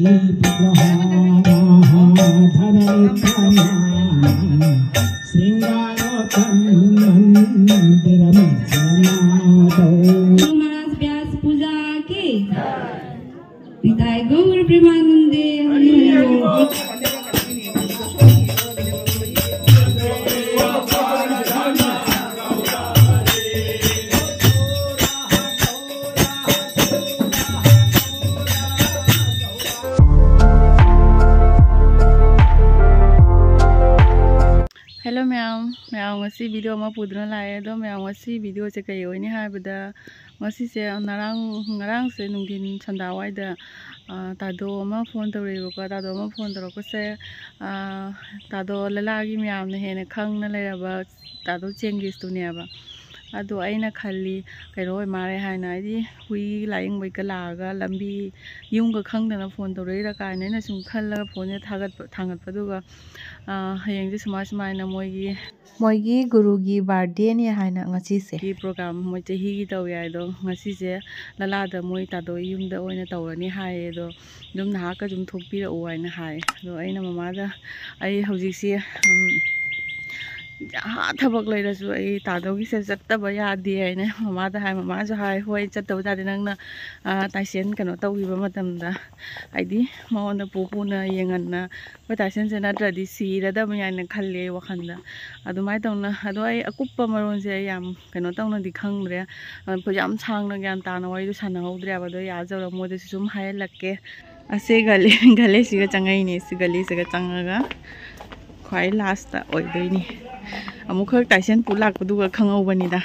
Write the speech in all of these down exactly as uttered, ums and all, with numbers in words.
महाराज व्यास पूजा की। निताय गौर प्रेमानंदे। हरि हरि बोल। Hello ꯃꯌꯥꯝ, ꯃꯌꯥꯝ ꯉꯁꯤ video ꯑꯃ ꯄꯨꯗꯨꯅ ꯂꯥꯛꯑꯦ꯫ ꯑꯗꯣ ꯃꯌꯥꯝ ꯉꯁꯤ videoꯁꯦ ꯀꯩ ꯑꯣꯏꯅꯤ ꯍꯥꯏꯕꯗ, ꯉꯁꯤꯁꯦ ꯉꯔꯥꯡ, ꯉꯔꯥꯡꯁꯦ ꯅꯨꯡꯊꯤꯟ ꯁꯟꯗꯥꯋꯥꯏꯗ, ꯑ, ꯇꯥꯗꯣ ꯑꯃ phone ꯇꯧꯔꯛꯑꯦꯕꯀꯣ꯫ ꯇꯥꯗꯣ ꯑꯃ phone ꯇꯧꯔꯛꯄꯁꯦ, ꯑ, ꯇꯥꯗꯣ ꯂꯂꯥꯒꯤ ꯃꯌꯥꯝꯅ ꯍꯦꯟꯅ ꯈꯪꯅ ꯂꯩꯔꯕ ꯇꯥꯗꯣ ꯆꯦꯡꯒꯤꯁꯇꯨꯅꯦꯕ꯫ ꯑꯗꯣ ꯑꯩꯅ ꯈꯜꯂꯤ, ꯀꯩꯅꯣ ꯑꯣꯏ ꯃꯥꯜꯂꯦ ꯍꯥꯏꯅ, ꯍꯥꯏꯗꯤ ꯍꯨꯏ ꯂꯥꯏꯌꯦꯡꯕꯩꯒ ꯂꯥꯛꯑꯒ ꯂꯝꯕꯤ ꯌꯨꯝꯒ ꯈꯪꯗꯅ phone ꯇꯧꯔꯛꯏꯔ ꯀꯥꯏꯅ ꯑꯩꯅ ꯁꯨꯝ ꯈꯜꯂꯒ phoneꯁꯦ ꯊꯥꯒꯠꯄ, ꯊꯥꯡꯒꯠꯄꯗꯨꯒ, ꯑ, ꯍꯌꯦꯡꯁꯦ ꯁꯨꯃꯥꯏ ꯁꯨꯃꯥꯏꯅ ꯃꯣꯏꯒꯤ, ꯃꯣꯏꯒꯤ ꯒꯨꯔꯨꯒꯤ birthdayꯅꯦ ꯍꯥꯏꯅ ꯉꯁꯤꯁꯦ꯫ ꯒꯤ program ꯃꯣꯏ ꯆꯍꯤꯒꯤ ꯇꯧꯋꯦ ꯍꯥꯏꯗꯣ, ꯉꯁꯤꯁꯦ ꯂꯂꯥꯗ ꯃꯣꯏ ꯇꯥꯗꯣ ꯌꯨꯝꯗ ꯑꯣꯏꯅ ꯇꯧꯔꯅꯤ ꯍꯥꯏꯌꯦ꯫ ꯑꯗꯣ ꯑꯗꯨꯝ ꯅꯍꯥꯛꯀ ꯑꯗꯨꯝ ꯊꯣꯛꯄꯤꯔꯛꯎ ꯍꯥꯏꯅ ꯍꯥꯏ꯫ ꯑꯗꯣ ꯑꯩꯅ ꯃꯃꯥꯗ, ꯑꯩ ꯍꯧꯖꯤꯛꯁꯦ, ꯎꯝ, ꯑꯥ, ꯊꯕꯛ ꯂꯩꯔꯁꯨ ꯑꯩ ꯇꯥꯗꯣꯒꯤꯁꯦ ꯆꯠꯇꯕ ꯌꯥꯗꯦ ꯍꯥꯏꯅ ꯃꯃꯥꯗ ꯍꯥꯏ꯫ ꯃꯃꯥꯁꯨ ꯍꯥꯏ, "ꯍꯣꯏ, ꯆꯠꯇꯕ ꯌꯥꯗꯦ, ꯅꯪꯅ, ꯑꯥ, ꯇꯥꯏꯁꯦꯟ ꯀꯩꯅꯣ ꯇꯧꯈꯤꯕ ꯃꯇꯝꯗ, ꯍꯥꯏꯗꯤ ꯃꯉꯣꯟꯗ ꯄꯨ ꯄꯨꯅ ꯌꯦꯡꯍꯟꯅ, ꯑꯩꯈꯣꯏ ꯇꯥꯏꯁꯦꯟꯁꯦ ꯅꯠꯇ꯭ꯔꯗꯤ ꯁꯤꯔꯗꯕꯅꯤ ꯍꯥꯏꯅ ꯈꯜꯂꯦ ꯑꯩ ꯋꯥꯈꯜꯗ"꯫ ꯑꯗꯨꯃꯥꯏꯅ ꯇꯧꯅ, ꯑꯗꯣ ꯑꯩ ꯑꯀꯨꯞꯄ ꯃꯔꯣꯟꯁꯦ ꯑꯩ ꯌꯥꯝ ꯀꯩꯅꯣ ꯇꯧꯅꯗꯤ ꯈꯪꯗ꯭ꯔꯦ꯫ ꯑ, ꯌꯥꯝ ꯁꯥꯡꯅ ꯒ꯭ꯌꯥꯟ ꯇꯥꯅ ꯋꯥꯔꯤꯗꯣ ꯁꯥꯟꯅꯍꯧꯗ꯭ꯔꯦꯕ꯫ ꯑꯗꯣ ꯑꯩ ꯑꯥ ꯌꯧꯔ ꯃꯣꯏꯗꯁꯨ ꯁꯨꯝ ꯍꯥꯏꯍꯜꯂꯛꯀꯦ꯫ ꯑꯁꯤ ꯒꯂꯤ, ꯒꯂꯤꯁꯤꯒ ꯆꯪꯉꯛꯏꯅꯦ꯫ ꯁꯤ ꯒꯂꯤꯁꯤꯒ ꯆꯪꯉꯒ ꯈ꯭ꯋꯥꯏ lastꯇ ꯑꯣꯏꯗꯣꯏꯅꯤ꯫ ꯑꯃꯨꯛꯈꯛ ꯇꯥꯏꯁꯦꯟ ꯄꯨ ꯂꯥꯛꯄꯗꯨꯒ ꯈꯪꯍꯧꯕꯅꯤꯗ꯫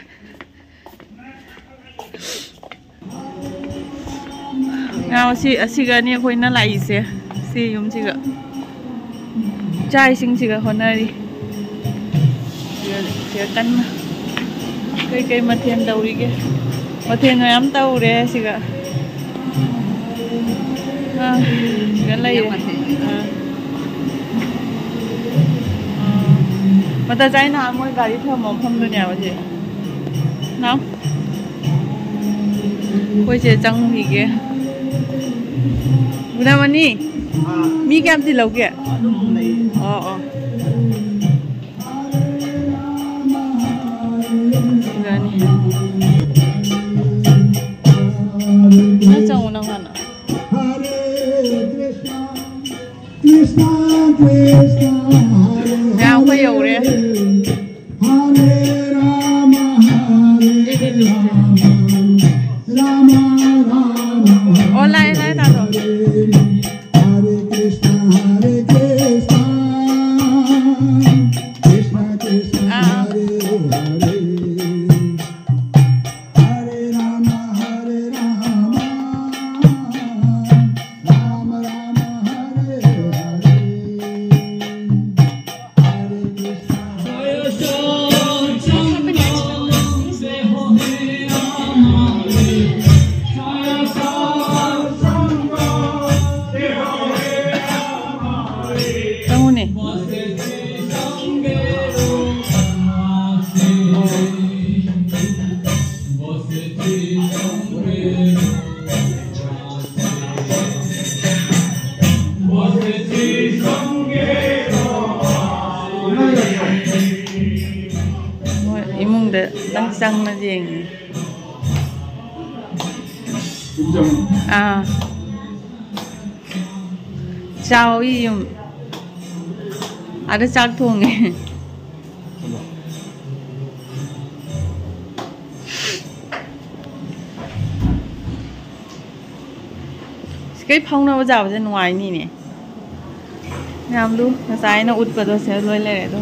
ꯉꯥ ꯑꯁꯤ, ꯑꯁꯤꯒꯅꯤ ꯑꯩꯈꯣꯏꯅ ꯂꯥꯛꯏꯁꯦ, ꯁꯤ ꯌꯨꯝꯁꯤꯒ꯫ ꯆꯥꯛ ꯏꯁꯤꯡꯁꯤꯒ ꯍꯣꯠꯅꯔꯤ꯫ ꯁꯤꯒ, ꯁꯤꯒ ꯀꯟꯅ ꯀꯩꯀꯩ ꯃꯊꯦꯜ ꯇꯧꯔꯤꯒꯦ? ꯃꯊꯦꯜ ꯃꯌꯥꯝ ꯇꯧꯔꯦ ꯁꯤꯒ꯫ ꯑꯥ, ꯁꯤꯒ ꯂꯩꯔꯦ꯫ ꯃꯌꯥꯝ ꯃꯊꯦꯜ꯫ ꯑꯥ꯫ ꯑꯥ꯫ ꯃꯇꯥ ꯆꯥꯏ ꯅꯍꯥꯟ ꯃꯣꯏ ꯒꯥꯔꯤ ꯊꯝꯕ ꯃꯐꯝꯗꯨꯅꯦꯕ ꯁꯤ꯫ ꯅꯥꯎ꯫ ꯑꯩꯈꯣꯏꯁꯦ ꯆꯪꯉꯨꯈꯤꯒꯦ꯫ ꯎꯅꯃꯅꯤ꯫ ꯃꯤ ꯀꯌꯥꯝ ꯇꯤꯜꯍꯧꯒꯦ? ꯑꯣ, ꯑꯣ꯫ ꯐꯖꯅꯤ꯫ ꯅꯪ ꯆꯪꯉꯣ, ꯅꯪ ꯍꯥꯟꯅ꯫ ꯃꯌꯥꯝ ꯑꯩꯈꯣꯏ ꯌꯧꯔꯦ꯫ ꯑꯣ, ꯂꯥꯛꯑꯦ, ꯂꯥꯛꯑꯦ, ꯇꯥꯗꯣ꯫ ꯑꯥ, ꯑꯥ꯫ ꯆꯪꯉꯨꯅꯦ꯫ ꯃꯣꯏ ꯏꯃꯨꯡꯗ ꯅꯪ ꯆꯪꯅ ꯌꯦꯡꯉꯤ꯫ ꯑꯥ꯫ ꯆꯥꯎꯏ ꯌꯨꯝ꯫ ꯑꯥꯗ ꯆꯥꯛ ꯊꯣꯡꯉꯦ꯫ ꯁꯤꯈꯩ ꯐꯥꯎꯅꯕ ꯆꯥꯕꯁꯦ ꯅꯨꯡꯉꯥꯏꯅꯤꯅꯦ꯫ ꯃꯌꯥꯝꯗꯨ ꯉꯁꯥꯏ ꯑꯩꯅ ꯎꯠꯄꯗꯣ ꯁꯤꯗ ꯂꯣꯏ ꯂꯩꯔꯦ ꯑꯗꯣ꯫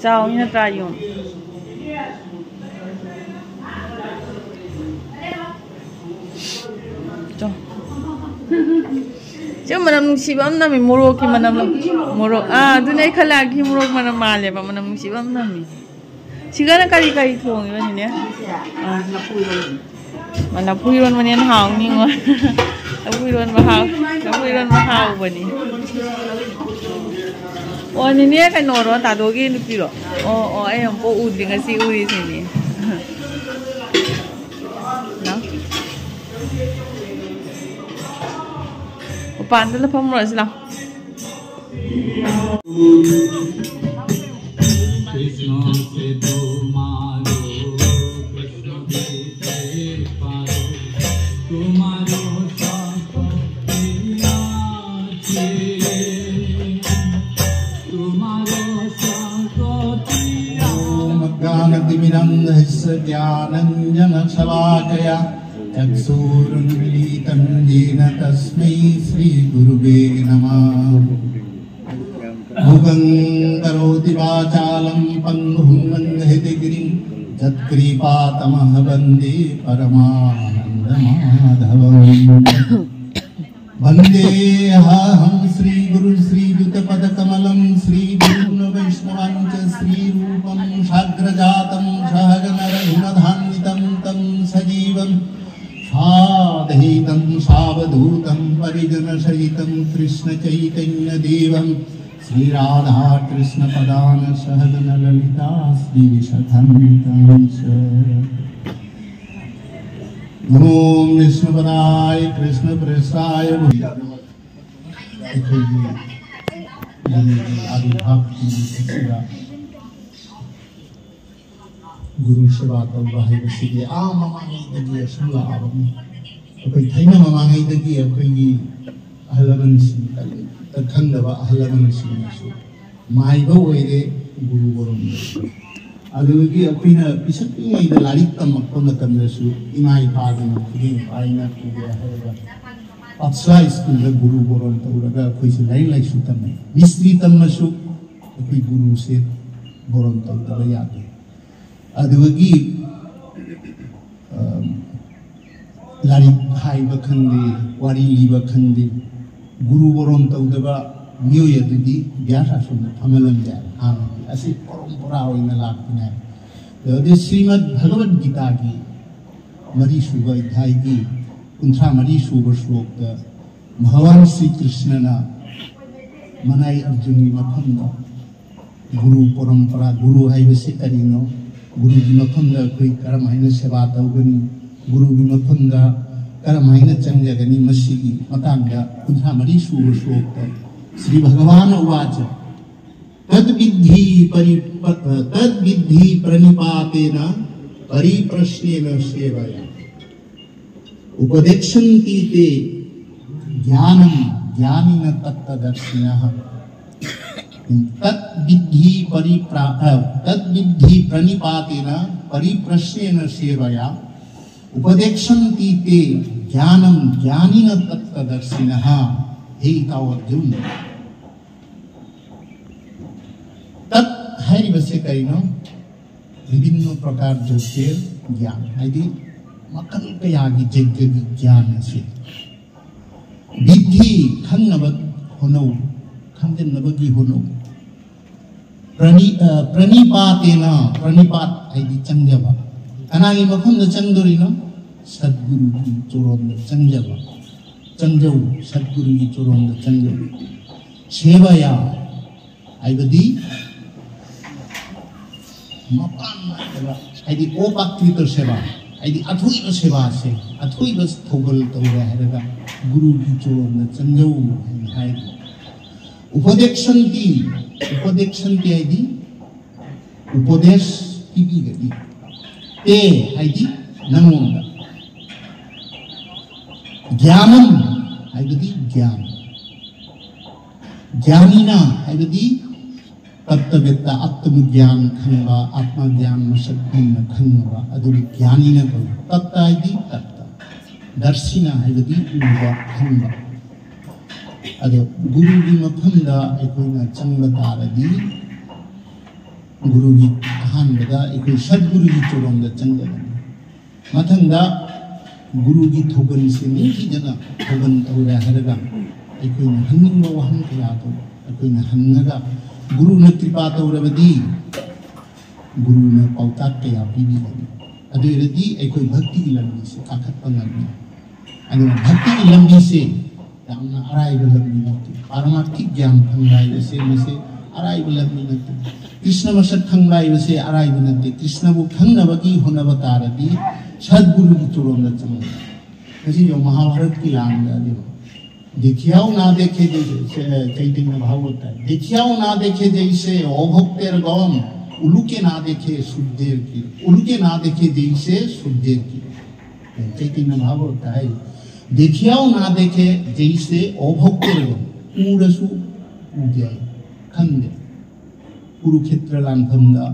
ꯆꯥꯎꯏ ꯅꯠꯇ꯭ꯔꯥ ꯌꯨꯝ? ꯇꯣ꯫ ꯁꯤ ꯃꯅꯝ ꯅꯨꯡꯁꯤꯕ ꯑꯃ ꯅꯝꯃꯤ, ꯃꯣꯔꯣꯛꯀꯤ ꯃꯅꯝ꯫ ꯃꯣꯔꯣꯛ, ꯑꯥ, ꯑꯗꯨꯅꯦ ꯑꯩ ꯈꯜꯂꯛꯑꯒꯦ, ꯃꯣꯔꯣꯛ ꯃꯅꯝ ꯃꯥꯜꯂꯦꯕ, ꯃꯅꯝ ꯅꯨꯡꯁꯤꯕ ꯑꯃ ꯅꯝꯃꯤ꯫ ꯁꯤꯒꯅ ꯀꯔꯤ ꯀꯔꯤ ꯊꯣꯡꯉꯤꯕ, ꯅꯦꯅꯦ? ꯑꯥ꯫ ꯂꯐꯨ ꯏꯔꯣꯟꯕꯅ ꯍꯦꯟꯅ ꯍꯥꯎꯅꯤꯉꯣ꯫ ꯂꯐꯨ ꯏꯔꯣꯟꯕ ꯍꯥꯎ-, ꯂꯐꯨ ꯏꯔꯣꯟꯕ ꯍꯥꯎꯕꯅꯤ꯫ ꯑꯣ, ꯅꯦꯅꯦ ꯀꯩꯅꯣꯔꯣ, ꯇꯥꯗꯣꯒꯤ ꯅꯨꯄꯤꯔꯣ? ꯑꯣ, ꯑꯣ, ꯑꯩ ꯑꯃꯨꯛꯐꯥꯎ ꯎꯗ꯭ꯔꯤ, ꯉꯁꯤ ꯎꯔꯤꯁꯤꯅꯦ꯫ ꯂꯥꯎ꯫ ꯃꯄꯥꯟꯗ ꯐꯝꯃꯨꯔꯁꯤ ꯂꯥꯎ꯫ कृष्ण से तुम्हारो, कृष्ण से पारो, तुम्हारो सब प्रिया छे, तुम्हारो सब प्रिया। ॐ अज्ञानतिमिरन्धस्य ज्ञानाञ्जनशलाकया चक्षुरुन्मीलितं येन तस्मै श्रीगुरुवे नमः। मूकं करोति वाचालं पङ्गुं लङ्घयति गिरिं यत्कृपातमहं वन्दे परमानन्दमाधवम्। वन्देऽहं श्रीगुरु श्रीयुतपदकमलं श्रीगुरून् वैष्णवांश्च श्रीरूपं साग्रजातं सहगणरघुनाथान्वितं तं सजीवं साद्वैतं सावधूतं परिजनसहितं कृष्णचैतन्यदेवं श्रीराधाकृष्णपदान् सहगणललिता श्रीविशाखान्वितांश्च। नमो विष्णुपदाय कृष्णप्रेष्ठाय भूय। ꯑꯩꯈꯣꯏꯒꯤ ꯒꯨꯔꯨꯒꯤ ꯑꯥꯕꯤꯔꯚꯥꯕꯀꯤ ꯅꯨꯃꯤꯠꯁꯤꯗ ꯒꯨꯔꯨ ꯁꯦꯕꯥ ꯇꯧꯕ ꯍꯥꯏꯕꯁꯤꯗꯤ ꯑꯥ ꯃꯃꯥꯡꯉꯩꯗꯒꯤ ꯑꯁꯨꯝ ꯂꯥꯛꯑꯕꯅꯤ꯫ ꯑꯩꯈꯣꯏ ꯊꯥꯏꯅ ꯃꯃꯥꯡꯉꯩꯗꯒꯤ ꯑꯩꯈꯣꯏꯒꯤ ꯑꯍꯜ ꯂꯃꯟꯁꯤꯡ, ꯀꯔꯤꯝꯇ ꯈꯪꯗꯕ ꯑꯍꯜ ꯂꯃꯟꯁꯤꯡꯅꯁꯨ ꯃꯥꯏꯕ ꯑꯣꯏꯔꯦ ꯒꯨꯔꯨ ꯕꯣꯔꯣꯟꯗꯣ꯫ ꯑꯗꯨꯗꯒꯤ ꯑꯩꯈꯣꯏꯅ ꯄꯤꯁꯛ ꯄꯤꯛꯏꯉꯩꯗ ꯂꯥꯏꯔꯤꯛ ꯇꯝꯃꯛꯄ ꯃꯇꯝꯗꯁꯨ ꯏꯃꯥ ꯏꯄꯥꯗꯨꯅ ꯈꯨꯗꯤꯡ ꯄꯥꯏꯅ ꯄꯨꯒꯦ ꯍꯥꯏꯔꯒ ꯄꯥꯠꯁꯥꯂꯥ ꯁ꯭ꯀꯨꯜꯗ ꯒꯨꯔꯨ ꯕꯣꯔꯣꯟ ꯇꯧꯔꯒ ꯑꯩꯈꯣꯏꯁꯦ ꯂꯥꯏꯔꯤꯛ ꯂꯥꯏꯁꯨ ꯇꯝꯃꯦ꯫ ꯃꯤꯁꯇ꯭ꯔꯤ ꯇꯝꯃꯁꯨ ꯑꯩꯈꯣꯏ ꯒꯨꯔꯨꯁꯦ ꯕꯣꯔꯣꯟ ꯇꯧꯗꯕ ꯌꯥꯗꯦ꯫ ꯑꯗꯨꯗꯒꯤ, ꯑ, ꯂꯥꯏꯔꯤꯛ ꯍꯥꯏꯕ ꯈꯪꯗꯦ, ꯋꯥꯔꯤ ꯂꯤꯕ ꯈꯪꯗꯦ, ꯒꯨꯔꯨ ꯕꯣꯔꯣꯟ ꯇꯧꯗꯕ ꯃꯤꯑꯣꯏ ꯑꯗꯨꯗꯤ ꯕ꯭ꯌꯥꯁ ꯑꯥꯁ꯭ꯔꯝꯗ ꯐꯝꯍꯜꯂꯝꯗꯦ ꯍꯥꯏꯕ ꯍꯥꯟꯅꯗꯤ꯫ ꯑꯁꯤ ꯄꯔꯝꯄꯔꯥ ꯑꯣꯏꯅ ꯂꯥꯛꯄꯅꯦ ꯍꯥꯏꯕ꯫ ꯑꯗꯨꯗꯤ ꯁ꯭ꯔꯤꯃꯗ ꯚꯒꯕꯗ ꯒꯤꯇꯥꯒꯤ ꯃꯔꯤꯁꯨꯕ ꯑꯙ꯭ꯌꯥꯏꯒꯤ ꯀꯨꯟꯊ꯭ꯔꯥ ꯃꯔꯤ ꯁꯨꯕ ꯁ꯭ꯂꯣꯛꯇ ꯚꯒꯋꯥꯟ ꯁ꯭ꯔꯤ ꯀ꯭ꯔꯤꯁꯅꯅ ꯃꯅꯥꯏ ꯑꯔꯖꯨꯟꯒꯤ ꯃꯐꯝꯗ ꯒꯨꯔꯨ ꯄꯔꯝꯄꯔꯥ, ꯒꯨꯔꯨ ꯍꯥꯏꯕꯁꯤ ꯀꯔꯤꯅꯣ, ꯒꯨꯔꯨꯒꯤ ꯃꯐꯝꯗ ꯑꯩꯈꯣꯏ ꯀꯔꯝ ꯍꯥꯏꯅ ꯁꯦꯕꯥ ꯇꯧꯒꯅꯤ, ꯒꯨꯔꯨꯒꯤ ꯃꯐꯝꯗ ꯀꯔꯝ ꯍꯥꯏꯅ ꯆꯪꯖꯒꯅꯤ, ꯃꯁꯤꯒꯤ ꯃꯇꯥꯡꯗ ꯀꯨꯟꯊ꯭ꯔꯥ ꯃꯔꯤ ꯁꯨꯕ ꯁ꯭ꯂꯣꯛꯇ ꯁ꯭ꯔꯤ ꯚꯒꯕꯥꯟ ꯎꯋꯥꯆ, "ꯇꯗ꯭ ꯕꯤꯗ꯭ꯙꯤ ꯄꯔꯤ-, ꯄ-, ꯑ, ꯇꯗ꯭ ꯕꯤꯗ꯭ꯙꯤ ꯄ꯭ꯔꯅꯤꯄꯥꯇꯦꯅ ꯄꯔꯤꯄ꯭ꯔꯁ꯭ꯅꯦꯅ ꯁꯦꯕꯌꯥ꯫ ꯎꯄꯗꯦꯛꯁꯟꯇꯤ ꯇꯦ ꯖ꯭ઞꯥꯅꯝ ꯖ꯭ઞꯥꯅꯤꯅ ꯇꯠꯇꯗꯔꯁꯤꯅ꯫ ꯇꯗ꯭ ꯕꯤꯗ꯭ꯙꯤ ꯄꯔꯤꯄ꯭ꯔꯥ-, ꯑ, ꯇꯗ꯭ ꯕꯤꯗ꯭ꯙꯤ ꯄ꯭ꯔꯅꯤꯄꯥꯇꯦꯅ ꯄꯔꯤꯄ꯭ꯔꯁ꯭ꯅꯦꯅ ꯁꯦꯕꯌꯥ꯫ ꯎꯄꯗꯦꯛꯁꯟꯇꯤ ꯇꯦ ꯖ꯭ઞꯥꯅꯝ ꯖ꯭ઞꯥꯅꯤꯅ ꯇꯠꯇꯗꯔꯁꯤꯅ꯫" ꯍꯦ ꯏꯇꯥꯎ ꯑꯔꯖꯨꯟ, ꯇꯠ ꯍꯥꯏꯔꯤꯕꯁꯦ ꯀꯔꯤꯅꯣ? ꯕꯤꯚꯤꯟꯅ ꯄ꯭ꯔꯀꯥꯔ ꯖꯣꯒ꯭ꯌ ꯒ꯭ꯌꯥꯟ, ꯍꯥꯏꯗꯤ ꯃꯈꯜ ꯀꯌꯥꯒꯤ ꯖꯣꯒ꯭ꯌꯒꯤ ꯒ꯭ꯌꯥꯟ ꯑꯁꯤ꯫ ꯕꯤꯗ꯭ꯙꯤ, ꯈꯪꯅꯕ ꯍꯣꯠꯅꯧ, ꯈꯪꯖꯤꯟꯅꯕꯒꯤ ꯍꯣꯠꯅꯧ꯫ ꯄ꯭ꯔꯅꯤ-, ꯑ, ꯄ꯭ꯔꯅꯤꯄꯥꯇꯦꯅ, ꯄ꯭ꯔꯅꯤꯄꯥꯠ ꯍꯥꯏꯗꯤ ꯆꯪꯖꯕ꯫ ꯀꯅꯥꯒꯤ ꯃꯐꯝꯗ ꯆꯪꯗꯣꯔꯤꯅꯣ? ꯁꯠꯒꯨꯔꯨꯒꯤ ꯆꯣꯔꯣꯟꯗ ꯆꯪꯖꯕ꯫ ꯆꯪꯖꯧ, ꯁꯠꯒꯨꯔꯨꯒꯤ ꯆꯣꯔꯣꯟꯗ ꯆꯪꯖꯧ꯫ ꯁꯦꯕꯌꯥ ꯍꯥꯏꯕꯗꯤ ꯃꯄꯥꯟ ꯅꯥꯏꯗꯕ, ꯍꯥꯏꯗꯤ ꯑꯣꯄꯥꯀ꯭ꯔꯤꯇ ꯁꯦꯕꯥ, ꯍꯥꯏꯗꯤ ꯑꯊꯣꯏꯕ ꯁꯦꯕꯥꯁꯦ, ꯑꯊꯣꯏꯕ ꯊꯧꯒꯜ ꯇꯧꯔꯦ ꯍꯥꯏꯔꯒ ꯒꯨꯔꯨꯒꯤ ꯆꯣꯔꯣꯟꯗ ꯆꯪꯖꯧ ꯍꯥꯏꯅ ꯍꯥꯏꯔꯤ꯫ ꯎꯄꯗꯦꯛꯁꯟꯇꯤ, ꯎꯄꯗꯦꯛꯁꯟꯇꯤ ꯍꯥꯏꯗꯤ ꯎꯄꯗꯦꯁ ꯄꯤꯕꯤꯒꯅꯤ꯫ ꯇꯦ ꯍꯥꯏꯗꯤ ꯅꯪꯉꯣꯟꯗ꯫ ꯒ꯭ꯌꯥꯅꯝ ꯍꯥꯏꯕꯗꯤ ꯒ꯭ꯌꯥꯟ꯫ ꯒ꯭ꯌꯥꯅꯤꯅ ꯍꯥꯏꯕꯗꯤ ꯇꯠꯇꯕꯦꯠꯇ, ꯑꯠꯇꯃ ꯒ꯭ꯌꯥꯟ ꯈꯪꯕ, ꯑꯥꯠꯃ ꯒ꯭ꯌꯥꯟ ꯃꯁꯛ ꯃꯨꯟꯅ ꯈꯪꯉꯕ ꯑꯗꯨꯕꯨ ꯒ꯭ꯌꯥꯅꯤꯅ ꯀꯧꯏ꯫ ꯇꯠꯇ ꯍꯥꯏꯗꯤ ꯇꯠꯇ꯫ ꯗꯔꯁꯤꯅ ꯍꯥꯏꯕꯗꯤ ꯎꯕ, ꯈꯪꯕ꯫ ꯑꯗꯣ ꯒꯨꯔꯨꯒꯤ ꯃꯐꯝꯗ ꯑꯩꯈꯣꯏꯅ ꯆꯪꯕ ꯇꯥꯔꯗꯤ, ꯒꯨꯔꯨꯒꯤ ꯑꯍꯥꯟꯕꯗ ꯑꯩꯈꯣꯏ ꯁꯠꯒꯨꯔꯨꯒꯤ ꯆꯣꯔꯣꯟꯗ ꯆꯪꯒꯗꯕꯅꯤ꯫ ꯃꯊꯪꯗ ꯒꯨꯔꯨꯒꯤ ꯊꯧꯒꯜꯁꯦ ꯅꯤꯡꯊꯤꯖꯅ ꯊꯧꯒꯜ ꯇꯧꯔꯦ ꯍꯥꯏꯔꯒ ꯑꯩꯈꯣꯏꯅ ꯍꯪꯅꯤꯡꯕ ꯋꯥꯍꯪ ꯀꯌꯥꯗꯣ ꯑꯩꯈꯣꯏꯅ ꯍꯪꯉꯒ, ꯒꯨꯔꯨꯅ ꯀ꯭ꯔꯤꯄꯥ ꯇꯧꯔꯕꯗꯤ ꯒꯨꯔꯨꯅ ꯄꯥꯎꯇꯥꯛ ꯀꯌꯥ ꯄꯤꯕꯤꯒꯅꯤ꯫ ꯑꯗꯨ ꯑꯣꯏꯔꯗꯤ ꯑꯩꯈꯣꯏ ꯚꯛꯇꯤꯒꯤ ꯂꯝꯕꯤꯁꯦ ꯀꯥꯈꯠꯄ ꯉꯝꯃꯤ꯫ ꯑꯗꯨꯅ ꯚꯛꯇꯤꯒꯤ ꯂꯝꯕꯤꯁꯦ ꯌꯥꯝꯅ ꯑꯔꯥꯏꯕ ꯂꯝꯕꯤ ꯅꯠꯇꯦ꯫ ꯄꯥꯔꯃꯥꯔꯊꯤꯛ ꯒ꯭ꯌꯥꯟ ꯐꯪꯕ ꯍꯥꯏꯕꯁꯦ ꯃꯁꯤ ꯑꯔꯥꯏꯕ ꯂꯝꯕꯤ ꯅꯠꯇꯦ꯫ ꯀ꯭ꯔꯤꯁꯅ ꯃꯁꯛ ꯈꯪꯕ ꯍꯥꯏꯕꯁꯦ ꯑꯔꯥꯏꯕ ꯅꯠꯇꯦ꯫ ꯀ꯭ꯔꯤꯁꯅꯕꯨ ꯈꯪꯅꯕꯒꯤ ꯍꯣꯠꯅꯕ ꯇꯥꯔꯗꯤ ꯁꯗꯒꯨꯔꯨꯒꯤ ꯆꯨꯔꯣꯟꯗ ꯆꯪꯕ꯫ ꯉꯁꯤ ꯌꯦꯡꯉꯨ, ꯃꯍꯥꯚꯥꯔꯠꯀꯤ ꯂꯥꯟꯗ ꯑꯗꯨ देखियाओ ना देखे जैसे, चैतन्य भागवत है, देखियाओ ना देखे जैसे ओ भक्तेर गम, उलुके ना देखे सूर्येर किरण, उलुके ना देखे जैसे सूर्येर किरण। चैतन्य भागवत है, देखियाओ ना देखे जैसे ओ भक्तेर गम, ꯎꯔꯁꯨ ꯎꯗꯦ, ꯈꯪꯗꯦ꯫ ꯀꯨꯔꯨꯈꯦꯇ꯭ꯔ ꯂꯥꯟꯐꯝꯗ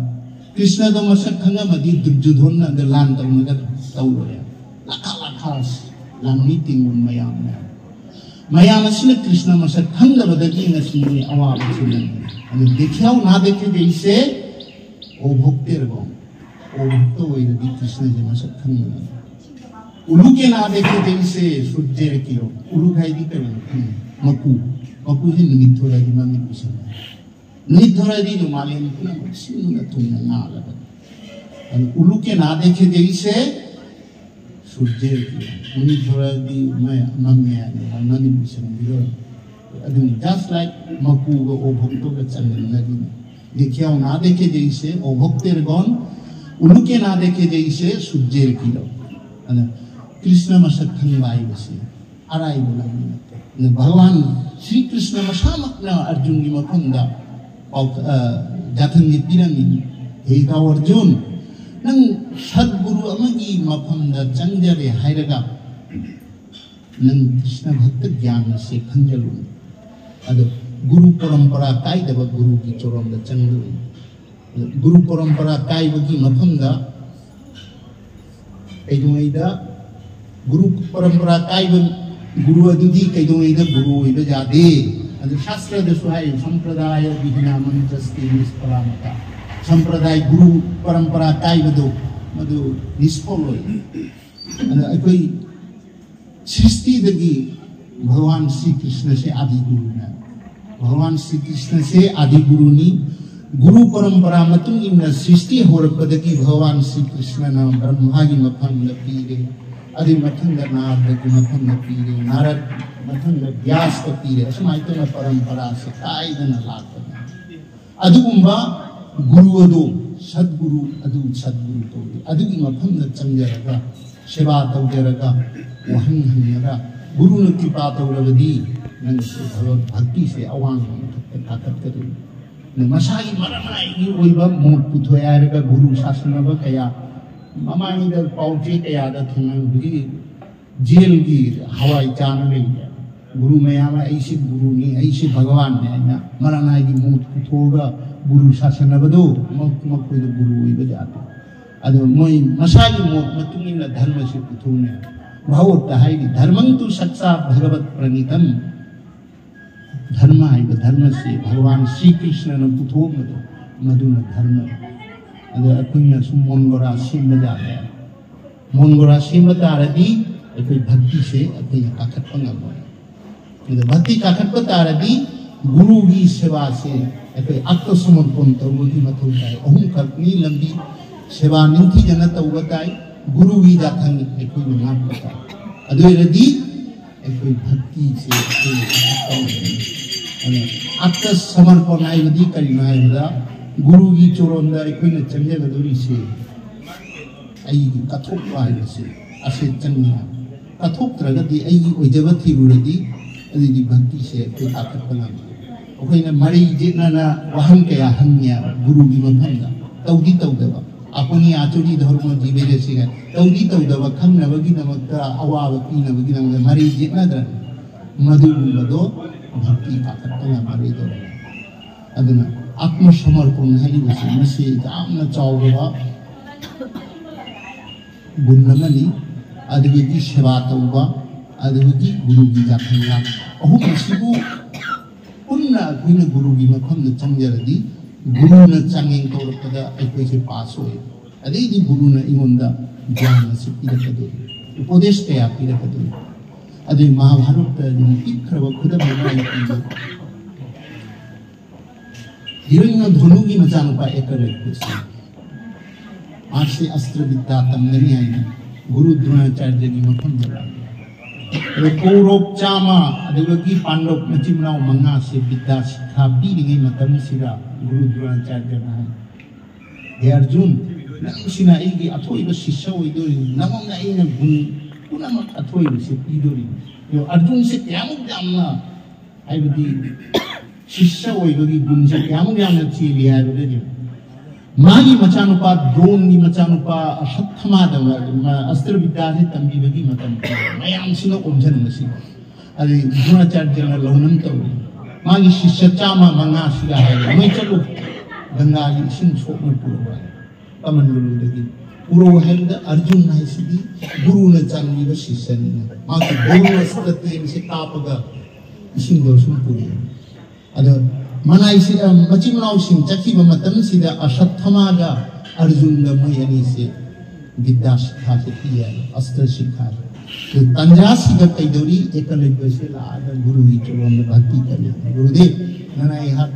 ꯀ꯭ꯔꯤꯁꯅꯗꯣ ꯃꯁꯛ ꯈꯪꯉꯝꯃꯗꯤ ꯗꯨꯔꯖꯣꯙꯟꯅ ꯑꯗ ꯂꯥꯟ ꯇꯧꯅꯒ ꯇꯧꯔꯣꯏ꯫ ꯂꯥꯈꯥ ꯂꯥꯈꯥ ꯂꯥꯟꯃꯤ ꯇꯤꯡꯕ ꯃꯌꯥꯝ ꯃꯌꯥꯝ, ꯃꯌꯥꯝ ꯑꯁꯤꯅ ꯀ꯭ꯔꯤꯁꯅ ꯃꯁꯛ ꯈꯪꯗꯕꯗꯒꯤ ꯉꯁꯤ ꯃꯣꯏ ꯑꯋꯥꯕꯁꯤ ꯅꯪꯉꯤ꯫ ꯑꯗꯨ देखियाओ ना देखे जैसे ओ भक्तेर गम, ओ भक्त ꯑꯣꯏꯔꯗꯤ ꯀ꯭ꯔꯤꯁꯅꯁꯦ ꯃꯁꯛ ꯈꯪꯕꯅꯤ꯫ उलुके ना देखे जैसे सूर्येर किरण, ꯎꯂꯨꯛ ꯍꯥꯏꯗꯤ ꯀꯩꯅꯣ? ꯃꯀꯨ꯫ ꯃꯀꯨꯁꯦ ꯅꯨꯃꯤꯠ ꯊꯣꯔꯛꯑꯗꯤ ꯃꯃꯤꯠ ꯎꯏꯁꯤꯟꯕ꯫ ꯅꯨꯃꯤꯠ ꯊꯣꯔꯛꯑꯗꯤ ꯅꯣꯡꯉꯥꯜꯂꯦ ꯄꯨꯝꯅꯃꯛ ꯁꯤꯡꯅ ꯊꯨꯡꯅ ꯉꯥꯜꯂꯕꯅꯤ꯫ ꯑꯗꯨ ꯎꯂꯨꯛꯀꯦ ꯅꯥꯗꯦ ꯈꯦꯗꯦ ꯏꯁꯦ ꯁꯨꯔꯖꯦ꯫ ꯅꯨꯃꯤꯠ ꯊꯣꯔꯛꯑꯗꯤ ꯃꯩ ꯃꯝꯃꯦ ꯍꯥꯏꯅ ꯃꯃꯤꯠ ꯎꯏꯁꯤꯟꯕꯤꯔꯣꯏ꯫ ꯑꯗꯨꯅꯤ, just like ꯃꯀꯨꯒ ꯑꯣꯚꯛꯇꯣꯒ ꯆꯥꯡꯗꯝꯅꯔꯤꯅꯤ꯫ देखियाओ ना देखे जैसे ओ भक्तेर गण, उलुके ना देखे जैसे सूर्येर किरण꯫ ꯑꯗ ꯀ꯭ꯔꯤꯁꯅ ꯃꯁꯛ ꯈꯪꯕ ꯍꯥꯏꯕꯁꯤ ꯑꯔꯥꯏꯕ ꯂꯝꯕꯤ ꯅꯠꯇꯦ꯫ ꯑꯗ ꯚꯒꯋꯥꯟ ꯁ꯭ꯔꯤ ꯀ꯭ꯔꯤꯁꯅ ꯃꯁꯥꯃꯛꯅ ꯑꯔꯖꯨꯟꯒꯤ ꯃꯐꯝꯗ ꯄꯥꯎ-, ꯑ, ꯌꯥꯊꯪꯁꯤ ꯄꯤꯔꯝꯃꯤ, "ꯍꯦ ꯏꯇꯥꯎ ꯑꯔꯖꯨꯟ, ꯅꯪ ꯁꯠꯒꯨꯔꯨ ꯑꯃꯒꯤ ꯃꯐꯝꯗ ꯆꯪꯖꯔꯦ ꯍꯥꯏꯔꯒ ꯅꯪ ꯀ꯭ꯔꯤꯁꯅ ꯚꯛꯇ ꯒ꯭ꯌꯥꯟ ꯑꯁꯤ ꯈꯪꯖꯜꯂꯨ꯫ ꯑꯗꯣ ꯒꯨꯔꯨ ꯄꯔꯝꯄꯔꯥ ꯀꯥꯏꯗꯕ ꯒꯨꯔꯨꯒꯤ ꯆꯣꯔꯣꯝꯗ ꯆꯪꯂꯨ꯫ ꯑꯗꯣ ꯒꯨꯔꯨ ꯄꯔꯝꯄꯔꯥ ꯀꯥꯏꯕꯒꯤ ꯃꯐꯝꯗ ꯀꯩꯗꯧꯉꯩꯗ ꯒꯨꯔꯨ ꯄꯔꯝꯄꯔꯥ ꯀꯥꯏꯕ ꯒꯨꯔꯨ ꯑꯗꯨꯗꯤ ꯀꯩꯗꯧꯉꯩꯗ ꯒꯨꯔꯨ ꯑꯣꯏꯕ ꯌꯥꯗꯦ꯫ ꯑꯗꯨ ꯁꯥꯁꯇ꯭ꯔꯗꯁꯨ ꯍꯥꯏ, ꯁꯝꯄ꯭ꯔꯗꯥꯌ ꯚꯤꯍꯤꯅꯥ ꯃꯅꯨꯁ꯭ꯔꯤꯇꯤ ꯅꯤꯁ꯭ꯐꯂꯥ ꯃꯇꯥ꯫ ꯁꯝꯄ꯭ꯔꯗꯥꯌ ꯒꯨꯔꯨ ꯄꯔꯝꯄꯔꯥ ꯀꯥꯏꯕꯗꯣ ꯃꯗꯨ ꯅꯤꯁ꯭ꯐꯣꯜ ꯑꯣꯏ꯫ ꯑꯗ ꯑꯩꯈꯣꯏ ꯁ꯭ꯔꯤꯁꯇꯤꯗꯒꯤ ꯚꯒꯋꯥꯟ ꯁ꯭ꯔꯤ ꯀ꯭ꯔꯤꯁꯅꯁꯦ ꯑꯥꯗꯤ ꯒꯨꯔꯨꯅꯦ꯫ ꯚꯒꯋꯥꯟ ꯁ꯭ꯔꯤ ꯀ꯭ꯔꯤꯁꯅꯁꯦ ꯑꯥꯗꯤ ꯒꯨꯔꯨꯅꯤ꯫ ꯒꯨꯔꯨ ꯄꯔꯝꯄꯔꯥ ꯃꯇꯨꯡ ꯏꯟꯅ ꯁ꯭ꯔꯤꯁꯇꯤ ꯍꯧꯔꯛꯄꯗꯒꯤ ꯚꯒꯋꯥꯟ ꯁ꯭ꯔꯤ ꯀ꯭ꯔꯤꯁꯅꯅ ꯕ꯭ꯔꯍ꯭ꯃꯥꯒꯤ ꯃꯐꯝꯗ ꯄꯤꯔꯦ꯫ ꯑꯗꯨꯒꯤ ꯃꯊꯪꯗ ꯅꯥꯔꯗꯒꯤ ꯃꯐꯝꯗ ꯄꯤꯔꯦ, ꯅꯥꯔꯗ ꯃꯊꯪꯗ ꯕ꯭ꯌꯥꯁꯇ ꯄꯤꯔꯦ꯫ ꯑꯁꯨꯃꯥꯏꯅ ꯇꯧꯅ ꯄꯔꯝꯄꯔꯥꯁꯦ ꯀꯥꯏꯗꯅ ꯂꯥꯛꯄꯅꯤ꯫ ꯑꯗꯨꯒꯨꯝꯕ ꯒꯨꯔꯨ ꯑꯗꯨ, ꯁꯗꯒꯨꯔꯨ ꯑꯗꯨ ꯁꯗꯒꯨꯔꯨ ꯀꯧꯏ꯫ ꯑꯗꯨꯒꯤ ꯃꯐꯝꯗ ꯆꯪꯖꯔꯒ, ꯁꯦꯕꯥ ꯇꯧꯖꯔꯒ, ꯋꯥꯍꯪ ꯍꯪꯉꯒ, ꯒꯨꯔꯨꯅ ꯀ꯭ꯔꯤꯄꯥ ꯇꯧꯔꯕꯗꯤ ꯅꯪꯁꯨ ꯚꯒꯕꯠ ꯚꯛꯇꯤꯁꯦ ꯑꯋꯥꯡꯕ ꯃꯊꯛꯇ ꯀꯥꯈꯠꯀꯗꯣꯏꯅꯤ꯫ ꯑꯗꯨ ꯃꯁꯥꯒꯤ ꯃꯔꯅꯥꯏꯒꯤ ꯑꯣꯏꯕ ꯃꯣꯠ ꯄꯨꯊꯣꯛꯑꯦ ꯍꯥꯏꯔꯒ ꯒꯨꯔꯨ ꯁꯥꯁꯟꯅꯕ ꯀꯌꯥ ꯃꯃꯥꯡꯗ ꯄꯥꯎ ꯆꯦ ꯀꯌꯥꯗ ꯊꯦꯡꯅꯩ꯫ ꯍꯧꯖꯤꯛ ꯖꯦꯜꯒꯤ ꯍꯋꯥꯏ ꯆꯥꯅ ꯂꯩꯔꯦ꯫ ꯒꯨꯔꯨ ꯃꯌꯥꯝ ꯑꯃ "ꯑꯩꯁꯦ ꯒꯨꯔꯨꯅꯤ, ꯑꯩꯁꯦ ꯚꯒꯋꯥꯟꯅꯤ" ꯍꯥꯏꯅ ꯃꯔꯅꯥꯏꯒꯤ ꯃꯣꯠ ꯄꯨꯊꯣꯛꯑꯒ ꯒꯨꯔꯨ ꯁꯥꯁꯟꯅꯕꯗꯣ ꯃ-, ꯃꯈꯣꯏꯗ ꯒꯨꯔꯨ ꯑꯣꯏꯕ ꯌꯥꯗꯦ꯫ ꯑꯗꯣ ꯃꯣꯏ ꯃꯁꯥꯒꯤ ꯃꯣꯠ ꯃꯇꯨꯡ ꯏꯟꯅ ꯙꯔꯃꯁꯤ ꯄꯨꯊꯣꯛꯅꯩ꯫ ꯚꯥꯒꯋꯠꯇ ꯍꯥꯏꯔꯤ, "ꯙꯔꯃꯪ ꯇꯨ ꯁꯠꯁꯥ ꯚꯒꯕꯠ ꯄ꯭ꯔꯅꯤꯇꯝ"꯫ ꯙꯔꯃ ꯍꯥꯏꯕ ꯙꯔꯃꯁꯤ ꯚꯒꯋꯥꯟ ꯁ꯭ꯔꯤ ꯀ꯭ꯔꯤꯁꯅꯅ ꯄꯨꯊꯣꯛꯑꯝꯕꯗꯣ, ꯃꯗꯨꯅ ꯙꯔꯃꯅꯤ꯫ ꯑꯗꯣ ꯑꯩꯈꯣꯏꯅ ꯁꯨꯝ ꯃꯣꯟꯒꯣꯔꯥ ꯁꯦꯝꯕ ꯌꯥꯗꯦ꯫ ꯃꯣꯟꯒꯣꯔꯥ ꯁꯦꯝꯕ ꯇꯥꯔꯗꯤ ꯑꯩꯈꯣꯏ ꯚꯛꯇꯤꯁꯦ ꯑꯩꯈꯣꯏꯅ ꯀꯥꯈꯠꯄ ꯉꯝꯃꯣꯏ꯫ ꯑꯗꯣ ꯚꯛꯇꯤ ꯀꯥꯈꯠꯄ ꯇꯥꯔꯗꯤ ꯒꯨꯔꯨꯒꯤ ꯁꯦꯕꯥꯁꯦ ꯑꯩꯈꯣꯏ ꯑꯥꯠꯃ ꯁꯃꯔꯄꯟ ꯇꯧꯕꯒꯤ ꯃꯊꯧ ꯇꯥꯏ꯫ ꯑꯍꯨꯝꯈꯛꯅꯤ ꯂꯝꯕꯤ꯫ ꯁꯦꯕꯥ ꯅꯤꯡꯊꯤꯖꯅ ꯇꯧꯕ ꯇꯥꯏ꯫ ꯒꯨꯔꯨꯒꯤ ꯌꯥꯊꯪ ꯑꯩꯈꯣꯏꯅ ꯉꯥꯛꯄ ꯇꯥꯏ꯫ ꯑꯗꯨ ꯑꯣꯏꯔꯗꯤ ꯑꯩꯈꯣꯏ ꯚꯛꯇꯤꯁꯦ ꯑꯩꯈꯣꯏꯅ ꯀꯥꯈꯠꯄ ꯉꯝꯒꯅꯤ꯫ ꯑꯗꯨꯅ ꯑꯥꯠꯃ ꯁꯃꯔꯄꯟ ꯍꯥꯏꯕꯗꯤ ꯀꯔꯤꯅꯣ ꯍꯥꯏꯕꯗ, ꯒꯨꯔꯨꯒꯤ ꯆꯣꯔꯣꯟꯗ ꯑꯩꯈꯣꯏꯅ ꯆꯪꯖꯒꯗꯧꯔꯤꯁꯦ ꯑꯩꯒꯤ ꯀꯠꯊꯣꯛꯄ ꯍꯥꯏꯕꯁꯦ ꯑꯁꯤ ꯆꯪꯉꯤ꯫ ꯀꯠꯊꯣꯛꯇ꯭ꯔꯒꯗꯤ, ꯑꯩꯒꯤ ꯑꯣꯏꯖꯕ ꯊꯤꯔꯨꯔꯗꯤ, ꯑꯗꯨꯗꯤ ꯚꯛꯇꯤꯁꯦ ꯑꯩꯈꯣꯏ ꯀꯥꯈꯠꯄ ꯉꯝꯃꯤ꯫ ꯑꯩꯈꯣꯏꯅ ꯃꯔꯩ ꯌꯦꯠꯅꯅ ꯋꯥꯍꯪ ꯀꯌꯥ ꯍꯪꯉꯦ ꯒꯨꯔꯨꯒꯤ ꯃꯐꯝꯗ, ꯇꯧꯗꯤ ꯇꯧꯗꯕ꯫ "ꯑপুꯅꯤ আচুরি ধর্ম জীবের শেখায়", ꯇꯧꯗꯤ ꯇꯧꯗꯕ ꯈꯪꯅꯕꯒꯤꯗꯃꯛꯇ, ꯑꯋꯥꯕ ꯄꯤꯅꯕꯒꯤꯗꯃꯛꯇ ꯃꯔꯩ ꯌꯦꯠꯅꯗ꯭ꯔꯥ? ꯃꯗꯨꯒꯨꯝꯕꯗꯣ ꯚꯛꯇꯤ ꯀꯥꯈꯠꯄ ꯉꯝꯃꯔꯣꯏꯗꯧꯔꯤꯅꯤ꯫ ꯑꯗꯨꯅ ꯑꯥꯠꯃ ꯁꯃꯔꯄꯟ ꯍꯥꯏꯔꯤꯕꯁꯤ ꯃꯁꯤ ꯌꯥꯝꯅ ꯆꯥꯎꯔꯕ ꯒꯨꯟ ꯑꯃꯅꯤ꯫ ꯑꯗꯨꯗꯒꯤ ꯁꯦꯕꯥ ꯇꯧꯕ, ꯑꯗꯨꯗꯒꯤ ꯒꯨꯔꯨꯒꯤ ꯌꯥꯊꯪ ꯉꯥꯛꯄ, ꯑꯍꯨꯝ ꯑꯁꯤꯕꯨ ꯄꯨꯟꯅ ꯑꯩꯈꯣꯏꯅ ꯒꯨꯔꯨꯒꯤ ꯃꯐꯝꯗ ꯆꯪꯖꯔꯗꯤ, ꯒꯨꯔꯨꯅ ꯆꯥꯡꯌꯦꯡ ꯇꯧꯔꯛꯄꯗ ꯑꯩꯈꯣꯏꯁꯦ ꯄꯥꯁ ꯑꯣꯏ꯫ ꯑꯗꯩꯗꯤ ꯒꯨꯔꯨꯅ ꯑꯩꯉꯣꯟꯗ ꯒ꯭ꯌꯥꯟ ꯑꯁꯤ ꯄꯤꯔꯛꯀꯗꯣꯏꯅꯤ, ꯎꯄꯗꯦꯁ ꯀꯌꯥ ꯄꯤꯔꯛꯀꯗꯣꯏꯅꯤ꯫ ꯑꯗꯨꯒꯤ ꯃꯍꯥꯚꯥꯔꯠꯇ ꯑꯗꯨꯝ ꯄꯤꯛꯈ꯭ꯔꯕ ꯈꯨꯗꯝ ꯑꯃ ꯑꯩ ꯄꯤꯒꯦ꯫ ꯍꯤꯔꯣꯏꯅ ꯙꯣꯅꯨꯒꯤ ꯃꯆꯥꯅꯨꯄꯥ ꯑꯦꯀꯂꯕ꯭ꯌꯁꯦ, ꯃꯍꯥꯛꯁꯦ ꯑꯁꯇ꯭ꯔ ꯕꯤꯗ꯭ꯌꯥ ꯇꯝꯒꯅꯤ ꯍꯥꯏꯅ ꯒꯨꯔꯨ ꯗ꯭ꯔꯣꯅꯥꯆꯥꯔꯌꯒꯤ ꯃꯐꯝꯗ ꯂꯥꯛꯏ꯫ ꯑꯗꯣ ꯀꯧꯔꯣꯞ ꯆꯥꯝꯃ ꯑꯗꯨꯗꯒꯤ ꯄꯥꯟꯗꯣꯞ ꯃꯆꯤꯟ ꯃꯅꯥꯎ ꯃꯉꯥꯁꯦ ꯕꯤꯗ꯭ꯌꯥ ꯁꯤꯛꯈꯥ ꯄꯤꯔꯤꯉꯩ ꯃꯇꯝꯁꯤꯗ ꯒꯨꯔꯨ ꯗ꯭ꯔꯣꯅꯥꯆꯥꯔꯌꯅ ꯍꯥꯏ, "ꯍꯦ ꯑꯔꯖꯨꯟ, ꯅꯪꯁꯤꯅ ꯑꯩꯒꯤ ꯑꯊꯣꯏꯕ ꯁꯤꯁ꯭ꯌ ꯑꯣꯏꯗꯣꯔꯤꯅꯤ, ꯅꯉꯣꯟꯗ ꯑꯩꯅ ꯒꯨꯟ ꯄꯨꯝꯅꯃꯛ ꯑꯊꯣꯏꯕꯁꯦ ꯄꯤꯗꯣꯔꯤꯅꯤ꯫ ꯑꯗꯣ ꯑꯔꯖꯨꯟꯁꯦ ꯀꯌꯥꯃꯨꯛ ꯌꯥꯝꯅ, ꯍꯥꯏꯕꯗꯤ ꯁꯤꯁ꯭ꯌ ꯑꯣꯏꯕꯒꯤ ꯒꯨꯟꯁꯦ ꯀꯌꯥꯃꯨꯛ ꯌꯥꯝꯅ ꯆꯦꯜꯂꯤ ꯍꯥꯏꯕꯗꯨꯅꯤ꯫ ꯃꯥꯒꯤ ꯃꯆꯥꯅꯨꯄꯥ ꯗ꯭ꯔꯣꯟꯒꯤ ꯃꯆꯥꯅꯨꯄꯥ ꯑꯁꯠꯊꯃꯥꯗ, ꯑꯁꯇ꯭ꯔ ꯕꯤꯗ꯭ꯌꯥꯁꯦ ꯇꯝꯕꯤꯕꯒꯤ ꯃꯇꯝ ꯃꯌꯥꯝꯁꯤꯅ ꯑꯣꯝꯁꯤꯟꯕꯁꯤ, ꯑꯗꯩ ꯗ꯭ꯔꯣꯅꯥꯆꯥꯔꯌꯅ ꯂꯧꯅꯝ ꯇꯧꯔꯤ꯫ ꯃꯥꯒꯤ ꯁꯤꯁ꯭ꯌ ꯆꯥꯝꯃ ꯃꯉꯥꯁꯤꯒ ꯍꯥꯏꯔꯦ, "ꯅꯣꯏ ꯆꯠꯂꯨ, ꯒꯪꯒꯥꯒꯤ ꯏꯁꯤꯡ ꯁꯣꯛꯅ ꯄꯨꯔꯛꯑꯣ" ꯍꯥꯏ꯫ ꯀꯃꯟ ꯒꯨꯔꯨꯗꯒꯤ ꯄꯨꯔꯛꯑꯣ ꯍꯥꯏꯕꯗ ꯑꯔꯖꯨꯟ ꯍꯥꯏꯁꯤꯗꯤ ꯒꯨꯔꯨꯅ ꯆꯥꯟꯕꯤꯕ ꯁꯤꯁ꯭ꯌꯅꯤꯅ ꯃꯥꯒꯤ ꯕ꯭ꯔꯣꯟꯖ ꯇ꯭ꯔꯦꯟꯁꯦ ꯀꯥꯞꯄꯒ ꯏꯁꯤꯡꯗꯣ ꯁꯨꯝ ꯄꯨꯔꯛꯑꯦ꯫ ꯑꯗꯣ ꯃꯅꯥꯏꯁꯤ, ꯑ, ꯃꯆꯤꯟ ꯃꯅꯥꯎꯁꯤꯡ ꯆꯠꯈꯤꯕ ꯃꯇꯝꯁꯤꯗ ꯑꯁꯠꯊꯃꯥꯒ ꯑꯔꯖꯨꯟꯒ ꯃꯣꯏ ꯑꯅꯤꯁꯦ ꯕꯤꯗ꯭ꯌꯥ ꯁꯤꯛꯈꯥꯁꯦ ꯄꯤ ꯍꯥꯏ, ꯑꯁꯇ꯭ꯔ ꯁꯤꯛꯈꯥꯁꯦ꯫ ꯑꯗꯨ ꯇꯟꯖꯥꯁꯤꯗ ꯀꯩꯗꯧꯔꯤ? ꯑꯦꯀꯂꯕ꯭ꯌꯁꯦ ꯂꯥꯛꯑꯒ ꯒꯨꯔꯨꯒꯤ ꯆꯔꯣꯟꯗ ꯚꯛꯇꯤ ꯀꯜꯂꯤ꯫ "ꯒꯨꯔꯨꯗꯦꯕ, ꯅꯅꯥꯏ ꯑꯩꯍꯥꯛ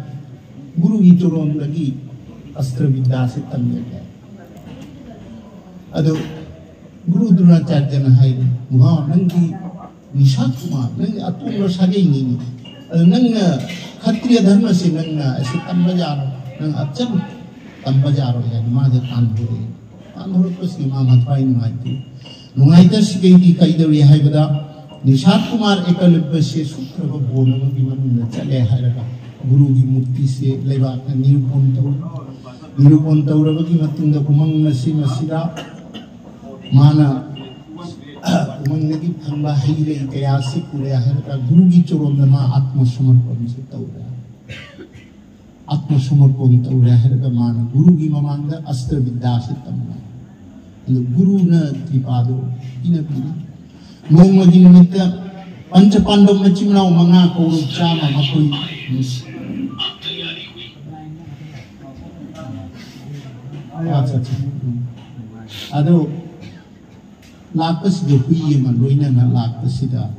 ꯒꯨꯔꯨꯒꯤ ꯆꯔꯣꯟꯗꯒꯤ ꯑꯁꯇ꯭ꯔ ꯕꯤꯗ꯭ꯌꯥꯁꯦ ꯇꯝꯖꯒꯦ꯫" ꯑꯗꯣ ꯒꯨꯔꯨ ꯗ꯭ꯔꯣꯅꯥꯆꯥꯔꯌꯅ ꯍꯥꯏꯔꯤ, "ꯃꯍꯥ, ꯅꯪꯗꯤ ꯅꯤꯁꯥ ꯀꯨꯃꯥꯔ, ꯅꯪꯗꯤ ꯑꯇꯣꯡꯕ ꯁꯥꯒꯩꯅꯤꯅꯦ꯫ ꯑꯗꯣ ꯅꯪꯅ ꯈꯇ꯭ꯔꯤꯌ ꯙꯔꯃꯁꯦ ꯅꯪꯅ ꯑꯁꯤ ꯇꯝꯕ ꯌꯥꯔꯣꯏ, ꯅꯪ ꯑꯆꯟ ꯇꯝꯕ ꯌꯥꯔꯣꯏ" ꯍꯥꯏꯅ ꯃꯥꯁꯦ ꯇꯥꯟꯊꯣꯔꯛꯑꯦ꯫ ꯇꯥꯟꯊꯣꯔꯛꯄꯁꯤꯗꯤ ꯃꯥ ꯃꯊ꯭ꯋꯥꯏ ꯅꯨꯡꯉꯥꯏꯇꯦ꯫ ꯅꯨꯡꯉꯥꯏꯇ ꯁꯤꯒꯩꯗꯤ ꯀꯩꯗꯧꯔꯤ ꯍꯥꯏꯕꯗ, ꯅꯤꯁꯥ ꯀꯨꯃꯥꯔ ꯑꯦꯀꯂꯕ꯭ꯌꯁꯦ ꯁꯨꯠꯇ꯭ꯔꯕ ꯕꯣꯟ ꯑꯃꯒꯤ ꯃꯅꯨꯡꯗ ꯆꯠꯂꯦ ꯍꯥꯏꯔꯒ ꯒꯨꯔꯨꯒꯤ ꯃꯨꯔꯇꯤꯁꯦ ꯂꯩꯕꯥꯛꯅ ꯅꯤꯔꯨꯄꯟ ꯇꯧꯔꯦ꯫ ꯅꯤꯔꯨꯄꯟ ꯇꯧꯔꯕꯒꯤ ꯃꯇꯨꯡꯗ ꯎꯃꯪ ꯑꯁꯤ ꯃꯁꯤꯗ ꯃꯥꯅ ꯎꯃꯪꯗꯒꯤ ꯐꯪꯕ ꯍꯩ ꯂꯩ ꯀꯌꯥꯁꯤ ꯄꯨꯔꯦ ꯍꯥꯏꯔꯒ ꯒꯨꯔꯨꯒꯤ ꯆꯔꯣꯟꯗ ꯃꯥ ꯑꯥꯠꯃ ꯁꯃꯔꯄꯟꯁꯦ ꯇꯧꯔꯦ꯫ ꯑꯥꯠꯃ ꯁꯃꯔꯄꯟ ꯇꯧꯔꯦ ꯍꯥꯏꯔꯒ ꯃꯥꯅ ꯒꯨꯔꯨꯒꯤ ꯃꯃꯥꯡꯗ ꯑꯁꯇ꯭ꯔ ꯕꯤꯗ꯭ꯌꯥꯁꯦ ꯇꯝꯃꯦ꯫ ꯑꯗꯨ ꯒꯨꯔꯨꯅ ꯀ꯭ꯔꯤꯄꯥꯗꯣ ꯄꯤꯅꯕꯤꯔꯤ꯫ ꯅꯣꯡꯃꯒꯤ ꯅꯨꯃꯤꯠꯇ ꯄꯟꯆ ꯄꯥꯟꯗꯕ ꯃꯆꯤꯟ ꯃꯅꯥꯎ ꯃꯉꯥ ꯀꯧꯔꯣꯞ ꯆꯥꯝꯃ ꯃꯈꯣꯏ ꯑꯠꯆꯥ, ꯑꯠꯆꯥ꯫ ꯎꯝ꯫ ꯑꯗꯣ ꯂꯥꯛꯄꯁꯤꯗ ꯍꯨꯏ ꯑꯃ ꯂꯣꯏꯅꯅ ꯂꯥꯛꯄꯁꯤꯗ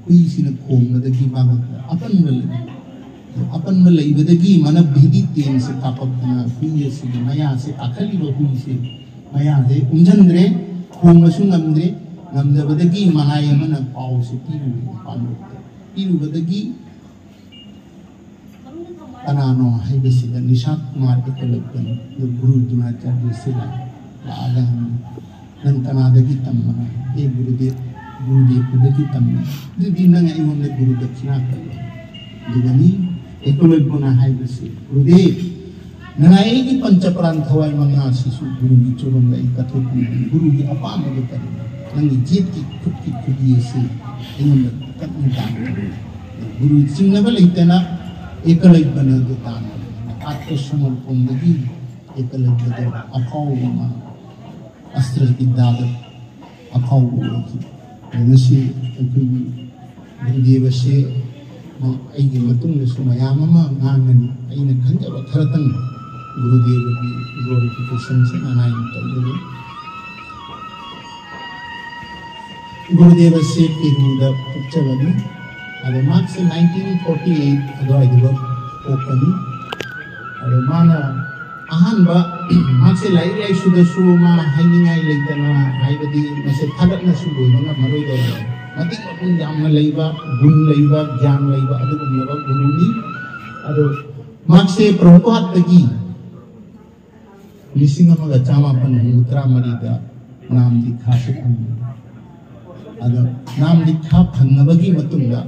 ꯍꯨꯏꯁꯤꯅ ꯈꯣꯡꯕꯗꯒꯤ ꯃꯥ ꯑꯄꯟꯕ ꯂꯩ꯫ ꯑꯄꯟꯕ ꯂꯩꯕꯗꯒꯤ ꯃꯥꯅ ꯚꯤꯗꯤ ꯇꯦꯟꯁꯦ ꯀꯥꯞꯄꯛꯇꯅ ꯍꯨꯏ ꯑꯁꯤꯒꯤ ꯃꯌꯥꯁꯦ, ꯀꯥꯈꯠꯂꯤꯕ ꯍꯨꯏꯁꯦ ꯃꯌꯥꯁꯦ ꯎꯝꯁꯤꯟꯗ꯭ꯔꯦ꯫ ꯍꯣꯡꯕꯁꯨ ꯉꯝꯗ꯭ꯔꯦ꯫ ꯉꯝꯗꯕꯗꯒꯤ ꯃꯂꯥꯏ ꯑꯃꯅ ꯄꯥꯎꯁꯦ ꯄꯤꯔꯨꯔꯦ ꯏꯄꯥꯝꯂꯣꯞꯇ꯫ ꯄꯤꯔꯨꯕꯗꯒꯤ ꯀꯅꯥꯅꯣ ꯍꯥꯏꯕꯁꯤꯗ ꯅꯤꯁꯥ ꯀꯨꯃꯥꯔ ꯑꯦꯀꯂꯕ꯭ꯌꯅ, ꯑꯗꯨ ꯒꯨꯔꯨ ꯗ꯭ꯔꯣꯅꯥꯆꯥꯔꯌꯁꯤ ꯂꯥꯛꯑꯦ꯫ ꯂꯥꯛꯑꯒ ꯍꯪꯉꯤ, "ꯅꯪ ꯀꯅꯥꯗꯒꯤ ꯇꯝꯕꯅꯣ?" "ꯑꯦ ꯒꯨꯔꯨꯗꯦꯕ, ꯒꯨꯔꯨꯗꯦꯕꯗꯒꯤ ꯇꯝꯃꯦ꯫" "ꯑꯗꯨꯗꯤ ꯅꯪ ꯑꯩꯉꯣꯟꯗ ꯒꯨꯔꯨ ꯗꯈꯤꯅꯥ ꯀꯔꯤ?" ꯑꯗꯨꯒꯅꯤ ꯑꯦꯀꯂꯕ꯭ꯌꯅ ꯍꯥꯏꯕꯁꯤ, "ꯒꯨꯔꯨꯗꯦꯕ, ꯅꯅꯥꯏ ꯑꯩꯒꯤ ꯄꯟꯆꯄ꯭ꯔꯥꯟ ꯊꯋꯥꯏ ꯃꯉꯥ ꯑꯁꯤꯁꯨ ꯒꯨꯔꯨꯒꯤ ꯆꯨꯔꯝꯗ ꯑꯩ ꯀꯠꯊꯣꯛꯄꯤꯕꯅꯤ꯫ ꯒꯨꯔꯨꯒꯤ ꯑꯄꯥꯝꯕꯗꯨ ꯀꯔꯤꯅꯣ? ꯅꯪꯒꯤ ꯖꯦꯠꯀꯤ ꯈꯨꯠꯀꯤ ꯈꯨꯕꯤ ꯑꯁꯤ ꯑꯩꯉꯣꯟꯗ ꯀꯠꯅ ꯇꯥꯡꯕꯅꯤ꯫" ꯒꯨꯔꯨ ꯆꯤꯡꯅꯕ ꯂꯩꯇꯅ ꯑꯦꯀꯂꯕ꯭ꯌꯅ ꯑꯗꯨ ꯇꯥꯟꯕꯅꯤ꯫ ꯑꯥꯠꯃ ꯁꯃꯔꯄꯟꯗꯒꯤ ꯑꯦꯀꯂꯕ꯭ꯌꯗ ꯑꯐꯥꯎꯕ ꯑꯃ, ꯑꯁꯇ꯭ꯔ ꯕꯤꯗ꯭ꯌꯥꯗ ꯑꯐꯥꯎꯕ ꯑꯣꯏꯈꯤ꯫ ꯑꯗꯨꯅ ꯁꯤ ꯑꯩꯈꯣꯏꯒꯤ ꯒꯨꯔꯨꯗꯦꯕꯁꯦ ꯑꯩꯒꯤ ꯃꯇꯨꯡꯗꯁꯨ ꯃꯌꯥꯝ ꯑꯃ ꯉꯥꯡꯒꯅꯤ꯫ ꯑꯩꯅ ꯈꯟꯖꯕ ꯈꯔꯇꯪ ꯒꯨꯔꯨꯗꯦꯕꯒꯤ glorificationꯁꯦ ꯉꯥꯡꯉꯥꯏꯅ ꯇꯧꯖꯒꯦ꯫ ꯒꯨꯔꯨꯗꯦꯕꯁꯦ ꯄꯦꯔꯨꯗ ꯄꯣꯛꯆꯕꯅꯤ꯫ ꯑꯗꯣ ꯃꯍꯥꯛꯁꯦ nineteen forty eight ꯑꯗꯨꯋꯥꯏꯗꯨꯗ ꯄꯣꯛꯄꯅꯤ꯫ ꯑꯗꯣ ꯃꯥꯅ ꯑꯍꯥꯟꯕ ꯃꯍꯥꯛꯁꯦ ꯂꯥꯏꯔꯤꯛ ꯂꯥꯏꯁꯨꯗꯁꯨ ꯃꯥ ꯍꯥꯏꯅꯤꯡꯉꯥꯏ ꯂꯩꯇꯅ, ꯍꯥꯏꯕꯗꯤ ꯃꯁꯦ ꯊꯥꯒꯠꯅꯁꯨ ꯂꯣꯏꯕ ꯉꯝꯃꯔꯣꯏꯗꯧꯔꯕ ꯃꯇꯤꯛ ꯃꯒꯨꯟ ꯌꯥꯝꯅ ꯂꯩꯕ, ꯒꯨꯟ ꯂꯩꯕ, ꯒ꯭ꯌꯥꯟ ꯂꯩꯕ ꯑꯗꯨꯒꯨꯝꯂꯕ ꯒꯨꯔꯨꯅꯤ꯫ ꯑꯗꯣ ꯃꯍꯥꯛꯁꯦ ꯄ꯭ꯔꯚꯨꯄꯥꯗꯇꯒꯤ ꯂꯤꯁꯤꯡ ꯑꯃꯒ ꯆꯥꯃꯥꯄꯟ ꯍꯨꯝꯐꯨꯇꯔꯥ ꯃꯔꯤꯗ ꯅꯥꯝ ꯗꯤꯛꯈꯥꯁꯨ ꯐꯪꯉꯤ꯫ ꯑꯗꯣ ꯅꯥꯝ ꯗꯤꯛꯈꯥ ꯐꯪꯉꯕꯒꯤ ꯃꯇꯨꯡꯗ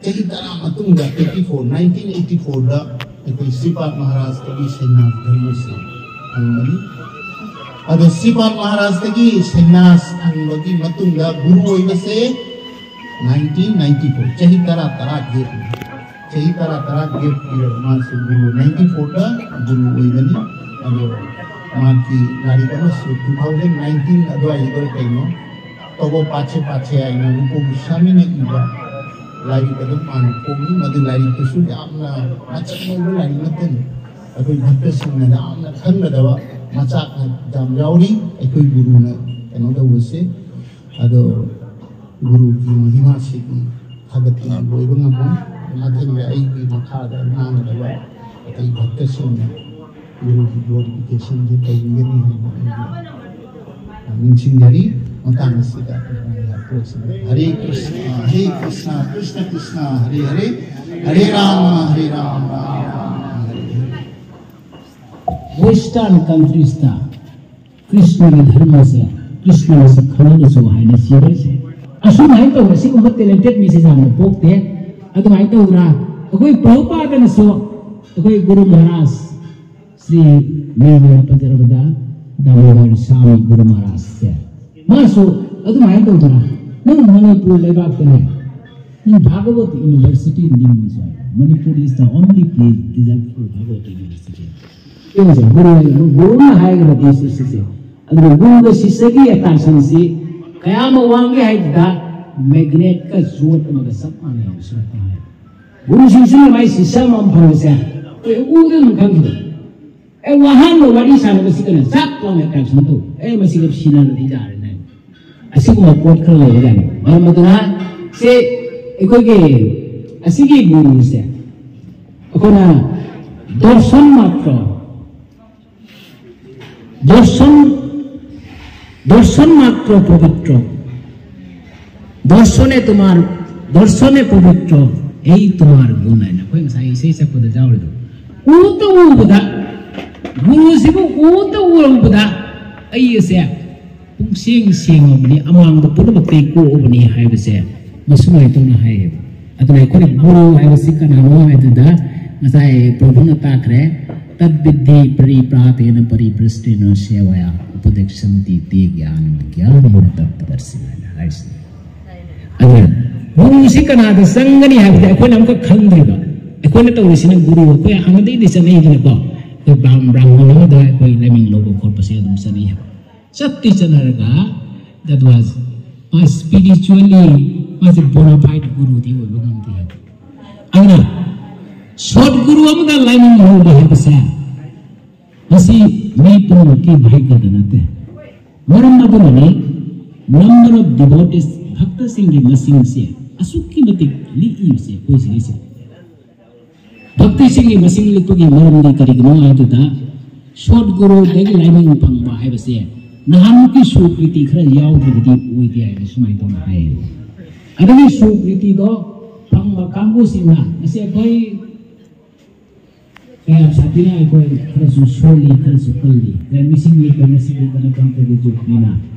ꯆꯍꯤ ꯇꯔꯥ ꯃꯇꯨꯡꯗ eighty four, nineteen eighty fourꯗ ꯑꯩꯈꯣꯏ ꯁ꯭ꯔꯤꯄꯥꯗ ꯃꯍꯥꯔꯥꯖꯇꯒꯤ ꯁꯟꯅ꯭ꯌꯥꯁ ꯙꯔꯃꯁꯦ ꯐꯪꯕꯅꯤ꯫ ꯑꯗꯣ ꯁ꯭ꯔꯤꯄꯥꯗ ꯃꯍꯥꯔꯥꯖꯇꯒꯤ ꯁꯟꯅ꯭ꯌꯥꯁ ꯐꯪꯕꯒꯤ ꯃꯇꯨꯡꯗ ꯒꯨꯔꯨ ꯑꯣꯏꯕꯁꯦ nineteen ninety four, ꯆꯍꯤ ꯇꯔꯥ, ꯇꯔꯥ gapꯅꯤ꯫ ꯆꯍꯤ ꯇꯔꯥ, ꯇꯔꯥ gap ꯄꯤꯔꯒ ꯃꯥꯁꯦ ꯒꯨꯔꯨ ninety fourꯗ ꯒꯨꯔꯨ ꯑꯣꯏꯕꯅꯤ꯫ ꯑꯗꯣ ꯃꯥꯒꯤ ꯂꯥꯏꯔꯤꯛ ꯑꯃꯁꯨ two thousand nineteen ꯑꯗꯨꯋꯥꯏꯗ ꯀꯩꯅꯣ ꯇꯧꯕ ꯄꯥꯠꯁꯦ ꯄꯥꯠꯁꯦ ꯍꯥꯏꯅ ꯔꯨꯄ ꯒꯣꯁ꯭ꯋꯥꯃꯤꯅ ꯏꯕ ꯂꯥꯏꯔꯤꯛ ꯑꯗꯨꯝ ꯃꯥꯅ ꯐꯣꯡꯉꯤ꯫ ꯃꯗꯨ ꯂꯥꯏꯔꯤꯛꯇꯨꯁꯨ ꯌꯥꯝꯅ ꯃꯆꯪ ꯑꯣꯏꯕ ꯂꯥꯏꯔꯤꯛ ꯅꯠꯇꯅ ꯑꯩꯈꯣꯏ ꯚꯛꯇꯁꯤꯡꯅ ꯌꯥꯝꯅ ꯈꯪꯒꯗꯕ ꯃꯆꯥꯛ ꯌꯥꯝ ꯌꯥꯎꯔꯤ꯫ ꯑꯩꯈꯣꯏ ꯒꯨꯔꯨꯅ ꯀꯩꯅꯣ ꯇꯧꯕꯁꯦ꯫ ꯑꯗꯣ ꯒꯨꯔꯨꯒꯤ ꯃꯍꯤꯃꯥꯁꯤꯗꯤ ꯊꯥꯒꯠꯇꯅ ꯂꯣꯏꯕ ꯉꯝꯃꯣꯏ꯫ ꯃꯊꯪꯗ ꯑꯩꯒꯤ ꯃꯈꯥꯗ ꯉꯥꯡꯒꯗꯕ ꯑꯇꯩ ꯚꯛꯇꯁꯤꯡꯅ ꯒꯨꯔꯨꯒꯤ glorificationꯁꯦ ꯇꯧꯕꯤꯒꯅꯤ ꯍꯥꯏꯅ ꯑꯩꯅ ꯅꯤꯡꯁꯤꯡꯖꯔꯤ꯫ ꯃꯇꯥꯡ ꯑꯁꯤꯗ ꯑꯩꯈꯣꯏ ꯍꯔꯦ ꯀ꯭ꯔꯤꯁꯅ, ꯍꯔꯦ ꯀ꯭ꯔꯤꯁꯅ, ꯀ꯭ꯔꯤꯁꯅ ꯀ꯭ꯔꯤꯁꯅ, ꯍꯔꯦ ꯍꯔꯦ, ꯍꯔꯦ ꯔꯥꯃ, ꯍꯔꯦ ꯔꯥꯃ, ꯔꯥꯃ ꯔꯥꯃ, ꯍꯔꯦ ꯍꯔꯦ꯫ Western countries ꯇ ꯀ꯭ꯔꯤꯁꯅꯒꯤ ꯙꯔꯃꯁꯦ, ꯀ꯭ꯔꯤꯁꯅ ꯃꯁꯛ ꯈꯪꯍꯜꯂꯁꯨ ꯍꯥꯏꯅ ꯆꯦꯟꯅꯔꯤꯁꯦ꯫ ꯑꯁꯨꯃꯥꯏꯅ ꯇꯧꯕ ꯁꯤꯒꯨꯝꯕ talented ꯃꯤꯁꯦ ꯌꯥꯝꯅ ꯄꯣꯛꯇꯦ꯫ ꯑꯗꯨꯃꯥꯏꯅ ꯇꯧꯕ꯭ꯔꯥ? ꯑꯩꯈꯣꯏ ꯄ꯭ꯔꯚꯨꯄꯥꯗꯅꯁꯨ ꯑꯩꯈꯣꯏ ꯒꯨꯔꯨ ꯃꯍꯥꯔꯥꯖ ꯁ꯭ꯔꯤ ꯃꯤꯡ ꯑꯣꯏꯅ ꯄꯟꯖꯔꯕꯗ ꯗꯥꯃꯣꯗꯔ ꯁ꯭ꯋꯥꯃꯤ ꯒꯨꯔꯨ ꯃꯍꯥꯔꯥꯖꯁꯦ, ꯃꯥꯁꯨ ꯑꯗꯨꯃꯥꯏꯅ ꯇꯧꯗꯅ, ꯅꯪ ꯃꯅꯤꯄꯨꯔ ꯂꯩꯕꯥꯛꯇꯅꯦ, ꯅꯪ ꯚꯥꯒꯋꯠ ꯌꯨꯅꯤꯚꯔꯁꯤꯇꯤ ꯂꯤꯡꯕꯁꯨ ꯍꯥꯏ꯫ Manipur is the only place deserve for Bhagavad University. ꯌꯦꯡꯁꯦ, ꯒꯨꯔꯨ, ꯒꯨꯔꯨꯅ ꯍꯥꯏꯈ꯭ꯔꯕꯗꯤ ꯁꯤ, ꯁꯤꯁꯦ꯫ ꯑꯗꯨꯅ ꯒꯨꯔꯨꯒ ꯁꯤꯁꯒꯤ attraction ꯁꯤ ꯀꯌꯥꯝ ꯋꯥꯡꯒꯦ ꯍꯥꯏꯕꯗ, magnet ꯀ ꯌꯣꯠ ꯑꯃꯒ ꯆꯞ ꯃꯥꯟꯅꯩ ꯍꯥꯏꯕꯁꯨ ꯍꯥꯏ꯫ ꯒꯨꯔꯨꯁꯤꯡꯁꯤꯅ ꯃꯥꯏ ꯁꯤꯁ ꯑꯃꯃꯝ ꯐꯪꯕꯁꯦ ꯑꯩꯈꯣꯏ ꯎꯕꯗ ꯑꯗꯨꯝ ꯈꯪꯈꯤꯕ꯫ ꯑꯦ, ꯑꯍꯥꯟꯕ ꯋꯥꯔꯤ ꯁꯥꯟꯅꯕꯁꯤꯗꯅ ꯆꯥꯛ ꯂꯥꯎꯅ attraction ꯇꯧ꯫ ꯑꯦ, ꯃꯁꯤꯒ ꯁꯤꯟꯅꯔꯗꯤ ꯌꯥꯔꯦꯅꯦ꯫ ꯑꯁꯤꯒꯨꯝꯕ ꯄꯣꯠ ꯈꯔ ꯂꯩꯔꯒꯅꯤ꯫ ꯃꯔꯝ ꯑꯗꯨꯅ ꯁꯤ ꯑꯩꯈꯣꯏꯒꯤ ꯑꯁꯤꯒꯤ ꯒꯨꯔꯨꯁꯦ ꯑꯩꯈꯣꯏꯅ ꯗꯣꯔꯁꯟ ꯃꯥꯇ꯭ꯔ, ꯗꯣꯔꯁꯟ, ꯗꯣꯔꯁꯟ ꯃꯥꯇ꯭ꯔ ꯄꯕꯤꯇ꯭ꯔ, ꯗꯣꯔꯁꯅꯦ ꯇꯨꯃꯥꯔ, ꯗꯣꯔꯁꯅꯦ ꯄꯕꯤꯇ꯭ꯔ, ꯑꯩ ꯇꯨꯃꯥꯔ ꯒꯨꯟ ꯍꯥꯏꯅ ꯑꯩꯈꯣꯏ ꯉꯁꯥꯏ ꯏꯁꯩ ꯁꯛꯄꯗ ꯌꯥꯎꯔꯤꯗꯣ꯫ ꯎꯇ ꯎꯕꯗ, ꯒꯨꯔꯨꯁꯤꯕꯨ ꯎꯇ ꯎꯔꯨꯕꯗ ꯑꯩ ꯑꯁꯦ ꯄꯨꯡꯁꯦꯡ ꯁꯦꯡꯉꯕꯅꯤ, ꯑꯃꯥꯡꯕ ꯄꯨꯝꯅꯃꯛꯇꯒꯤ ꯀꯣꯛꯑꯕꯅꯤ ꯍꯥꯏꯕꯁꯦ ꯃꯁꯨꯃꯥꯏꯅ ꯇꯧꯅ ꯍꯥꯏꯌꯦꯕ꯫ ꯑꯗꯨꯅ ꯑꯩꯈꯣꯏꯅ ꯒꯨꯔꯨ ꯍꯥꯏꯕꯁꯤ ꯀꯅꯥꯅꯣ ꯍꯥꯏꯗꯨꯗ ꯉꯁꯥꯏ ꯄ꯭ꯔꯚꯨꯅ ꯇꯥꯛꯈ꯭ꯔꯦ, "ꯇꯗ꯭ ꯚꯤꯗ꯭ꯙꯤ ꯄꯔꯤꯄ꯭ꯔꯥꯇꯦꯅ ꯄꯔꯤꯚ꯭ꯔꯁ꯭ꯇꯦꯅ ꯁꯦꯋꯌꯥ ꯎꯄꯗꯦꯛꯁꯟꯇꯤ ꯇꯦ ꯒ꯭ꯌꯥꯅ ꯒ꯭ꯌꯥꯅ ꯇꯠꯄꯗꯔꯁꯤꯅ" ꯍꯥꯏꯅ ꯍꯥꯏꯔꯤꯁꯤꯅ꯫ ꯑꯗꯨꯅ ꯒꯨꯔꯨꯁꯤ ꯀꯅꯥꯗ ꯆꯪꯒꯅꯤ ꯍꯥꯏꯕꯗꯤ ꯑꯩꯈꯣꯏꯅ ꯑꯃꯨꯛꯈꯛ ꯈꯪꯗ꯭ꯔꯤꯕ꯫ ꯑꯩꯈꯣꯏꯅ ꯇꯧꯔꯤꯁꯤꯅ ꯒꯨꯔꯨ ꯑꯩꯈꯣꯏ ꯍꯥꯟꯅꯗꯒꯤꯗꯤ ꯆꯠꯅꯩꯗꯅꯀꯣ, ꯑꯩꯈꯣꯏ ꯕ꯭ꯔꯥꯍ-, ꯕ꯭ꯔꯥꯍꯃꯟ ꯑꯃꯗ ꯑꯩꯈꯣꯏ ꯂꯥꯏꯃꯤꯡ ꯂꯧꯕ ꯈꯣꯠꯄꯁꯦ ꯑꯗꯨꯝ ꯆꯠꯅꯩ ꯍꯥꯏꯕ꯫ ꯆꯠꯇꯤ ꯆꯠꯅꯔꯒ, that was ꯃꯥ spiritually ꯃꯥꯁꯦ bona fide ꯒꯨꯔꯨꯗꯤ ꯑꯣꯏꯕ ꯉꯝꯗꯦ ꯍꯥꯏꯕ꯫ ꯑꯗꯨꯅ ꯁꯣꯠ ꯒꯨꯔꯨ ꯑꯃꯗ ꯂꯥꯏꯃꯤꯡ ꯂꯧꯕ ꯍꯥꯏꯕꯁꯦ ꯃꯁꯤ ꯃꯤ ꯄꯨꯝꯅꯃꯛꯀꯤ ꯚꯥꯒ꯭ꯌꯗ ꯅꯠꯇꯦ꯫ ꯃꯔꯝ ꯑꯗꯨꯅꯅꯤ number of devotees, ꯚꯛꯇꯁꯤꯡꯒꯤ ꯃꯁꯤꯡꯁꯦ ꯑꯁꯨꯛꯀꯤ ꯃꯇꯤꯛ ꯂꯤꯛꯏꯕꯁꯦ ꯑꯩꯈꯣꯏ ꯁꯤꯒꯤꯁꯦ꯫ ꯚꯛꯇꯁꯤꯡꯒꯤ ꯃꯁꯤꯡ ꯂꯤꯛꯄꯒꯤ ꯃꯔꯝꯗꯤ ꯀꯔꯤꯒꯤꯅꯣ ꯍꯥꯏꯕꯗ, ꯁꯣꯠ ꯒꯨꯔꯨꯗꯒꯤ ꯂꯥꯏꯃꯤꯡ ꯐꯪꯕ ꯍꯥꯏꯕꯁꯦ ꯅꯍꯥꯟꯃꯨꯛꯀꯤ ꯁꯨꯀ꯭ꯔꯤꯇꯤ ꯈꯔ ꯌꯥꯎꯗ꯭ꯔꯕꯗꯤ ꯑꯣꯏꯗꯦ ꯍꯥꯏꯅ ꯁꯨꯃꯥꯏꯅ ꯇꯧꯅ ꯍꯥꯏꯌꯦꯕ꯫ ꯑꯗꯨꯒꯤ ꯁꯨꯀ꯭ꯔꯤꯇꯤꯗꯣ ꯐꯪꯕ ꯀꯥꯡꯕꯨꯁꯤꯡꯅ ꯉꯁꯤ ꯑꯩꯈꯣꯏ ꯀꯌꯥꯝ ꯁꯥꯊꯤꯅ ꯑꯩꯈꯣꯏ ꯈꯔꯁꯨ ꯁꯣꯜꯂꯤ, ꯈꯔꯁꯨ ꯀꯜꯂꯤ꯫ ꯀꯌꯥ ꯃꯤꯁꯤꯡ ꯂꯤꯛꯄ, ꯃꯁꯤꯡ ꯂꯤꯛꯄꯅ ꯀꯥꯡꯄꯣꯛꯄꯤ ꯆꯨꯞꯄꯅꯤꯅ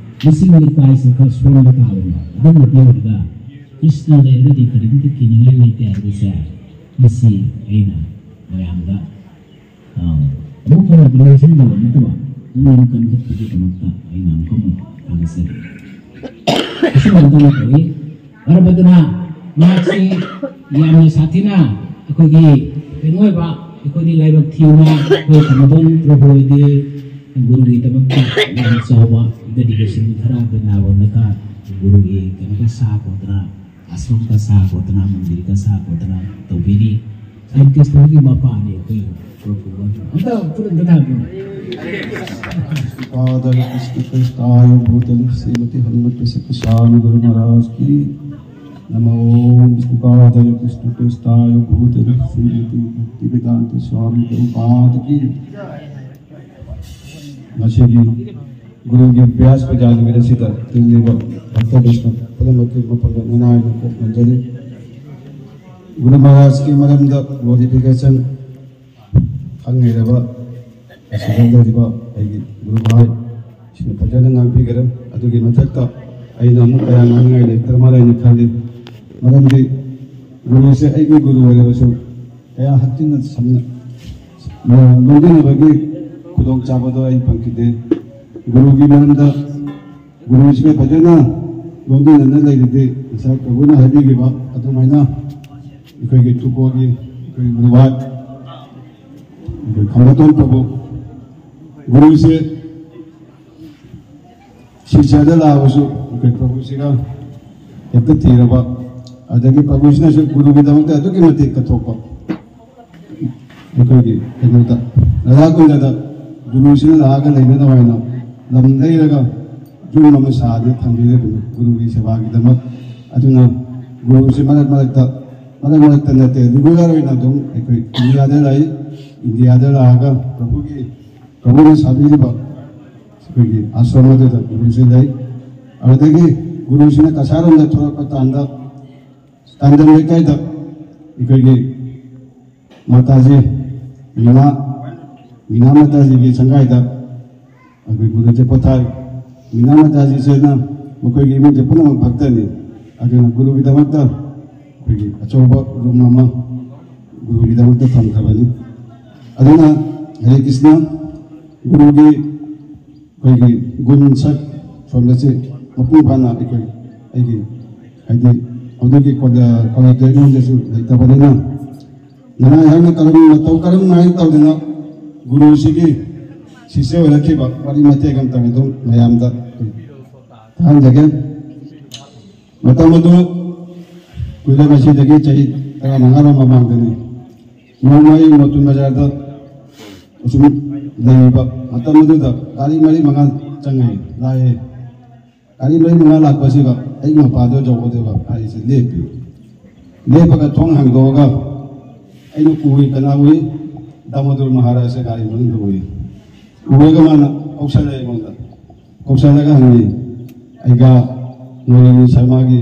ꯃꯤꯁꯤꯡ ꯂꯤꯛꯄ ꯍꯥꯏꯁꯦ ꯈꯔ ꯁꯣꯟꯕ ꯇꯥꯕꯅꯤ꯫ ꯑꯗꯨꯝꯕ ꯄꯤꯔꯒ ꯀ꯭ꯔꯤꯁꯅ ꯂꯩꯔꯒꯗꯤ ꯀꯔꯤꯝꯇ ꯀꯤꯅꯤꯡꯉꯥꯏ ꯂꯩꯇꯦ ꯍꯥꯏꯕꯁꯦ ꯃꯁꯤ ꯑꯩꯅ ꯃꯌꯥꯝꯗ ꯑꯃꯨꯛ ꯍꯟꯅ ꯂꯣꯏꯁꯤꯟꯗꯕ ꯅꯠꯇꯕ ꯄꯨꯛꯅꯤꯡ ꯀꯟꯈꯠꯄꯒꯤꯗꯃꯛꯇ ꯑꯩꯅ ꯑꯃꯨꯛꯀ ꯑꯃꯨꯛ ꯊꯥꯒꯠꯆꯔꯤ꯫ ꯑꯁꯨꯝꯅ ꯇꯧꯏ꯫ ꯃꯔꯝ ꯑꯗꯨꯅ ꯃꯍꯥꯛꯁꯤ ꯌꯥꯝꯅ ꯁꯥꯊꯤꯅ ꯑꯩꯈꯣꯏꯒꯤ ꯀꯩꯅꯣ ꯑꯣꯏꯕ, ꯑꯩꯈꯣꯏꯗꯤ ꯂꯥꯏꯕꯛ ꯊꯤꯕ, ꯑꯩꯈꯣꯏ ꯀꯃꯗꯣꯟ ꯄ꯭ꯔꯚꯨ ꯍꯣꯏꯗꯤ ꯒꯨꯔꯨꯒꯤꯗꯃꯛꯇ ꯌꯥꯝ ꯆꯥꯎꯕ dedication ꯈꯔ ꯕ꯭ꯔꯤꯟꯗꯥꯕꯟꯗꯒ ꯒꯨꯔꯨꯒꯤ ꯀꯩꯅꯣꯒ ꯁꯥ ꯈꯣꯠꯇꯅ, ꯑꯁ꯭ꯔꯝꯒ ꯁꯥ ꯈꯣꯠꯇꯅ, ꯃꯟꯗꯤꯔꯒ ꯁꯥ ꯈꯣꯠꯇꯅ ꯇꯧꯕꯤꯔꯤ꯫ ꯁꯥꯏꯟꯇꯤꯁꯇꯨꯒꯤ ꯃꯄꯥꯅꯤ ꯑꯩꯈꯣꯏ ꯄ꯭ꯔꯚꯨ ꯍꯣꯏ꯫ ꯑꯝꯇ ꯈꯨꯠ ꯑꯝꯇ ꯊꯥꯕꯤꯌꯨ꯫ ꯄꯥꯗ ꯀ꯭ꯔꯤꯁꯅ ꯀ꯭ꯔꯤꯁꯇꯥꯌ ꯚꯨꯇꯂꯤ ꯁ꯭ꯔꯤꯃꯇꯤ ꯍꯅꯨꯃꯠ ꯀ꯭ꯔꯤꯁꯅ ꯀ꯭ꯔꯤꯁꯥꯃꯤ ꯒꯨꯔꯨ ꯃꯍꯥꯔꯥꯖ ꯀꯤ ꯅꯃꯣ꯫ ꯀ꯭ꯔꯤꯁꯅ ꯄꯥꯗ ꯀ꯭ꯔꯤꯁꯅ ꯀ꯭ꯔꯤꯁꯇꯥꯌ ꯚꯨꯇꯂꯤ ꯁ꯭ꯔꯤꯃꯇꯤ ꯚꯛꯇꯤ ꯚꯦꯗꯥꯟꯇ ꯁ꯭ꯋꯥꯃꯤ ꯒꯨꯔꯨ ꯄꯥꯗ ꯀꯤ꯫ ꯉꯁꯤꯒꯤ ꯒꯨꯔꯨꯒꯤ ꯕ꯭ꯌꯥꯁ ꯄꯨꯖꯥ ꯅꯨꯃꯤꯠ ꯑꯁꯤꯗ ꯇꯤꯟꯂꯤꯕ ꯚꯛꯇ ꯀ꯭ꯔꯤꯁꯅ ꯄꯨꯝꯅꯃꯛꯀꯤ ꯃꯐꯝꯗ ꯅꯨꯡꯉꯥꯏꯅ ꯀꯣꯛꯅꯖꯔꯤ꯫ ꯒꯨꯔꯨ ꯃꯍꯥꯔꯥꯖꯀꯤ ꯃꯔꯝꯗ glorification ꯈꯪ ꯍꯩꯔꯕ ꯑꯁꯤꯗ ꯂꯩꯔꯤꯕ ꯑꯩꯒꯤ ꯒꯨꯔꯨ ꯚꯥꯏ ꯁꯤꯅ ꯐꯖꯅ ꯉꯥꯡꯕꯤꯈ꯭ꯔꯦ꯫ ꯑꯗꯨꯒꯤ ꯃꯊꯛꯇ ꯑꯩꯅ ꯑꯃꯨꯛ ꯀꯌꯥ ꯉꯥꯡꯅꯤꯡꯉꯥꯏ ꯂꯩꯇ꯭ꯔ ꯃꯥꯜꯂꯦ ꯍꯥꯏꯅ ꯈꯜꯂꯤ꯫ ꯃꯔꯝꯗꯤ ꯒꯨꯔꯨꯁꯦ ꯑꯩꯒꯤ ꯒꯨꯔꯨ ꯑꯣꯏꯔꯕꯁꯨ ꯀꯌꯥ ꯍꯛꯆꯤꯟꯅ ꯁꯝꯅ ꯂꯣꯏꯅꯅꯕꯒꯤ ꯈꯨꯗꯣꯡꯆꯥꯕꯗꯣ ꯑꯩ ꯐꯪꯈꯤꯗꯦ꯫ ꯒꯨꯔꯨꯒꯤ ꯃꯔꯝꯗ ꯒꯨꯔꯨꯁꯤꯒ ꯐꯖꯅ ꯂꯣꯏꯅꯅ ꯂꯩꯔꯗꯤ ꯉꯁꯥꯏ ꯄ꯭ꯔꯚꯨꯅ ꯍꯥꯏꯕꯤꯈꯤꯕ ꯑꯗꯨꯃꯥꯏꯅ ꯑꯩꯈꯣꯏꯒꯤ ꯇꯨꯀꯣꯒꯤ ꯑꯩꯈꯣꯏ ꯒꯨꯔꯨ ꯚꯥꯏ ꯑꯩꯈꯣꯏ ꯈꯝꯕꯇꯣꯟ ꯄ꯭ꯔꯚꯨ ꯒꯨꯔꯨꯁꯦ ꯁꯤꯜꯆꯔꯗ ꯂꯥꯛꯑꯕꯁꯨ ꯑꯩꯈꯣꯏ ꯄ꯭ꯔꯚꯨꯁꯤꯒ ꯍꯦꯛꯇ ꯊꯤꯔꯕ, ꯑꯗꯒꯤ ꯄ꯭ꯔꯚꯨꯁꯤꯅꯁꯨ ꯒꯨꯔꯨꯒꯤꯗꯃꯛꯇ ꯑꯗꯨꯛꯀꯤ ꯃꯇꯤꯛ ꯀꯠꯊꯣꯛꯄ꯫ ꯑꯩꯈꯣꯏꯒꯤ ꯀꯩꯅꯣꯗ ꯔꯥꯙꯥꯀꯨꯟꯖꯗ ꯒꯨꯔꯨꯁꯤꯅ ꯂꯥꯛꯑꯒ ꯂꯩꯅꯅꯕ ꯍꯥꯏꯅ ꯂꯝ ꯂꯩꯔꯒ ꯌꯨꯝ ꯑꯃ ꯁꯥꯗꯨꯅ ꯊꯝꯕꯤꯔꯤꯕꯅꯤ ꯒꯨꯔꯨꯒꯤ ꯁꯦꯕꯥꯒꯤꯗꯃꯛ꯫ ꯑꯗꯨꯅ ꯒꯨꯔꯨꯁꯤ ꯃꯔꯛ ꯃꯔꯛꯇ, ꯃꯔꯛ ꯃꯔꯛꯇ ꯅꯠꯇꯦ, regular ꯑꯣꯏꯅ ꯑꯗꯨꯝ ꯑꯩꯈꯣꯏ ꯏꯟꯗꯤꯌꯥꯗ ꯂꯥꯛꯏ꯫ ꯏꯟꯗꯤꯌꯥꯗ ꯂꯥꯛꯑꯒ ꯄ꯭ꯔꯚꯨꯒꯤ, ꯄ꯭ꯔꯚꯨꯅ ꯁꯥꯕꯤꯔꯤꯕ ꯑꯩꯈꯣꯏꯒꯤ ꯑꯥꯁ꯭ꯔꯝ ꯑꯗꯨꯗ ꯒꯨꯔꯨꯁꯤ ꯂꯩ꯫ ꯑꯗꯨꯗꯒꯤ ꯒꯨꯔꯨꯁꯤꯅ ꯀꯁꯥꯔꯣꯝꯗ ꯊꯣꯛꯂꯛꯄ ꯀꯥꯟꯗ ꯇꯥꯟꯗꯝ ꯂꯩꯀꯥꯏꯗ ꯑꯩꯈꯣꯏꯒꯤ ꯃꯥꯇꯥꯖꯤ ꯃꯤꯅꯥ, ꯃꯤꯅꯥ ꯃꯥꯇꯥꯖꯤꯒꯤ ꯁꯪꯒꯥꯏꯗ ꯑꯩꯈꯣꯏ ꯒꯨꯔꯨꯁꯦ ꯄꯣꯊꯥꯏ꯫ ꯃꯤꯅꯥ ꯃꯥꯇꯥꯖꯤꯁꯤꯅ ꯃꯈꯣꯏꯒꯤ ꯏꯃꯨꯡꯁꯦ ꯄꯨꯝꯅꯃꯛ ꯚꯛꯇꯅꯤ꯫ ꯑꯗꯨꯅ ꯒꯨꯔꯨꯒꯤꯗꯃꯛꯇ ꯑꯩꯈꯣꯏꯒꯤ ꯑꯆꯧꯕ ꯔꯨꯝ ꯑꯃ ꯒꯨꯔꯨꯒꯤꯗꯃꯛꯇ ꯊꯝꯈ꯭ꯔꯕꯅꯤ꯫ ꯑꯗꯨꯅ ꯍꯔꯦ ꯀ꯭ꯔꯤꯁꯅ, ꯒꯨꯔꯨꯒꯤ ꯑꯩꯈꯣꯏꯒꯤ ꯒꯨꯟ ꯁꯛ ꯁꯣꯝꯗꯁꯦ ꯃꯄꯨꯡ ꯐꯥꯅ ꯑꯩꯈꯣꯏ ꯑꯩꯒꯤ ꯍꯥꯏꯗꯤ ꯑꯗꯨꯒꯤ ꯀ꯭ꯋꯥꯂꯤꯇꯤ ꯑꯩꯉꯣꯟꯗꯁꯨ ꯂꯩꯇꯕꯅꯤꯅ, ꯅꯅꯥꯏ ꯍꯥꯏꯅ ꯀꯔꯝ ꯃꯇꯧ ꯀꯔꯝ ꯍꯥꯏꯅ ꯇꯧꯗꯅ ꯒꯨꯔꯨꯁꯤꯒꯤ ꯁꯤꯁꯦ ꯑꯣꯏꯔꯛꯈꯤꯕ ꯋꯥꯔꯤ ꯃꯇꯦꯛ ꯑꯃꯇꯪ ꯑꯗꯨꯝ ꯃꯌꯥꯝꯗ ꯇꯥꯍꯟꯖꯒꯦ꯫ ꯃꯇꯝ ꯑꯗꯨ ꯀꯨꯏꯔꯦ, ꯉꯁꯤꯗꯒꯤ ꯆꯍꯤ ꯇꯔꯥꯃꯉꯥꯔꯣꯝ ꯃꯃꯥꯡꯗꯅꯤ꯫ ꯅꯣꯡꯃ ꯑꯩ ꯃꯣꯇꯨꯟ ꯕꯖꯥꯔꯗ ꯑꯁꯨꯝ ꯂꯩꯔꯤꯕ ꯃꯇꯝ ꯑꯗꯨꯗ ꯒꯥꯔꯤ ꯃꯔꯤ ꯃꯉꯥ ꯆꯪꯉꯛꯑꯦ, ꯂꯥꯛꯑꯦ꯫ ꯒꯥꯔꯤ ꯃꯔꯤ ꯃꯉꯥ ꯂꯥꯛꯄꯁꯤꯗ ꯑꯩꯒꯤ ꯃꯄꯥꯗꯣ ꯌꯧꯒꯗꯣꯏꯕ ꯍꯥꯏꯁꯦ ꯂꯦꯞꯄꯤ꯫ ꯂꯦꯞꯄꯒ ꯊꯣꯡ ꯍꯥꯡꯗꯣꯛꯑꯒ ꯑꯩꯅ ꯎꯏ꯫ ꯀꯅꯥ ꯎꯏ? ꯗꯥꯃꯣꯗꯣꯔ ꯃꯍꯥꯔꯥꯖꯁꯦ ꯒꯥꯔꯤ ꯃꯅꯨꯡꯗ ꯎꯏ꯫ ꯎꯔꯒ ꯃꯥꯅ ꯀꯧꯁꯜꯂꯦ ꯑꯩꯉꯣꯟꯗ꯫ ꯀꯧꯁꯜꯂꯒ ꯍꯪꯉꯤ, "ꯑꯩꯒ ꯅꯣꯂꯤꯅꯤ ꯁꯔꯃꯥꯒꯤ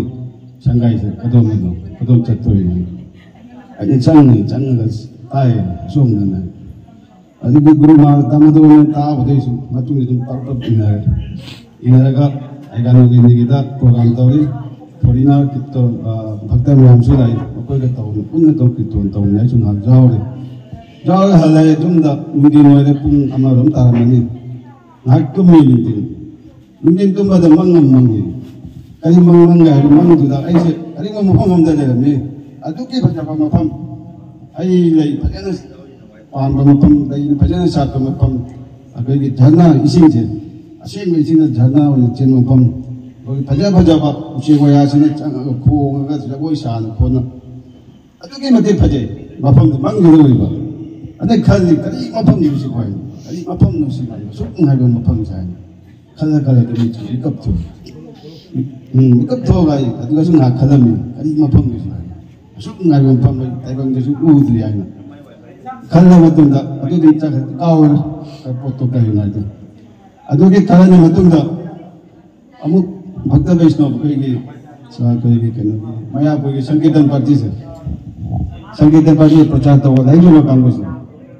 ꯁꯪꯒꯥꯏꯁꯦ ꯀꯗꯣꯝꯗꯅꯣ? ꯀꯗꯣꯝ ꯆꯠꯇꯣꯔꯤꯅꯣ?" ꯑꯩꯅ ꯆꯪꯉꯤ, ꯆꯪꯉꯒ ꯇꯥꯏ, ꯑꯁꯣꯝꯗꯅ꯫ ꯑꯗꯨꯒꯤ ꯒꯨꯔꯨ ꯃꯍꯥꯔꯥꯖ ꯗꯥꯃꯣꯗꯣꯔꯅ ꯇꯥꯕꯗꯩꯁꯨ ꯃꯇꯨꯡꯗ ꯑꯗꯨꯝ ꯇꯞ ꯇꯞ ꯏꯟꯅꯔꯦ꯫ ꯏꯟꯅꯔꯒ ꯑꯩꯒ ꯅꯣꯂꯤꯅꯤꯒꯤꯗ ꯄ꯭ꯔꯣꯒ꯭ꯔꯥꯝ ꯇꯧꯔꯤ꯫ ꯐꯣꯔꯤꯅꯔ ꯀꯤꯔꯇꯣꯟ, ꯑ, ꯚꯛꯇ ꯃꯌꯥꯝꯁꯨ ꯂꯥꯛꯏ꯫ ꯃꯈꯣꯏꯒ ꯇꯧꯅ ꯄꯨꯟꯅ ꯇꯧ ꯀꯤꯔꯇꯣꯟ ꯇꯧꯃꯤꯟꯅꯔꯁꯨ ꯉꯥꯏꯍꯥꯛ ꯌꯥꯎꯔꯦ꯫ ꯌꯥꯎꯔꯒ ꯍꯜꯂꯛꯑꯦ ꯌꯨꯝꯗ꯫ ꯅꯨꯡꯊꯤꯟ ꯑꯣꯏꯔꯦ, ꯄꯨꯡ ꯑꯃꯔꯣꯝ ꯇꯥꯔꯝꯃꯅꯤ꯫ ꯉꯥꯏꯍꯥꯛ ꯇꯨꯝꯃꯤ ꯅꯨꯡꯊꯤꯟ꯫ ꯅꯨꯡꯊꯤꯟ ꯇꯨꯝꯕꯗ ꯃꯪ ꯑꯃ ꯃꯪꯉꯤ꯫ ꯀꯔꯤ ꯃꯪ ꯃꯪꯒꯦ ꯍꯥꯏꯕ ꯃꯪꯗꯨꯗ ꯑꯩꯁꯦ ꯀꯔꯤꯒꯨꯝꯕ ꯃꯐꯝ ꯑꯃꯗ ꯂꯩꯔꯝꯃꯤ꯫ ꯑꯗꯨꯛꯀꯤ ꯐꯖꯕ ꯃꯐꯝ, ꯍꯩ ꯂꯩ ꯐꯖꯅ ꯄꯥꯟꯕ ꯃꯐꯝ, ꯂꯩ ꯐꯖꯅ ꯁꯥꯠꯄ ꯃꯐꯝ, ꯑꯩꯈꯣꯏꯒꯤ ꯖꯔꯅꯥ ꯏꯁꯤꯡꯁꯦ, ꯑꯁꯦꯡꯕ ꯏꯁꯤꯡꯅ ꯖꯔꯅꯥ ꯑꯣꯏꯅ ꯆꯦꯟꯕ ꯃꯐꯝ, ꯑꯩꯈꯣꯏꯒꯤ ꯐꯖ ꯐꯖꯕ ꯎꯆꯦꯛ ꯋꯥꯌꯥꯁꯤꯅ ꯆꯪꯉꯒ ꯈꯣꯡꯉꯒ ꯖꯒꯣꯏ ꯁꯥꯅ ꯈꯣꯠꯅ ꯑꯗꯨꯛꯀꯤ ꯃꯇꯤꯛ ꯐꯖꯩ꯫ ꯃꯐꯝꯗꯨ ꯃꯪꯒꯗꯧꯔꯤꯕ꯫ ꯑꯗꯩ ꯈꯜꯂꯤ, "ꯀꯔꯤ ꯃꯐꯝꯅꯣ ꯁꯤꯕꯨ?" ꯍꯥꯏꯅ꯫ "ꯀꯔꯤ ꯃꯐꯝꯅꯣ ꯁꯤꯕꯨ?" ꯍꯥꯏꯅ꯫ ꯑꯁꯨꯛ ꯅꯨꯡꯉꯥꯏꯕ ꯃꯐꯝꯁꯦ ꯍꯥꯏꯅ ꯈꯜꯂ ꯈꯜꯂ ꯑꯗꯨꯝ ꯃꯤꯀꯞ ꯊꯣꯛꯏ꯫ ꯎꯝ, ꯃꯤꯀꯞ ꯊꯣꯛꯑꯒ ꯑꯩ ꯑꯗꯨꯒꯁꯨ ꯉꯥꯏꯍꯥꯛ ꯈꯜꯂꯝꯃꯤ, "ꯀꯔꯤ ꯃꯐꯝꯅꯣ ꯁꯤꯕꯨ?" ꯍꯥꯏꯅ꯫ "ꯑꯁꯨꯛ ꯅꯨꯡꯉꯥꯏꯕ ꯃꯐꯝ ꯑꯩ ꯇꯥꯏꯕꯪꯗꯁꯨ ꯎꯗ꯭ꯔꯤ" ꯍꯥꯏꯅ ꯈꯜꯂ ꯃꯇꯨꯡꯗ ꯑꯗꯨꯗꯤ ꯆꯠꯈ꯭ꯔꯦ, ꯀꯥꯎꯔꯦ ꯄꯣꯠꯇꯣ ꯀꯔꯤꯅꯣ ꯍꯥꯏꯗꯣ꯫ ꯑꯗꯨꯒꯤ ꯈꯔꯅꯤ ꯃꯇꯨꯡꯗ ꯑꯃꯨꯛ ꯚꯛꯇ ꯕꯩꯁꯅꯕ ꯑꯩꯈꯣꯏꯒꯤ ꯑꯩꯈꯣꯏꯒꯤ ꯀꯩꯅꯣꯒꯤ ꯃꯌꯥꯄꯨꯔꯒꯤ ꯁꯪꯀꯤꯔꯇꯟ ꯄꯥꯔꯇꯤꯁꯦ, ꯁꯪꯀꯤꯔꯇꯟ ꯄꯥꯔꯇꯤ ꯄ꯭ꯔꯆꯥꯔ ꯇꯧꯕ ꯂꯩꯔꯤꯕ ꯀꯥꯡꯕꯨꯁꯦ,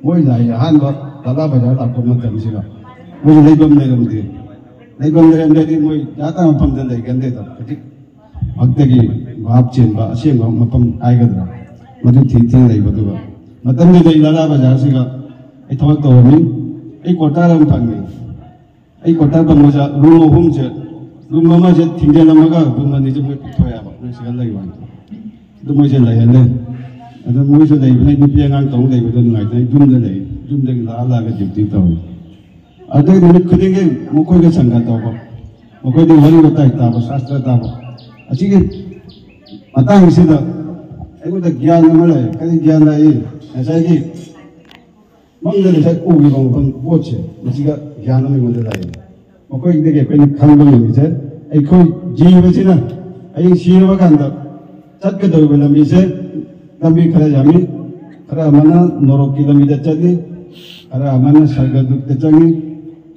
ꯃꯣꯏ ꯂꯥꯛꯏ ꯑꯍꯥꯟꯕ ꯇꯥꯂꯥ ꯕꯖꯥꯔ ꯂꯥꯛꯄ ꯃꯇꯝꯁꯤꯗ ꯃꯣꯏꯁꯨ ꯂꯩꯐꯝ ꯂꯩꯔꯝꯗꯦ꯫ ꯂꯩꯐꯝ ꯂꯩꯔꯝꯗ꯭ꯔꯗꯤ ꯃꯣꯏ ꯖꯥꯠꯇ ꯃꯐꯝꯗ ꯂꯩꯒꯟꯗꯦꯗ꯫ ꯍꯧꯖꯤꯛ ꯃꯛꯇꯒꯤ ꯚꯥꯞ ꯆꯦꯟꯕ ꯑꯁꯦꯡꯕ ꯃꯐꯝ ꯍꯥꯏꯒꯗ꯭ꯔꯥ, ꯃꯗꯨ ꯊꯤ ꯊꯤ ꯂꯩꯕꯗꯨꯒ ꯃꯇꯝꯗꯨꯗ ꯑꯩ ꯂꯥꯂꯥ ꯕꯖꯥꯔꯁꯤꯒ ꯑꯩ ꯊꯕꯛ ꯇꯧꯔꯝꯃꯤ꯫ ꯑꯩ ꯀ꯭ꯋꯥꯇꯔ ꯑꯃ ꯐꯪꯉꯤ꯫ ꯑꯩ ꯀ꯭ꯋꯥꯇꯔ ꯐꯪꯕꯁꯦ ꯔꯨꯝ ꯑꯍꯨꯝꯁꯦ, ꯔꯨꯝ ꯑꯃꯁꯦ ꯊꯤꯡꯖꯤꯜꯂꯝꯃꯒ ꯔꯨꯝ ꯑꯅꯤꯁꯦ ꯃꯣꯏ ꯄꯤꯊꯣꯛꯑꯦꯕ, ꯅꯣꯏ ꯁꯤꯗ ꯂꯩꯕ ꯍꯥꯏꯅ꯫ ꯑꯗꯨ ꯃꯣꯏꯁꯦ ꯂꯩꯍꯜꯂꯦ꯫ ꯑꯗꯨ ꯃꯣꯏꯁꯨ ꯂꯩꯕꯅꯦ, ꯅꯨꯄꯤ ꯑꯉꯥꯡ ꯇꯧ ꯂꯩꯕꯗꯣ ꯅꯨꯡꯉꯥꯏꯇꯅ ꯌꯨꯝꯗ ꯂꯩ꯫ ꯌꯨꯝꯗꯒꯤ ꯂꯥꯛꯑ ꯂꯥꯛꯑꯒ ꯗ꯭ꯌꯨꯇꯤ ꯇꯧꯋꯤ꯫ ꯑꯗꯨꯒꯤ ꯅꯨꯃꯤꯠ ꯈꯨꯗꯤꯡꯒꯤ ꯃꯈꯣꯏꯒ ꯁꯪꯒ ꯇꯧꯕ, ꯃꯈꯣꯏꯗꯤ ꯋꯥꯔꯤ ꯋꯥꯇꯥꯏ ꯇꯥꯕ, ꯁꯥꯁꯇ꯭ꯔ ꯇꯥꯕ, ꯑꯁꯤꯒꯤ ꯃꯇꯥꯡꯁꯤꯗ ꯑꯩꯉꯣꯟꯗ ꯒ꯭ꯌꯥꯟ ꯑꯃ ꯂꯩ꯫ ꯀꯔꯤ ꯒ꯭ꯌꯥꯟ ꯂꯥꯛꯏ? ꯉꯁꯥꯏꯒꯤ ꯃꯪꯗ ꯉꯁꯥꯏ ꯎꯈꯤꯕ ꯃꯐꯝ ꯄꯣꯠꯁꯦ, ꯃꯁꯤꯒ ꯒ꯭ꯌꯥꯟ ꯑꯃ ꯑꯩꯉꯣꯟꯗ ꯂꯥꯛꯏ꯫ ꯃꯈꯣꯏꯗꯒꯤ ꯑꯩꯈꯣꯏꯅ ꯈꯪꯕ ꯉꯝꯃꯤꯁꯦ, ꯑꯩꯈꯣꯏ ꯖꯤꯕꯁꯤꯅ ꯍꯌꯦꯡ ꯁꯤꯔꯕ ꯀꯥꯟꯗ ꯆꯠꯀꯗꯧꯔꯤꯕ ꯂꯝꯕꯤꯁꯦ, ꯂꯝꯕꯤ ꯈꯔ ꯌꯥꯝꯃꯤ, ꯈꯔ ꯑꯃꯅ ꯅꯣꯔꯣꯛꯀꯤ ꯂꯝꯕꯤꯗ ꯆꯠꯂꯤ, ꯈꯔ ꯑꯃꯅ ꯁꯔꯒꯗꯨꯛꯇ ꯆꯪꯉꯤ,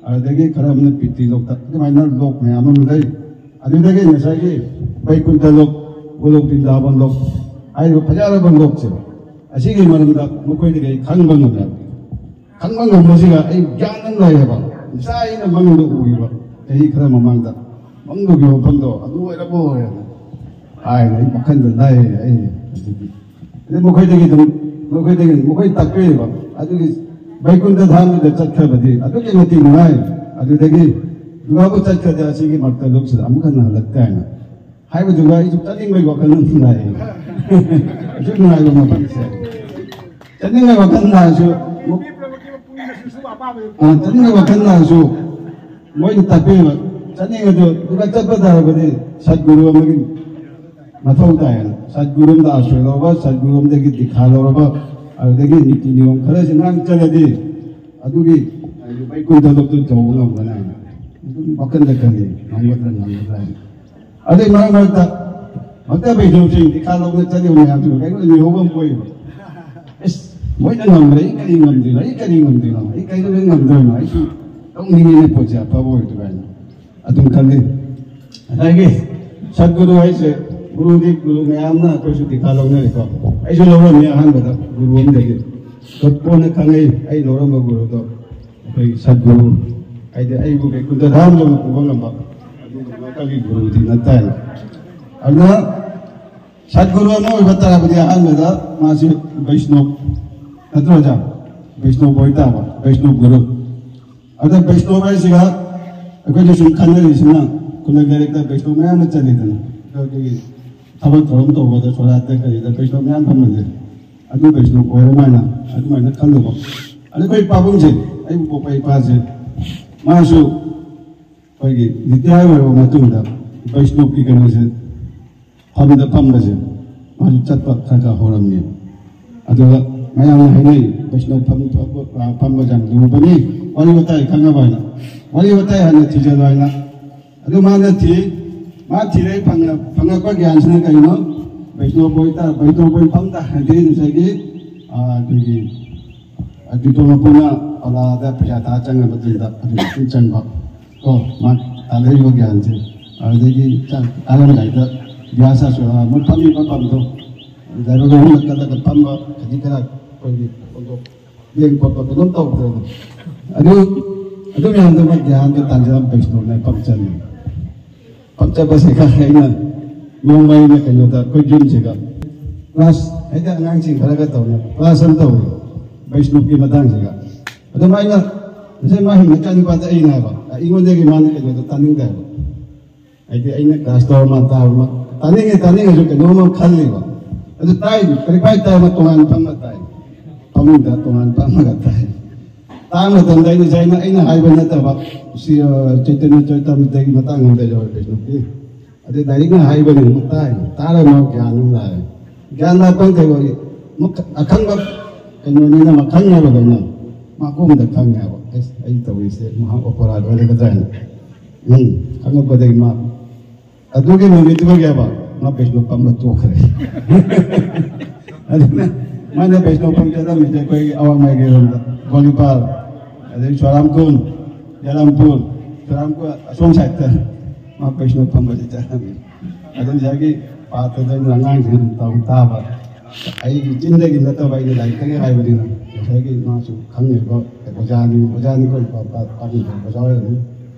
ꯑꯗꯨꯗꯒꯤ ꯈꯔ ꯑꯃꯅ ꯄꯤꯇ꯭ꯔꯤ ꯂꯣꯛꯇ, ꯑꯗꯨꯃꯥꯏꯅ ꯂꯣꯛ ꯃꯌꯥꯝ ꯑꯃ ꯂꯩ꯫ ꯑꯗꯨꯗꯒꯤ ꯉꯁꯥꯏꯒꯤ ꯕꯩꯀꯨꯟꯊ ꯂꯣꯛ, ꯒꯣꯂꯣꯛ ꯕ꯭ꯔꯤꯟꯗꯥꯕꯟ ꯂꯣꯛ ꯍꯥꯏꯔꯤꯕ ꯐꯖꯔꯕ ꯂꯣꯛꯁꯦ, ꯑꯁꯤꯒꯤ ꯃꯔꯝꯗ ꯃꯈꯣꯏꯗꯒꯤ ꯑꯩ ꯈꯪꯕ ꯉꯝꯃꯦ꯫ ꯈꯪꯕ ꯉꯝꯕꯁꯤꯒ ꯑꯩ ꯒ꯭ꯌꯥꯟ ꯑꯃ ꯂꯩꯌꯦꯕ꯫ ꯉꯁꯥꯏ ꯑꯩꯅ ꯃꯪꯗ ꯎꯈꯤꯕ ꯆꯍꯤ ꯈꯔ ꯃꯃꯥꯡꯗ ꯃꯪꯗ ꯎꯈꯤꯕ ꯃꯐꯝꯗꯣ ꯑꯗꯨ ꯑꯣꯏꯔꯕꯣ ꯍꯥꯏꯅ ꯑꯩ ꯋꯥꯈꯜꯗ ꯂꯥꯛꯑꯦ꯫ ꯑꯩ ꯍꯧꯖꯤꯛꯇꯤ ꯑꯗꯩ ꯃꯈꯣꯏꯗꯒꯤ ꯑꯗꯨꯝ, ꯃꯈꯣꯏꯗꯒꯤ ꯃꯈꯣꯏ ꯇꯥꯛꯄꯤꯔꯤꯕ ꯑꯗꯨꯒꯤ ꯕꯩꯀꯨꯟꯊ ꯙꯥꯝꯗꯨꯗ ꯆꯠꯈ꯭ꯔꯕꯗꯤ ꯑꯗꯨꯛꯀꯤ ꯃꯇꯤꯛ ꯅꯨꯡꯉꯥꯏ꯫ ꯑꯗꯨꯗꯒꯤ ꯗꯨꯔꯒꯥꯕꯨ ꯆꯠꯈ꯭ꯔꯗꯤ ꯑꯁꯤꯒꯤ ꯃꯛꯇ ꯂꯣꯛꯁꯤꯗ ꯑꯃꯨꯛ ꯍꯟꯅ ꯍꯜꯂꯛꯇꯦ ꯍꯥꯏꯅ ꯍꯥꯏꯕꯗꯨꯒ ꯑꯩꯁꯨ ꯆꯠꯅꯤꯡꯕꯒꯤ ꯋꯥꯈꯜ ꯑꯃ ꯂꯥꯛꯑꯦ꯫ ꯑꯁꯨꯛ ꯅꯨꯡꯉꯥꯏꯕ ꯃꯐꯝꯁꯦ꯫ ꯆꯠꯅꯤꯡꯕꯒꯤ ꯋꯥꯈꯜ ꯂꯥꯛꯑꯁꯨ, ꯑ, ꯆꯠꯅꯤꯡꯕꯒꯤ ꯋꯥꯈꯜ ꯂꯥꯛꯑꯁꯨ, ꯃꯣꯏꯅ ꯇꯥꯛꯄꯤꯕ, ꯆꯠꯅꯤꯡꯉꯁꯨ ꯑꯗꯨꯒ ꯆꯠꯄ ꯇꯥꯔꯕꯗꯤ ꯁꯠꯒꯨꯔꯨ ꯑꯃꯒꯤ ꯃꯊꯧ ꯇꯥꯏ꯫ ꯁꯠꯒꯨꯔꯨ ꯑꯃꯗ ꯑꯥꯁ꯭ꯔꯌ ꯂꯧꯕ, ꯁꯠꯒꯨꯔꯨ ꯑꯃꯗꯒꯤ ꯗꯤꯈꯥ ꯂꯧꯔꯕ, ꯑꯗꯨꯗꯒꯤ ꯅꯤꯇꯤ ꯅꯤꯌꯣꯝ ꯈꯔꯁꯤ ꯉꯥꯛ ꯆꯠꯂꯗꯤ ꯑꯗꯨꯒꯤ ꯕꯩꯀꯨꯟꯊ ꯂꯣꯛꯇꯨ ꯇꯧꯕ ꯉꯝꯒꯅꯤ ꯍꯥꯏꯅ ꯑꯗꯨꯝ ꯋꯥꯈꯜꯗ ꯈꯜꯂꯤ, ꯉꯝꯒꯗ꯭ꯔꯥ ꯉꯝꯒꯗ꯭ꯔꯥ ꯍꯥꯏꯅ꯫ ꯑꯗꯩ ꯃꯔꯛ ꯃꯔꯛꯇ ꯃꯛꯇ ꯕꯩꯗꯧꯁꯤꯡ ꯗꯤꯈꯥ ꯂꯧꯕ ꯆꯠꯂꯤꯕ ꯃꯌꯥꯝꯁꯤꯕꯨ ꯀꯩꯅꯣ ꯃꯤꯍꯧꯕ ꯑꯃ ꯄꯣꯛꯏꯕ꯫ ꯑꯁ, ꯃꯣꯏꯅ ꯉꯝꯈ꯭ꯔꯦ, ꯑꯩ ꯀꯔꯤ ꯉꯝꯗꯣꯏꯅꯣ? ꯑꯩ ꯀꯔꯤ ꯉꯝꯗꯣꯏꯅꯣ? ꯑꯩ ꯀꯩꯗꯧꯕꯩ ꯉꯝꯗꯣꯏꯅꯣ? ꯑꯩꯁꯨ ꯇꯧꯅꯤꯡꯉꯤꯅꯦ ꯄꯣꯠꯁꯦ ꯑꯐꯕ ꯑꯣꯏꯗ꯭ꯔꯥ ꯍꯥꯏꯅ ꯑꯗꯨꯝ ꯈꯜꯂꯤ꯫ ꯉꯁꯥꯏꯒꯤ ꯁꯠꯒꯨꯔꯨ ꯍꯥꯏꯁꯦ, ꯒꯨꯔꯨꯗꯤ ꯒꯨꯔꯨ ꯃꯌꯥꯝꯅ ꯑꯩꯈꯣꯏꯁꯨ ꯗꯤꯀꯥ ꯂꯧꯅꯔꯦꯀꯣ꯫ ꯑꯩꯁꯨ ꯂꯧꯔꯝꯃꯤ ꯑꯍꯥꯟꯕꯗ ꯒꯨꯔꯨ ꯑꯃꯗꯒꯤ꯫ ꯀꯣꯟꯅ ꯈꯪꯉꯛꯏ ꯑꯩ ꯂꯧꯔꯝꯕ ꯒꯨꯔꯨꯗꯣ ꯑꯩꯈꯣꯏꯒꯤ ꯁꯠꯒꯨꯔꯨ, ꯍꯥꯏꯗꯤ ꯑꯩꯕꯨ ꯀꯩ ꯀꯨꯟꯗ ꯙꯥꯔꯃ ꯄꯨꯕ ꯉꯝꯕ ꯑꯗꯨꯒꯨꯝꯕ ꯃꯈꯜꯒꯤ ꯒꯨꯔꯨꯗꯤ ꯅꯠꯇꯥꯏꯅ꯫ ꯑꯗꯨꯅ ꯁꯠꯒꯨꯔꯨ ꯑꯃ ꯑꯣꯏꯕ ꯇꯥꯔꯕꯗꯤ ꯑꯍꯥꯟꯕꯗ ꯃꯥꯁꯤ ꯕꯩꯁꯅꯣꯞ ꯅꯠꯇ꯭ꯔꯣ ꯑꯣꯖꯥ? ꯕꯩꯁꯅꯣꯞ ꯑꯣꯏꯇꯥꯕ, ꯕꯩꯁꯅꯣꯞ ꯒꯨꯔꯨ꯫ ꯑꯗ ꯕꯩꯁꯅꯣꯞ ꯍꯥꯏꯁꯤꯒ ꯑꯩꯈꯣꯏꯅ ꯁꯨꯝ ꯈꯟꯅꯔꯤꯁꯤꯅ, ꯈꯨꯂꯪ ꯂꯥꯏꯔꯤꯛꯇ ꯕꯩꯁꯅꯣꯞ ꯃꯌꯥꯝ ꯑꯃ ꯆꯠꯂꯤꯗꯅ, ꯑꯩꯈꯣꯏꯒꯤ ꯊꯕꯛ ꯊꯧꯔꯝ ꯇꯧꯕꯗ ꯁꯣꯔꯥꯠꯇ ꯀꯔꯤꯗ ꯕꯩꯁꯅꯣꯞ ꯃꯌꯥꯝ ꯐꯝꯃꯜꯂꯦ꯫ ꯑꯗꯨ ꯕꯩꯁꯅꯣꯞ ꯑꯣꯏꯔ ꯃꯥꯏꯅ ꯑꯗꯨꯃꯥꯏꯅ ꯈꯜꯂꯨꯕ꯫ ꯑꯗ ꯑꯩꯈꯣꯏ ꯄꯥꯕꯨꯡꯁꯦ, ꯑꯩꯕꯨ ꯄꯣꯛꯄ ꯏꯄꯥꯁꯦ, ꯃꯥꯁꯨ ꯑꯩꯈꯣꯏꯒꯤ ꯔꯤꯇꯥꯌꯔ ꯑꯣꯏꯔꯕ ꯃꯇꯨꯡꯗ ꯕꯩꯁꯅꯣꯞꯀꯤ ꯀꯩꯅꯣꯁꯦ, ꯐꯝꯗ ꯐꯝꯕꯁꯦ ꯃꯥꯁꯨ ꯆꯠꯄ ꯈꯔ ꯈꯔ ꯍꯧꯔꯝꯃꯦ꯫ ꯑꯗꯨꯒ ꯃꯌꯥꯝꯅ ꯍꯥꯏꯅꯩ, "ꯕꯩꯁꯅꯣꯞ ꯐꯝ-, ꯐꯝ-, ꯐꯝꯕꯁꯦ ꯌꯥꯝ ꯂꯨꯕꯅꯤ, ꯋꯥꯔꯤ ꯋꯥꯇꯥꯏ ꯈꯪꯅꯕ" ꯍꯥꯏꯅ꯫ "ꯋꯥꯔꯤ ꯋꯥꯇꯥꯏ ꯍꯥꯟꯅ ꯊꯤꯖꯤꯜꯂꯣ" ꯍꯥꯏꯅ꯫ ꯑꯗꯨ ꯃꯥꯅ ꯊꯤ, ꯃꯥ ꯊꯤꯔꯦ, ꯐꯪꯉ-, ꯐꯪꯉꯛꯄ ꯒ꯭ꯌꯥꯟꯁꯤꯅ ꯀꯩꯅꯣ? ꯕꯩꯁꯅꯣꯞ ꯑꯣꯏꯇꯥ-, ꯕꯩꯁꯅꯣꯞ ꯑꯣꯏ ꯐꯝ ꯇꯥꯔꯗꯤ ꯉꯁꯥꯏꯒꯤ, ꯑꯥ, ꯑꯩꯈꯣꯏꯒꯤ ꯑꯗꯨꯗꯣ ꯃꯄꯨꯅ ꯑꯣꯂꯥꯗ ꯄꯩꯁꯥ ꯊꯥ ꯆꯪꯉ ꯃꯇꯨꯡꯗ ꯑꯗꯨꯝ ꯆꯪꯕ꯫ ꯀꯣ, ꯃꯥ ꯇꯥꯟꯅꯔꯤꯕ ꯒ꯭ꯌꯥꯟꯁꯦ꯫ ꯑꯗꯨꯗꯒꯤ ꯆꯥꯛ ꯀꯥꯔꯝꯗꯥꯏꯗ ꯒ꯭ꯌꯥꯁ ꯑꯁꯣ-, ꯑ, ꯃꯣꯏ ꯐꯝꯃꯤꯕ ꯐꯝꯗꯣ, ꯗ꯭ꯔꯥꯏꯚꯔ ꯑꯍꯨꯝꯅ ꯀꯜꯂꯒ ꯐꯝꯕ, ꯈꯖꯤꯛ ꯈꯔ ꯑꯩꯈꯣꯏꯒꯤ ꯈꯣꯡꯗꯣꯛ ꯂꯦꯡ ꯈꯣꯠꯄ ꯀꯩꯅꯣꯝ ꯇꯧꯗ꯭ꯔꯦꯅ꯫ ꯑꯗꯨ, ꯑꯗꯨ ꯃꯌꯥꯝꯗꯨꯃ ꯒ꯭ꯌꯥꯟꯗꯣ ꯇꯥꯟꯖꯔꯝ ꯕꯩꯁꯅꯣꯞꯅ ꯐꯝ ꯆꯪꯉꯤ꯫ ꯐꯝ ꯆꯠꯄꯁꯤꯒ ꯑꯩꯅ ꯅꯣꯡꯃ ꯑꯩꯅ ꯀꯩꯅꯣꯗ ꯑꯩꯈꯣꯏ ꯌꯨꯝꯁꯤꯒ ꯀ꯭ꯂꯥꯁ, ꯍꯥꯏꯗꯤ ꯑꯉꯥꯡꯁꯤꯡ ꯈꯔꯒ ꯇꯧꯅ ꯀ꯭ꯂꯥꯁ ꯑꯃ ꯇꯧꯔꯤ ꯕꯩꯁꯅꯣꯞꯀꯤ ꯃꯇꯥꯡꯁꯤꯒ꯫ ꯑꯗꯣ ꯃꯥꯏꯅ ꯉꯁꯥꯏ ꯃꯥꯒꯤ ꯃꯆꯥꯅꯨꯄꯥꯗ ꯑꯩꯅ ꯍꯥꯏꯕ, ꯑꯩꯉꯣꯟꯗꯒꯤ ꯃꯥꯅ ꯀꯩꯅꯣꯗꯣ ꯇꯥꯅꯤꯡꯗꯦ ꯍꯥꯏꯕ꯫ ꯍꯥꯏꯗꯤ ꯑꯩꯅ ꯀ꯭ꯂꯥꯁ ꯇꯧꯔ ꯃꯥ ꯇꯥꯕ ꯑꯃ ꯇꯥꯅꯤꯡꯉꯦ, ꯇꯥꯅꯤꯡꯉꯁꯨ ꯀꯩꯅꯣꯝꯃ ꯈꯜꯂꯤꯕ꯫ ꯑꯗꯨ ꯇꯥꯏ, ꯀꯔꯤ ꯄꯥꯏ ꯇꯥꯏ ꯑꯃ ꯇꯣꯉꯥꯟ ꯐꯝꯃ ꯇꯥꯏ, ꯐꯃꯨꯡꯗ ꯇꯣꯉꯥꯟ ꯐꯝꯃꯒ ꯇꯥꯏ꯫ ꯇꯥꯕ ꯃꯇꯝꯗ ꯑꯩꯅ ꯉꯁꯥꯏ ꯑꯩꯅ, ꯑꯩꯅ ꯍꯥꯏꯕ ꯅꯠꯇꯕ, ꯁꯤ, ꯑ, ꯆꯩꯇꯟꯌ ꯆꯔꯤꯇꯥꯃ꯭ꯔꯤꯇꯒꯤ ꯃꯇꯥꯡ ꯑꯃꯗ ꯌꯥꯎꯔꯦ ꯀꯩꯅꯣꯒꯤ꯫ ꯑꯗꯩ ꯂꯥꯏꯔꯤꯛꯅ ꯍꯥꯏꯕꯅꯤ ꯑꯃꯨꯛ ꯇꯥꯏ, ꯇꯥꯔꯒ ꯑꯃꯨꯛ ꯒ꯭ꯌꯥꯟ ꯑꯃ ꯂꯥꯛꯑꯦ꯫ ꯒ꯭ꯌꯥꯟ ꯂꯥꯛꯄ ꯀꯩꯅꯣꯒꯤ ꯑꯃꯨꯛ ꯑꯈꯪꯕ ꯀꯩꯅꯣꯅꯤꯅ ꯃꯈꯪ ꯍꯥꯏꯕꯗꯧꯅ ꯃꯈꯣꯡꯗ ꯈꯪꯉꯦꯕ꯫ ꯑꯁ, ꯑꯩ ꯇꯧꯔꯤꯁꯦ ꯃꯍꯥꯛ ꯑꯣꯄꯔꯥ ꯑꯣꯏꯔꯒꯗ꯭ꯔꯥ ꯍꯥꯏꯅ꯫ ꯎꯝ, ꯈꯪꯉꯛꯄꯗꯒꯤ ꯃꯥ ꯑꯗꯨꯒꯤ ꯅꯨꯃꯤꯠꯇꯨꯃꯒꯤ ꯍꯥꯏꯕ ꯃꯥ ꯕꯩꯁꯅꯣꯞ ꯐꯝꯕ ꯇꯣꯛꯈ꯭ꯔꯦ꯫ ꯑꯗꯨꯅ ꯃꯥꯅ ꯕꯩꯁꯅꯣꯞ ꯐꯝ ꯆꯠꯂꯝꯃꯤꯁꯦ ꯑꯩꯈꯣꯏꯒꯤ ꯑꯋꯥꯡ ꯃꯥꯏꯀꯩꯔꯣꯝꯗ, ꯕꯣꯂꯤꯄꯥꯜ, ꯑꯗꯩ ꯁꯣꯔꯥꯝꯈꯣꯡ, ꯌꯥꯔꯥꯝꯄꯨꯔ, ꯆꯨꯔꯥꯝꯄꯨꯔ ꯑꯁꯣꯝ ꯁꯥꯏꯠꯇ ꯃꯥ ꯕꯩꯁꯅꯣꯞ ꯐꯝꯕꯁꯦ ꯆꯠꯂꯝꯃꯤ꯫ ꯑꯗꯨ ꯉꯁꯥꯏꯒꯤ ꯄꯥꯠꯇꯨꯗ ꯑꯩꯅ ꯑꯉꯥꯡꯁꯤꯡ ꯑꯗꯨꯝ ꯇꯧ ꯇꯥꯕ꯫ ꯑꯩꯒꯤ ꯆꯤꯟꯗꯒꯤ ꯅꯠꯇꯕ, ꯑꯩꯅ ꯂꯥꯏꯔꯤꯛꯇꯒꯤ ꯍꯥꯏꯕꯅꯤꯅ ꯉꯁꯥꯏꯒꯤ ꯃꯥꯁꯨ ꯈꯪꯉꯦꯕ꯫ ꯑꯣꯖꯥꯅꯤ, ꯑꯣꯖꯥꯅꯤꯀꯣ, ꯄꯥ-, ꯄꯥ-, ꯄꯥꯕꯨꯡ ꯑꯣꯖꯥ ꯑꯣꯏꯔꯝꯅꯤ꯫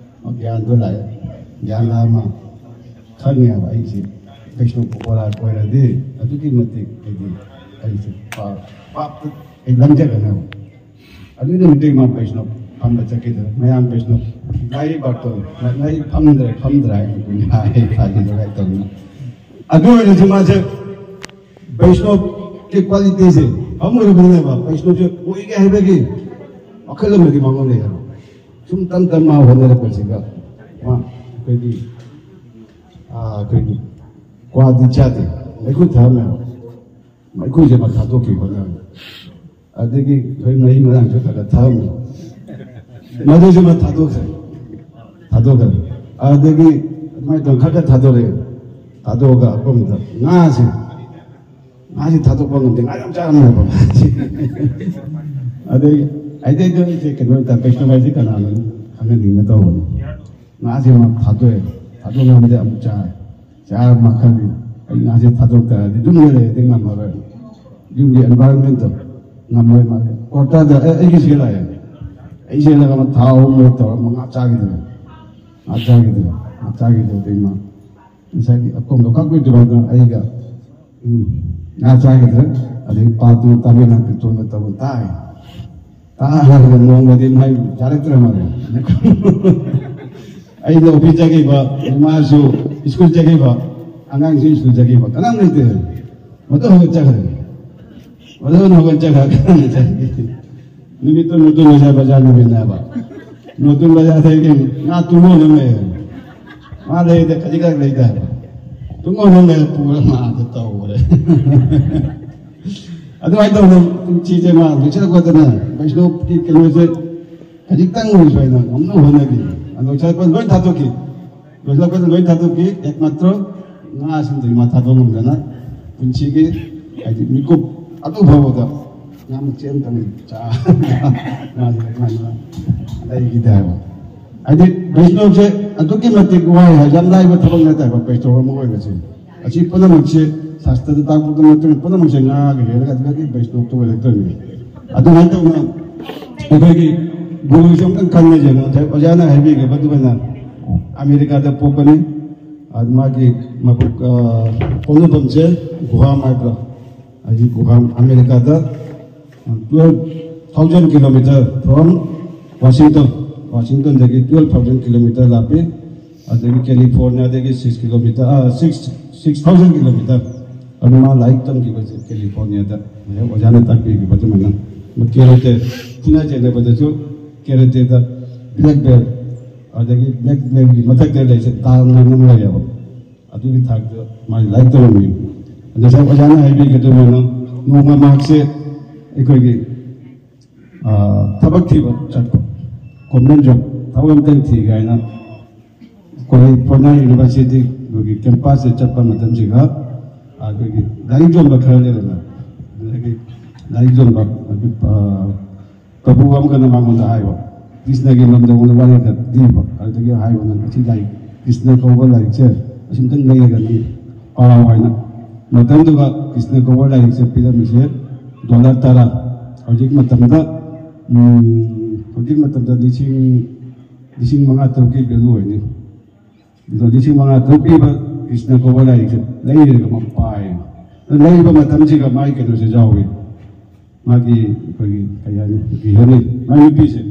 ꯒ꯭ꯌꯥꯟꯗꯣ ꯂꯥꯛꯑꯦ꯫ ꯒ꯭ꯌꯥꯟ ꯂꯥꯛꯑ ꯑꯃ ꯈꯪꯉꯦꯕ ꯑꯩꯁꯦ꯫ ꯀꯩꯁꯨ ꯄꯣꯂꯥ ꯑꯣꯏꯔꯗꯤ ꯑꯗꯨꯛꯀꯤ ꯃꯇꯤꯛ ꯑꯩꯗꯤ, ꯑꯩꯁꯦ ꯄꯥ-, ꯄꯥꯞꯇ ꯑꯩ ꯂꯪꯖꯒꯅꯦꯕ꯫ ꯑꯗꯨꯒꯤ ꯅꯨꯃꯤꯠꯇꯒꯤ ꯃꯥ ꯕꯩꯁꯅꯣꯞ ꯐꯝꯕ ꯆꯠꯈꯤꯗ꯭ꯔꯦ꯫ ꯃꯌꯥꯝ ꯕꯩꯁꯅꯣꯞ ꯂꯥꯏ ꯕꯥꯇꯣꯟ, ꯂꯥꯏ ꯐꯝꯗ꯭ꯔꯦ, ꯐꯝꯗ꯭ꯔꯦ ꯍꯥꯏꯅ ꯑꯗꯨꯝ ꯍꯥꯏ, ꯐꯥꯒꯤ ꯖꯣꯒꯥꯏ ꯇꯧꯗꯅ꯫ ꯑꯗꯨ ꯑꯣꯏꯔꯁꯨ ꯃꯥꯁꯦ ꯕꯩꯁꯅꯣꯞꯀꯤ ꯀ꯭ꯋꯥꯂꯤꯇꯤꯁꯦ ꯐꯝꯃꯨꯔꯕꯅꯤꯅꯦꯕ, ꯕꯩꯁꯅꯣꯞꯁꯦ ꯑꯣꯏꯒꯦ ꯍꯥꯏꯕꯒꯤ ꯋꯥꯈꯜ ꯑꯃꯗꯤ ꯃꯉꯣꯟꯗ ꯂꯩ ꯍꯥꯏꯕ꯫ ꯁꯨꯝ ꯇꯝ ꯇꯝ ꯃꯥ ꯍꯣꯠꯅꯔꯛꯄꯁꯤꯒ ꯃꯥ ꯑꯩꯈꯣꯏꯒꯤ, ꯑꯥ, ꯑꯩꯈꯣꯏꯒꯤ ꯀ꯭ꯋꯥꯗꯤ ꯆꯥꯗꯦ, ꯃꯩꯈꯨ ꯊꯛꯑꯝꯃꯦꯕ꯫ ꯃꯩꯈꯨꯁꯦ ꯃꯥ ꯊꯥꯗꯣꯛꯈꯤ ꯍꯣꯠꯅꯕ꯫ ꯑꯗꯒꯤ ꯑꯩꯈꯣꯏ ꯃꯍꯤ ꯃꯔꯥꯡꯁꯨ ꯈꯔ ꯈꯔ ꯊꯛꯑꯝꯃꯤ꯫ ꯃꯗꯨꯁꯨ ꯃꯥ ꯊꯥꯗꯣꯛꯈ꯭ꯔꯦ꯫ ꯊꯥꯗꯣꯛꯈ꯭ꯔꯦ꯫ ꯑꯗꯒꯤ ꯑꯗꯨꯃꯥꯏꯅ ꯇꯧꯔ ꯈꯔ ꯈꯔ ꯊꯥꯗꯣꯔꯛꯑꯦ꯫ ꯊꯥꯗꯣꯛꯑꯒ ꯑꯩꯈꯣꯏꯗ ꯉꯥꯁꯦ, ꯉꯥꯁꯦ ꯊꯥꯗꯣꯛꯄ ꯉꯝꯗꯦ꯫ ꯉꯥ ꯌꯥꯝ ꯆꯥꯔꯝꯃꯦꯕ ꯉꯥꯁꯦ꯫ ꯑꯗꯩ ꯑꯩꯗꯩꯗ ꯑꯩꯁꯦ ꯀꯩꯅꯣ ꯇꯧ-, ꯀꯩꯅꯣ ꯍꯥꯏꯁꯦ ꯀꯅꯥꯅꯣ ꯈꯪꯍꯟꯅꯤꯡꯅ ꯇꯧꯕꯅꯤ꯫ ꯉꯥꯁꯦ ꯃꯥ ꯊꯥꯗꯣꯛꯑꯦ꯫ ꯊꯥꯗꯣꯛ ꯉꯝꯗꯦ ꯑꯃꯨꯛ ꯆꯥꯔꯦ꯫ ꯆꯥꯔ ꯃꯥ ꯈꯜꯂꯤ, "ꯑꯩ ꯉꯥꯁꯦ ꯊꯥꯗꯣꯛꯇ꯭ꯔꯗꯤ ꯌꯨꯝꯗ ꯂꯩꯔꯗꯤ ꯉꯝꯃꯔꯣꯏ꯫ ꯌꯨꯝꯒꯤ environment-ꯇꯣ ꯉꯝꯃꯣꯏ ꯃꯥꯁꯦ꯫ ꯀ꯭ꯋꯥꯇꯔꯗ ꯑꯦ, ꯑꯩꯒꯤ ꯁꯤꯒ ꯂꯥꯛꯑꯦ꯫ ꯑꯩ ꯆꯦꯜꯂꯒ ꯑꯃ ꯊꯥ ꯑꯍꯨꯝ ꯃꯔꯤ ꯇꯧꯔ ꯃꯉꯥ ꯆꯥꯈꯤꯗ꯭ꯔꯦ꯫ ꯉꯥ ꯆꯥꯈꯤꯗ꯭ꯔꯦ꯫ ꯉꯥ ꯆꯥꯈꯤꯗ꯭ꯔꯦ꯫ ꯑꯗꯩ ꯃꯥ ꯉꯁꯥꯏꯒꯤ ꯑꯀꯣꯝꯗꯣ ꯀꯛꯄꯩ ꯑꯗꯨꯃꯥꯏꯅ ꯑꯩꯒ, ꯎꯝ, ꯉꯥ ꯆꯥꯈꯤꯗ꯭ꯔꯦ꯫ ꯑꯗꯩ ꯄꯥꯠꯇꯨ ꯇꯥꯃꯤꯜ ꯅꯥꯗꯨ ꯇꯣꯟꯕ ꯇꯧꯕ ꯇꯥꯏ꯫ ꯇꯥꯔꯒ ꯅꯣꯡꯃꯗꯤ ꯃꯥꯏ ꯆꯥꯔꯛꯇ꯭ꯔ ꯃꯥꯜꯂꯦ꯫ ꯑꯩꯅ office ꯆꯠꯈꯤꯕ, ꯃꯥꯁꯨ school ꯆꯠꯈꯤꯕ, ꯑꯉꯥꯡꯁꯨ school ꯆꯠꯈꯤꯕ, ꯀꯅꯥꯝ ꯂꯩꯇꯦ꯫ ꯃꯇꯣꯝ ꯍꯧꯒꯠ ꯆꯠꯈ꯭ꯔꯦ꯫ ꯃꯇꯣꯝ ꯍꯧꯒꯠ ꯆꯠꯈ꯭ꯔꯒ ꯅꯨꯃꯤꯠꯇꯣ ꯅꯣꯇꯨꯟ ꯕꯖꯥꯔ, ꯕꯖꯥꯔ ꯅꯨꯃꯤꯠꯅꯦꯕ꯫ ꯅꯣꯇꯨꯟ ꯕꯖꯥꯔꯗꯒꯤ ꯉꯥ ꯇꯨꯡꯒꯣꯟ ꯑꯃ ꯂꯩꯌꯦ꯫ ꯃꯥ ꯂꯩꯗ ꯈꯖꯤꯛꯈꯛ ꯂꯩꯗ ꯍꯥꯏꯕ꯫ ꯇꯨꯡꯒꯣꯟ ꯑꯃ ꯂꯩꯔ ꯄꯨꯔ ꯃꯥꯗ ꯇꯧꯈ꯭ꯔꯦ꯫ ꯑꯗꯨꯃꯥꯏꯅ ꯇꯧꯗꯅ ꯄꯨꯟꯁꯤꯁꯦ ꯃꯥ ꯂꯣꯏꯁꯤꯜꯂꯛꯄꯗꯅꯦ, ꯕꯩꯁꯅꯣꯞꯀꯤ ꯀꯩꯅꯣꯁꯦ ꯈꯖꯤꯛꯇꯪ ꯑꯣꯏꯔꯁꯨ ꯑꯩꯅ ꯉꯝꯅꯕ ꯍꯣꯠꯅꯈꯤ꯫ ꯑꯗꯣ ꯂꯣꯏꯁꯤꯜꯂꯛꯄꯗ ꯂꯣꯏ ꯊꯥꯗꯣꯛꯈꯤ꯫ ꯂꯣꯏꯁꯤꯜꯂꯛꯄꯗ ꯂꯣꯏ ꯊꯥꯗꯣꯛꯈꯤ꯫ ꯑꯦꯛꯃꯥꯇ꯭ꯔꯣ ꯉꯥꯁꯤꯡꯗꯨ ꯃꯥ ꯊꯥꯗꯣꯛ ꯉꯝꯗꯅ ꯄꯨꯟꯁꯤꯒꯤ, ꯍꯥꯏꯗꯤ, ꯃꯤꯀꯨꯞ ꯑꯗꯨ ꯐꯥꯎꯕꯗ ꯉꯥ ꯃꯆꯦꯠ ꯑꯃꯇꯪ ꯆꯥ-, ꯉꯥꯁꯦ ꯑꯗꯨꯃꯥꯏꯅ ꯂꯩꯈꯤꯗꯦ ꯍꯥꯏꯕ꯫ ꯍꯥꯏꯗꯤ ꯕꯩꯁꯅꯣꯞꯁꯦ ꯑꯗꯨꯛꯀꯤ ꯃꯇꯤꯛ ꯋꯥꯏ ꯍꯥꯏ, ꯌꯥꯝ ꯂꯥꯏꯕ ꯊꯕꯛ ꯅꯠꯇꯦꯕ ꯕꯩꯁꯅꯣꯞ ꯑꯃ ꯑꯣꯏꯕꯁꯦ꯫ ꯑꯁꯤ ꯄꯨꯝꯅꯃꯛꯁꯦ ꯁꯥꯁꯇ꯭ꯔꯗ ꯇꯥꯛꯄꯗ ꯅꯠꯇꯅ ꯄꯨꯝꯅꯃꯛꯁꯦ ꯉꯥꯒ ꯍꯦꯜꯂꯒ ꯑꯗꯨꯗꯒꯤ ꯕꯩꯁꯅꯣꯞꯇ ꯑꯣꯏꯔꯛꯇꯣꯏꯅꯤ꯫ ꯑꯗꯨꯃꯥꯏꯅ ꯇꯧꯅ ꯑꯩꯈꯣꯏꯒꯤ ꯒꯨꯔꯨꯁꯦ ꯑꯝꯇꯪ ꯈꯪꯅꯁꯦ꯫ ꯉꯁꯥꯏ ꯑꯣꯖꯥꯅ ꯍꯥꯏꯕꯤꯈꯤꯕ ꯑꯗꯨꯃꯥꯏꯅ ꯑꯃꯦꯔꯤꯀꯥꯗ ꯄꯣꯛꯄꯅꯤ꯫ ꯑꯗꯨ ꯃꯥꯒꯤ ꯃꯄꯣꯛ, ꯑ, ꯄꯣꯛꯅꯐꯝꯁꯦ ꯒꯨꯍꯥꯝ ꯍꯥꯏꯕ꯭ꯔꯥ? ꯍꯥꯏꯗꯤ ꯒꯨꯍꯥꯝ ꯑꯃꯦꯔꯤꯀꯥꯗ twelve thousand kilometer from Washington, ꯋꯥꯁꯤꯡꯇꯟꯗꯒꯤ twelve thousand kilometer ꯂꯥꯞꯄꯤ꯫ ꯑꯗꯒꯤ ꯀꯦꯂꯤꯐꯣꯔꯅꯤꯌꯥꯗꯒꯤ six kilometer, ꯑ, six, six thousand kilometer꯫ ꯑꯗꯨ ꯃꯥ ꯂꯥꯏꯔꯤꯛ ꯇꯝꯈꯤꯕꯁꯦ ꯀꯦꯂꯤꯐꯣꯔꯅꯤꯌꯥꯗ ꯉꯁꯥꯏ ꯑꯣꯖꯥꯅ ꯇꯥꯛꯄꯤꯈꯤꯕ ꯑꯗꯨꯃꯥꯏꯅ꯫ ꯀꯦꯔꯦꯇꯦ, ꯐꯨꯅ ꯆꯩꯅꯕꯗꯁꯨ ꯀꯦꯔꯦꯇꯦꯗ black belt, ꯑꯗꯒꯤ black beltꯒꯤ ꯃꯊꯛꯇ ꯂꯩꯔꯤꯁꯦ ꯗꯥꯜ ꯃꯌꯥꯝ ꯑꯃ ꯂꯩꯌꯦꯕ꯫ ꯑꯗꯨꯒꯤ ꯊꯥꯛꯇ ꯃꯥꯒꯤ ꯂꯥꯏꯔꯤꯛ ꯇꯧꯔꯝꯃꯤ꯫ ꯑꯗ ꯉꯁꯥꯏ ꯑꯣꯖꯥꯅ ꯍꯥꯏꯕꯤꯒꯗꯧꯕꯅ ꯅꯣꯡꯃ ꯃꯍꯥꯛꯁꯦ ꯑꯩꯈꯣꯏꯒꯤ, ꯑ, ꯊꯕꯛ ꯊꯤꯕ ꯆꯠꯄ, government job, ꯊꯕꯛ ꯑꯝꯇꯪ ꯊꯤꯒꯦ ꯍꯥꯏꯅ ꯀꯦꯂꯤꯐꯣꯔꯅꯤꯌꯥ ꯌꯨꯅꯤꯚꯔꯁꯤꯇꯤꯒꯤ ꯀꯦꯝꯄꯁꯁꯦ ꯆꯠꯄ ꯃꯇꯝꯁꯤꯗ ꯑꯩꯈꯣꯏꯒꯤ ꯂꯥꯏꯔꯤꯛ ꯌꯣꯟꯕ ꯈꯔ ꯂꯩꯔꯝꯃꯦ꯫ ꯑꯗꯒꯤ ꯂꯥꯏꯔꯤꯛ ꯌꯣꯟꯕ, ꯑ, ꯄ꯭ꯔꯚꯨ ꯑꯃꯒꯅ ꯃꯉꯣꯟꯗ ꯍꯥꯏꯕ, ꯀ꯭ꯔꯤꯁꯅꯒꯤ ꯃꯔꯝꯗ ꯑꯩꯉꯣꯟꯗ ꯋꯥꯔꯤ ꯈꯔ ꯂꯤꯕ꯫ ꯑꯗꯨꯗꯒꯤ ꯍꯥꯏꯕ, "ꯅꯪ ꯑꯁꯤ ꯂꯥꯏꯔꯤꯛ, ꯀ꯭ꯔꯤꯁꯅ ꯀꯧꯕ ꯂꯥꯏꯔꯤꯛꯁꯦ ꯑꯁꯤꯝꯇꯪ ꯂꯩꯔꯒ ꯅꯪ ꯄꯥꯎ" ꯍꯥꯏꯅ꯫ ꯃꯇꯝꯗꯨꯒ ꯀ꯭ꯔꯤꯁꯅ ꯀꯧꯕ ꯂꯥꯏꯔꯤꯛꯁꯦ ꯄꯤꯔꯝꯃꯤꯁꯦ dollar ꯇꯔꯥ꯫ ꯍꯧꯖꯤꯛ ꯃꯇꯝꯗ, ꯎꯝ, ꯍꯧꯖꯤꯛ ꯃꯇꯝꯗ ꯂꯤꯁꯤꯡ, ꯂꯤꯁꯤꯡ ꯃꯉꯥ ꯇꯔꯨꯛꯀꯤ value ꯑꯣꯏꯅꯤ꯫ ꯑꯗꯣ ꯂꯤꯁꯤꯡ ꯃꯉꯥ ꯇꯔꯨꯛ ꯄꯤꯕ ꯀ꯭ꯔꯤꯁꯅ ꯀꯧꯕ ꯂꯥꯏꯔꯤꯛꯁꯦ ꯂꯩꯔꯒ ꯑꯃ ꯄꯥꯏ꯫ ꯑꯗꯣ ꯂꯩꯕ ꯃꯇꯝꯁꯤꯒ ꯃꯥꯒꯤ ꯀꯩꯅꯣꯁꯦ ꯌꯥꯎꯏ꯫ ꯃꯥꯒꯤ ꯑꯩꯈꯣꯏꯒꯤ ꯀꯩ ꯍꯥꯏꯅꯤ, ꯀꯩ ꯍꯥꯏꯅꯤ, ꯃꯥꯏ ꯅꯨꯄꯤꯁꯦ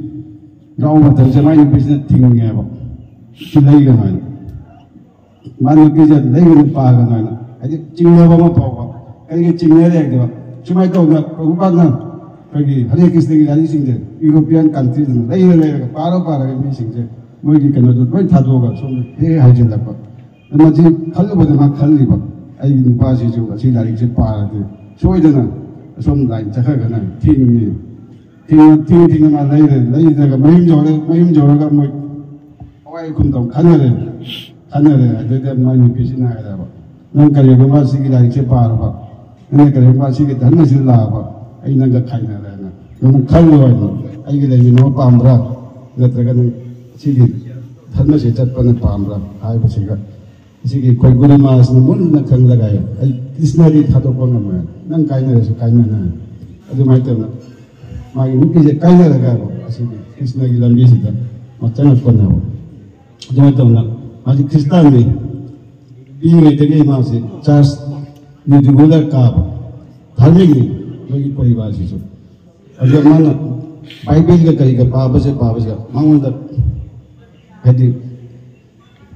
ꯌꯥꯎꯕ ꯃꯇꯝꯁꯦ ꯃꯥꯏ ꯅꯨꯄꯤꯁꯤꯅ ꯊꯤꯡꯉꯦꯕ, "ꯁꯤ ꯂꯩꯒꯅꯨ" ꯍꯥꯏꯅ꯫ ꯃꯥ ꯅꯨꯄꯤꯁꯦ "ꯂꯩꯒꯅꯨ, ꯄꯥꯒꯅꯨ" ꯍꯥꯏꯅ꯫ ꯍꯥꯏꯗꯤ ꯆꯤꯡꯅꯕ ꯑꯃ ꯐꯥꯎꯕ꯫ ꯀꯔꯤꯒꯤ ꯆꯤꯡꯅꯔꯦ ꯍꯥꯏꯕꯗ, ꯁꯨꯃꯥꯏꯅ ꯇꯧꯗꯅ ꯄ꯭ꯔꯚꯨꯄꯥꯗꯅ ꯑꯩꯈꯣꯏꯒꯤ ꯍꯔꯦ ꯀ꯭ꯔꯤꯁꯅꯒꯤ ꯂꯥꯏꯔꯤꯛꯁꯤꯡꯁꯦ European countryꯗꯅ ꯂꯩꯔ ꯂꯩꯔꯒ ꯄꯥꯔ ꯄꯥꯔꯒ ꯃꯤꯁꯤꯡꯁꯦ ꯃꯣꯏꯒꯤ ꯀꯩꯅꯣꯗꯣ ꯂꯣꯏ ꯊꯥꯗꯣꯛꯑꯒ ꯁꯣꯝꯗ ꯍꯦꯛ ꯍꯥꯏꯖꯤꯜꯂꯛꯄ꯫ ꯃꯁꯤ ꯈꯜꯂꯨꯕꯗ ꯃꯥ ꯈꯜꯂꯤꯕ, "ꯑꯩꯒꯤ ꯅꯨꯄꯥꯁꯤꯁꯨ ꯑꯁꯤ ꯂꯥꯏꯔꯤꯛꯁꯦ ꯄꯥꯔꯗꯤ ꯁꯣꯏꯗꯅ ꯑꯁꯣꯝ ꯂꯥꯏꯟ ꯆꯠꯈ꯭ꯔꯒꯅ ꯊꯤꯡꯉꯤ"꯫ ꯊꯤꯡꯉ ꯊꯤꯡꯉ ꯊꯤꯡꯉ ꯃꯥ ꯂꯩꯔꯦ꯫ ꯂꯩꯔꯒ ꯃꯌꯨꯝ ꯌꯧꯔꯦ꯫ ꯃꯌꯨꯝ ꯌꯧꯔꯒ ꯃꯣꯏ ꯑꯋꯥꯏ ꯑꯈꯨꯝ ꯇꯧ ꯈꯟꯅꯔꯦ꯫ ꯈꯟꯅꯔꯦ꯫ ꯑꯗꯩꯗ ꯃꯥꯏ ꯅꯨꯄꯤꯁꯤꯅ ꯍꯥꯏꯔꯦꯕ, "ꯅꯪ ꯀꯔꯤꯒꯨꯝꯕ ꯁꯤꯒꯤ ꯂꯥꯏꯔꯤꯛꯁꯦ ꯄꯥꯔꯕ, ꯅꯪꯅ ꯀꯔꯤꯒꯨꯝꯕ ꯁꯤꯒꯤ ꯙꯔꯃꯁꯤꯗ ꯂꯥꯛꯑꯕ, ꯑꯩ ꯅꯪꯒ ꯈꯥꯏꯅꯔꯦꯅ꯫ ꯅꯪ ꯈꯜꯂꯣ ꯍꯥꯏꯅ, ꯑꯩꯒ ꯂꯩꯃꯤꯟꯅꯕ ꯄꯥꯝꯕ꯭ꯔꯥ, ꯅꯠꯇ꯭ꯔꯒ ꯅꯪ ꯁꯤꯒꯤ ꯙꯔꯃꯁꯦ ꯆꯠꯄꯅ ꯄꯥꯝꯕ꯭ꯔꯥ ꯍꯥꯏꯕꯁꯤꯒ, ꯁꯤꯒꯤ ꯑꯩꯈꯣꯏ ꯒꯨꯔꯨ ꯃꯍꯥꯖꯅ ꯃꯨꯟꯅ ꯈꯪꯂꯒ ꯑꯩ ꯀ꯭ꯔꯤꯁꯅꯗꯤ ꯊꯥꯗꯣꯛꯄ ꯉꯝꯃꯣꯏ, ꯅꯪ ꯀꯥꯏꯅꯔꯁꯨ ꯀꯥꯏꯅꯅ, ꯑꯗꯨꯃꯥꯏꯅ ꯇꯧꯅ ꯃꯥꯒꯤ ꯅꯨꯄꯤꯁꯦ ꯀꯥꯏꯅꯔꯒ ꯑꯁꯤꯒꯤ ꯀ꯭ꯔꯤꯁꯅꯒꯤ ꯂꯝꯕꯤꯁꯤꯗ ꯃꯥ ꯆꯪꯉꯛꯄꯅꯦꯕ꯫ ꯑꯗꯨꯃꯥꯏꯅ ꯇꯧꯅ ꯃꯥꯁꯤ ꯈ꯭ꯔꯤꯁꯇꯥꯟꯅꯤ, ꯄꯤꯛꯏꯉꯩꯗꯒꯤ ꯃꯥꯁꯤ ꯆꯔꯆ ꯔꯤꯒꯨꯂꯔ ꯀꯥꯕ ꯙꯥꯔꯃꯤꯛꯅꯤ ꯃꯣꯏꯒꯤ ꯄꯔꯤꯕꯥꯔꯁꯤꯁꯨ꯫ ꯑꯗꯨꯒ ꯃꯥꯅ ꯕꯥꯏꯕꯜꯒ ꯀꯔꯤꯒ ꯄꯥꯕꯁꯦ ꯄꯥꯕꯁꯤꯒ ꯃꯉꯣꯟꯗ ꯍꯥꯏꯗꯤ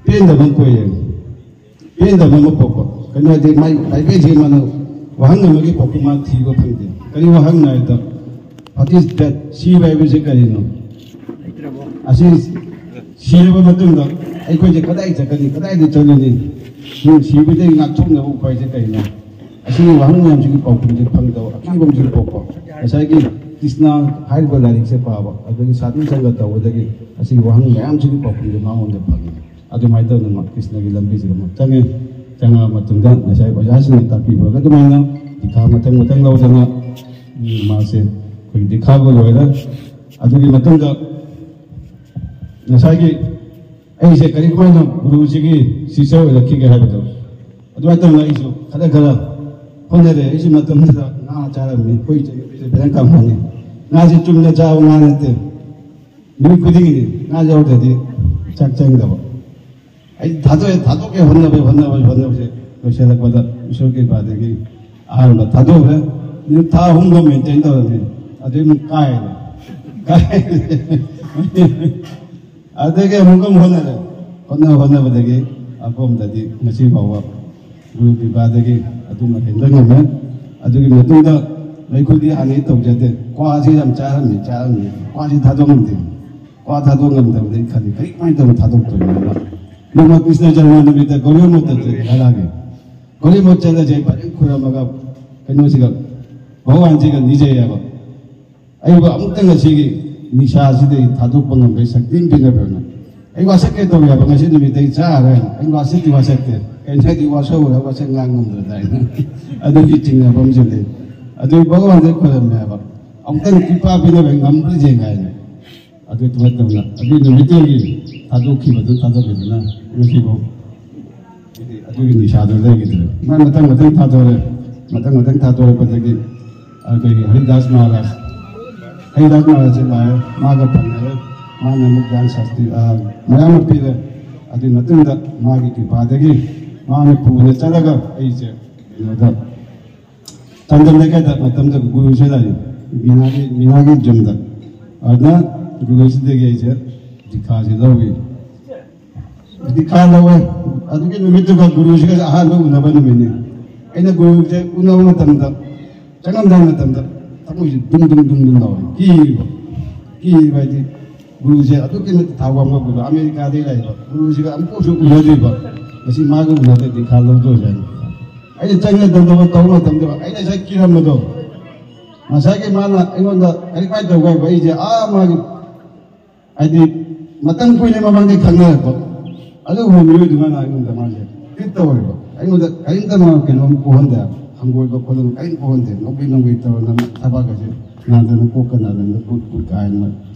ꯄꯦꯟꯗꯕ ꯑꯃ ꯄꯣꯛꯑꯦ꯫ ꯄꯦꯟꯗꯕ ꯑꯃ ꯄꯣꯛꯄ꯫ ꯀꯩꯅꯣ ꯍꯥꯏꯗꯤ ꯃꯥꯏ ꯕꯥꯏꯕꯜꯁꯦ ꯃꯥꯅ ꯋꯥꯍꯪ ꯑꯃꯒꯤ ꯄꯣꯛꯄ ꯃꯥ ꯊꯤꯕ ꯐꯪꯗꯦ꯫ ꯀꯔꯤ ꯋꯥꯍꯪꯅꯣ ꯍꯥꯏꯕꯗ, "What is death?" ꯁꯤꯕ ꯍꯥꯏꯕꯁꯤ ꯀꯔꯤꯅꯣ? ꯑꯁꯤ ꯁꯤꯔꯕ ꯃꯇꯨꯡꯗ ꯑꯩꯈꯣꯏꯁꯦ ꯀꯗꯥꯏ ꯆꯠꯀꯅꯤ, ꯀꯗꯥꯏꯗ ꯆꯠꯂꯨꯅꯤ? ꯁꯤ ꯁꯤꯕꯗꯒꯤ ꯉꯥꯛꯊꯣꯛꯅꯕ ꯎꯄꯥꯏꯁꯦ ꯀꯔꯤꯅꯣ? ꯑꯁꯤꯒꯤ ꯋꯥꯍꯪ ꯃꯌꯥꯝꯁꯤꯒꯤ ꯄꯥꯎꯈꯨꯝꯁꯦ ꯐꯪꯗꯕ ꯑꯀꯤꯕ ꯑꯃꯁꯨ ꯄꯣꯛꯄ꯫ ꯉꯁꯥꯏꯒꯤ ꯀ꯭ꯔꯤꯁꯅ ꯍꯥꯏꯔꯤꯕ ꯂꯥꯏꯔꯤꯛꯁꯦ ꯄꯥꯕ, ꯑꯗꯒꯤ ꯁꯥꯙꯨ ꯁꯪꯒ ꯇꯧꯕꯗꯒꯤ ꯑꯁꯤꯒꯤ ꯋꯥꯍꯪ ꯃꯌꯥꯝꯁꯤꯒꯤ ꯄꯥꯎꯈꯨꯝꯁꯦ ꯃꯉꯣꯟꯗ ꯐꯪꯉꯤ꯫ ꯑꯗꯨꯃꯥꯏꯅ ꯇꯧꯗꯅ ꯀ꯭ꯔꯤꯁꯅꯒꯤ ꯂꯝꯕꯤꯁꯤꯗ ꯑꯃꯨꯛ ꯆꯪꯉꯦ꯫ ꯆꯪꯉꯛꯑ ꯃꯇꯨꯡꯗ ꯉꯁꯥꯏ ꯑꯣꯖꯥꯁꯤꯡꯅ ꯇꯥꯛꯄꯤꯕꯒ ꯑꯗꯨꯃꯥꯏꯅ ꯗꯤꯈꯥ ꯃꯊꯪ ꯃꯊꯪ ꯂꯧꯗꯅ, ꯎꯝ, ꯃꯥꯁꯦ ꯑꯩꯈꯣꯏꯒꯤ ꯗꯤꯈꯥꯕꯨ ꯂꯣꯏꯔꯦ꯫ ꯑꯗꯨꯒꯤ ꯃꯇꯨꯡꯗ ꯉꯁꯥꯏꯒꯤ ꯑꯩꯁꯦ ꯀꯔꯤ ꯀꯃꯥꯏꯅ ꯒꯨꯔꯨꯁꯤꯒꯤ ꯁꯤꯁꯔ ꯑꯣꯏꯔꯛꯈꯤꯒꯦ ꯍꯥꯏꯕꯗꯣ, ꯑꯗꯨꯃꯥꯏꯅ ꯇꯧꯅ ꯑꯩꯁꯨ ꯈꯔ ꯈꯔ ꯍꯣꯠꯅꯔꯦ꯫ ꯑꯩꯁꯨ ꯃꯇꯝꯗꯨꯗ ꯉꯥ ꯆꯥꯔꯝꯃꯤ, ꯑꯩꯈꯣꯏ ꯏꯆꯟꯅꯨꯄꯤꯁꯦ ꯕꯦꯔꯪ ꯀꯥꯡꯕꯨꯅꯤ꯫ ꯉꯥꯁꯦ ꯆꯨꯝꯅ ꯆꯥꯕ ꯉꯥ ꯅꯠꯇꯦ, ꯅꯨꯃꯤꯠ ꯈꯨꯗꯤꯡꯒꯤꯅꯤ꯫ ꯉꯥ ꯌꯥꯎꯗ꯭ꯔꯗꯤ ꯆꯥꯛ ꯆꯪꯗꯕ꯫ ꯑꯩ ꯊꯥꯗꯣꯛꯑꯦ, ꯊꯥꯗꯣꯛꯀꯦ ꯍꯣꯠꯅꯕ, ꯍꯣꯠꯅꯕ, ꯍꯣꯠꯅꯕꯁꯦ ꯂꯣꯏꯁꯤꯜꯂꯛꯄꯗ ꯏꯁꯣꯔ ꯀ꯭ꯔꯤꯄꯥꯗꯒꯤ ꯑꯍꯥꯟꯕ ꯊꯥꯗꯣꯛꯈ꯭ꯔꯦ꯫ ꯅꯨꯃꯤꯠ ꯊꯥ ꯑꯍꯨꯝꯒ ꯃꯦꯟꯇꯦꯟ ꯇꯧꯔꯝꯃꯤ꯫ ꯑꯗꯨꯗꯩ ꯑꯃꯨꯛ ꯀꯥꯏꯔꯦ꯫ ꯀꯥꯏꯔꯦ꯫ ꯑꯗꯨꯗꯒꯤ ꯑꯃꯨꯛꯀ ꯑꯃꯨꯛ ꯍꯣꯠꯅꯔꯦ꯫ ꯍꯣꯠꯅ ꯍꯣꯠꯅꯕꯗꯒꯤ ꯑꯀꯣꯝꯗꯗꯤ ꯉꯁꯤ ꯐꯥꯎꯕ ꯒꯨꯔꯨ ꯀ꯭ꯔꯤꯄꯥꯗꯒꯤ ꯑꯗꯨꯃ ꯍꯦꯟꯕ ꯉꯝꯃꯦ꯫ ꯑꯗꯨꯒꯤ ꯃꯇꯨꯡꯗ ꯃꯩꯈꯨꯗꯤ ꯍꯥꯟꯅꯗꯤ ꯇꯧꯖꯗꯦ꯫ ꯀ꯭ꯋꯥꯁꯤ ꯌꯥꯝ ꯆꯥꯔꯝꯃꯤ, ꯆꯥꯔꯝꯃꯤ꯫ ꯀ꯭ꯋꯥꯁꯤ ꯊꯥꯗꯣꯛ ꯉꯝꯗꯦ꯫ ꯀ꯭ꯋꯥ ꯊꯥꯗꯣꯛ ꯉꯝꯗꯕꯗꯒꯤ ꯈꯜꯂꯤ, "ꯀꯔꯤ, ꯀꯃꯥꯏꯅ ꯇꯧꯔ ꯊꯥꯗꯣꯛꯇꯣꯏꯅꯣ?" ꯅꯣꯡꯃ ꯀ꯭ꯔꯤꯁꯅ ꯖꯔꯃ ꯅꯨꯃꯤꯠꯇ ꯒꯧꯔꯤꯌꯝ ꯃꯣꯠꯇ ꯆꯠꯂꯦ ꯍꯥꯏꯔꯛꯑꯒꯦ꯫ ꯒꯧꯔꯤꯌꯝ ꯃꯣꯠ ꯆꯠꯂꯁꯦ ꯑꯩ ꯐꯖꯅ ꯈꯨꯔꯝꯃꯒ ꯀꯩꯅꯣꯁꯤꯒ, ꯚꯒꯋꯥꯟꯁꯤꯒ ꯅꯤꯖꯩꯌꯦꯕ꯫ ꯑꯩꯕꯨ ꯑꯃꯨꯛꯇꯪ ꯑꯁꯤꯒꯤ ꯅꯤꯁꯥꯁꯤꯗꯒꯤ ꯊꯥꯗꯣꯛꯄ ꯉꯝꯕꯒꯤ ꯁꯛꯇꯤ ꯑꯃ ꯄꯤꯅꯕꯤꯌꯨꯅ꯫ ꯑꯩ ꯋꯥꯁꯛꯀꯦ ꯇꯧꯋꯦꯕ, ꯉꯁꯤ ꯅꯨꯃꯤꯠꯇꯒꯤ ꯆꯥꯔꯔꯣꯏꯅ꯫ ꯑꯩ ꯋꯥꯁꯛꯇꯤ ꯋꯥꯁꯛꯇꯦ, ꯀꯩꯅꯣ ꯍꯥꯏꯗꯤ ꯋꯥꯁꯛꯎꯔ ꯋꯥꯁꯛ ꯉꯥꯡ ꯉꯝꯗ꯭ꯔꯗꯥꯏꯅ꯫ ꯑꯗꯨꯒꯤ ꯆꯤꯡꯅꯕ ꯑꯃꯁꯨ ꯂꯩ꯫ ꯑꯗꯨ ꯚꯒꯋꯥꯟꯗ ꯈꯣꯏꯔꯝꯃꯦꯕ, ꯑꯃꯨꯛꯇꯪ ꯀ꯭ꯔꯤꯄꯥ ꯄꯤꯅꯕ ꯉꯝꯕ꯭ꯔꯥ ꯌꯦꯡꯒꯦ ꯍꯥꯏꯅ꯫ ꯑꯗꯨ ꯇꯧꯅ ꯑꯗꯨꯒꯤ ꯅꯨꯃꯤꯠꯇꯨꯒꯤ ꯊꯥꯗꯣꯛꯈꯤꯕꯗꯨ ꯊꯥꯗꯣꯛꯈꯤꯗꯨꯅ ꯉꯁꯤꯐꯥꯎ ꯍꯥꯏꯗꯤ ꯑꯗꯨꯒꯤ ꯅꯤꯁꯥꯗꯣ ꯂꯩꯈꯤꯗ꯭ꯔꯦ꯫ ꯃꯥ ꯃꯊꯪ ꯃꯊꯪ ꯊꯥꯗꯣꯔꯦ꯫ ꯃꯊꯪ ꯃꯊꯪ ꯊꯥꯗꯣꯔꯛꯄꯗꯒꯤ ꯑꯩꯈꯣꯏꯒꯤ ꯍꯔꯤꯗꯥꯁ ꯃꯍꯥꯔꯥꯖ, ꯍꯔꯤꯗꯥꯁ ꯃꯍꯥꯔꯥꯖꯁꯦ ꯂꯥꯛꯑꯦ꯫ ꯃꯥꯒ ꯐꯪꯅꯔꯦ꯫ ꯃꯥꯅ ꯑꯃꯨꯛ ꯒ꯭ꯌꯥꯟ ꯁꯥꯁꯇꯤ ꯃꯌꯥꯝ ꯑꯃ ꯄꯤꯔꯦ꯫ ꯑꯗꯨꯒꯤ ꯃꯇꯨꯡꯗ ꯃꯥꯒꯤ ꯀ꯭ꯔꯤꯄꯥꯗꯒꯤ ꯃꯥꯅ ꯄꯨꯅ ꯆꯠꯂꯒ ꯑꯩꯁꯦ ꯀꯩꯅꯣꯗ ꯆꯥꯟꯗꯦꯜ ꯂꯩꯀꯥꯏꯗ ꯃꯇꯝꯗ ꯒꯨꯔꯨꯁꯦ ꯂꯥꯛꯏ꯫ ꯃꯤꯅꯥꯒꯤ ꯃꯤꯅꯥꯒꯤ ꯖꯤꯝꯗ꯫ ꯑꯗꯨꯅ ꯒꯨꯔꯨꯁꯤꯗꯒꯤ ꯑꯩꯁꯦ ꯗꯤꯈꯥꯁꯦ ꯂꯧꯏ꯫ ꯗꯤꯈꯥ ꯂꯧꯋꯦ꯫ ꯑꯗꯨꯒꯤ ꯅꯨꯃꯤꯠꯇꯨꯒ ꯒꯨꯔꯨꯁꯤꯒ ꯑꯍꯥꯟꯕ ꯎꯅꯕ ꯅꯨꯃꯤꯠꯅꯤ꯫ ꯑꯩꯅ ꯒꯨꯔꯨꯁꯦ ꯎꯅꯕ ꯃꯇꯝꯗ ꯆꯪꯉꯝꯗꯥꯏ ꯃꯇꯝꯗ ꯊꯃꯣꯏꯁꯦ ꯗꯨꯡ ꯗꯨꯡ ꯗꯨꯡ ꯗꯨꯡ ꯂꯥꯎꯋꯦ꯫ ꯀꯤꯕ꯫ ꯀꯤꯕ ꯍꯥꯏꯗꯤ ꯒꯨꯔꯨꯁꯦ ꯑꯗꯨꯛꯀꯤ ꯃꯇꯤꯛ ꯊꯧ ꯋꯥꯡꯕ ꯒꯨꯔꯨ, ꯑꯃꯦꯔꯤꯀꯥꯗꯒꯤ ꯂꯥꯛꯏꯕ ꯒꯨꯔꯨꯁꯤꯒ ꯑꯃꯨꯛꯐꯥꯎꯁꯨ ꯎꯅꯗ꯭ꯔꯤꯕ꯫ ꯉꯁꯤ ꯃꯥꯒ ꯎꯅꯗ꯭ꯔꯗꯤ ꯈꯥ ꯂꯧꯗꯣꯏꯁꯦ ꯍꯥꯏꯅ꯫ ꯑꯩꯅ ꯆꯪꯅꯗꯅꯕ ꯇꯧꯕ ꯃꯇꯝꯗ ꯑꯩꯅ ꯉꯁꯥꯏ ꯀꯤꯔꯝꯕꯗꯣ ꯉꯁꯥꯏꯒꯤ ꯃꯥꯅ ꯑꯩꯉꯣꯟꯗ ꯀꯔꯤ ꯀꯃꯥꯏꯅ ꯇꯧꯒꯦ ꯍꯥꯏꯕ ꯑꯩꯁꯦ ꯑꯥ ꯃꯥꯒꯤ ꯍꯥꯏꯗꯤ ꯃꯇꯝ ꯀꯨꯏꯅ ꯃꯃꯥꯡꯗꯒꯤ ꯈꯪꯅꯔꯛꯄ ꯑꯗꯨꯒꯨꯝꯕ ꯃꯤꯑꯣꯏꯗꯨꯃꯅ ꯑꯩꯉꯣꯟꯗ ꯃꯥꯁꯦ ꯇ꯭ꯔꯤꯠ ꯇꯧꯔꯤꯕ꯫ ꯑꯩꯉꯣꯟꯗ ꯀꯔꯤꯝꯇ ꯃꯥ ꯀꯩꯅꯣꯝ ꯄꯣꯛꯍꯟꯗꯦ꯫ ꯍꯪꯒꯣꯏꯕ ꯈꯣꯠꯂꯝ ꯀꯔꯤꯝ ꯄꯣꯛꯍꯟꯗꯦ꯫ ꯅꯣꯛꯐꯤ ꯅꯣꯛꯐꯤ ꯇꯧꯔꯅ ꯊꯕꯛ ꯑꯁꯦ ꯅꯥꯗꯅ ꯀꯣꯛꯀ ꯅꯥꯗꯅ ꯀꯨꯠ ꯀꯨꯠ ꯀꯥꯏꯅ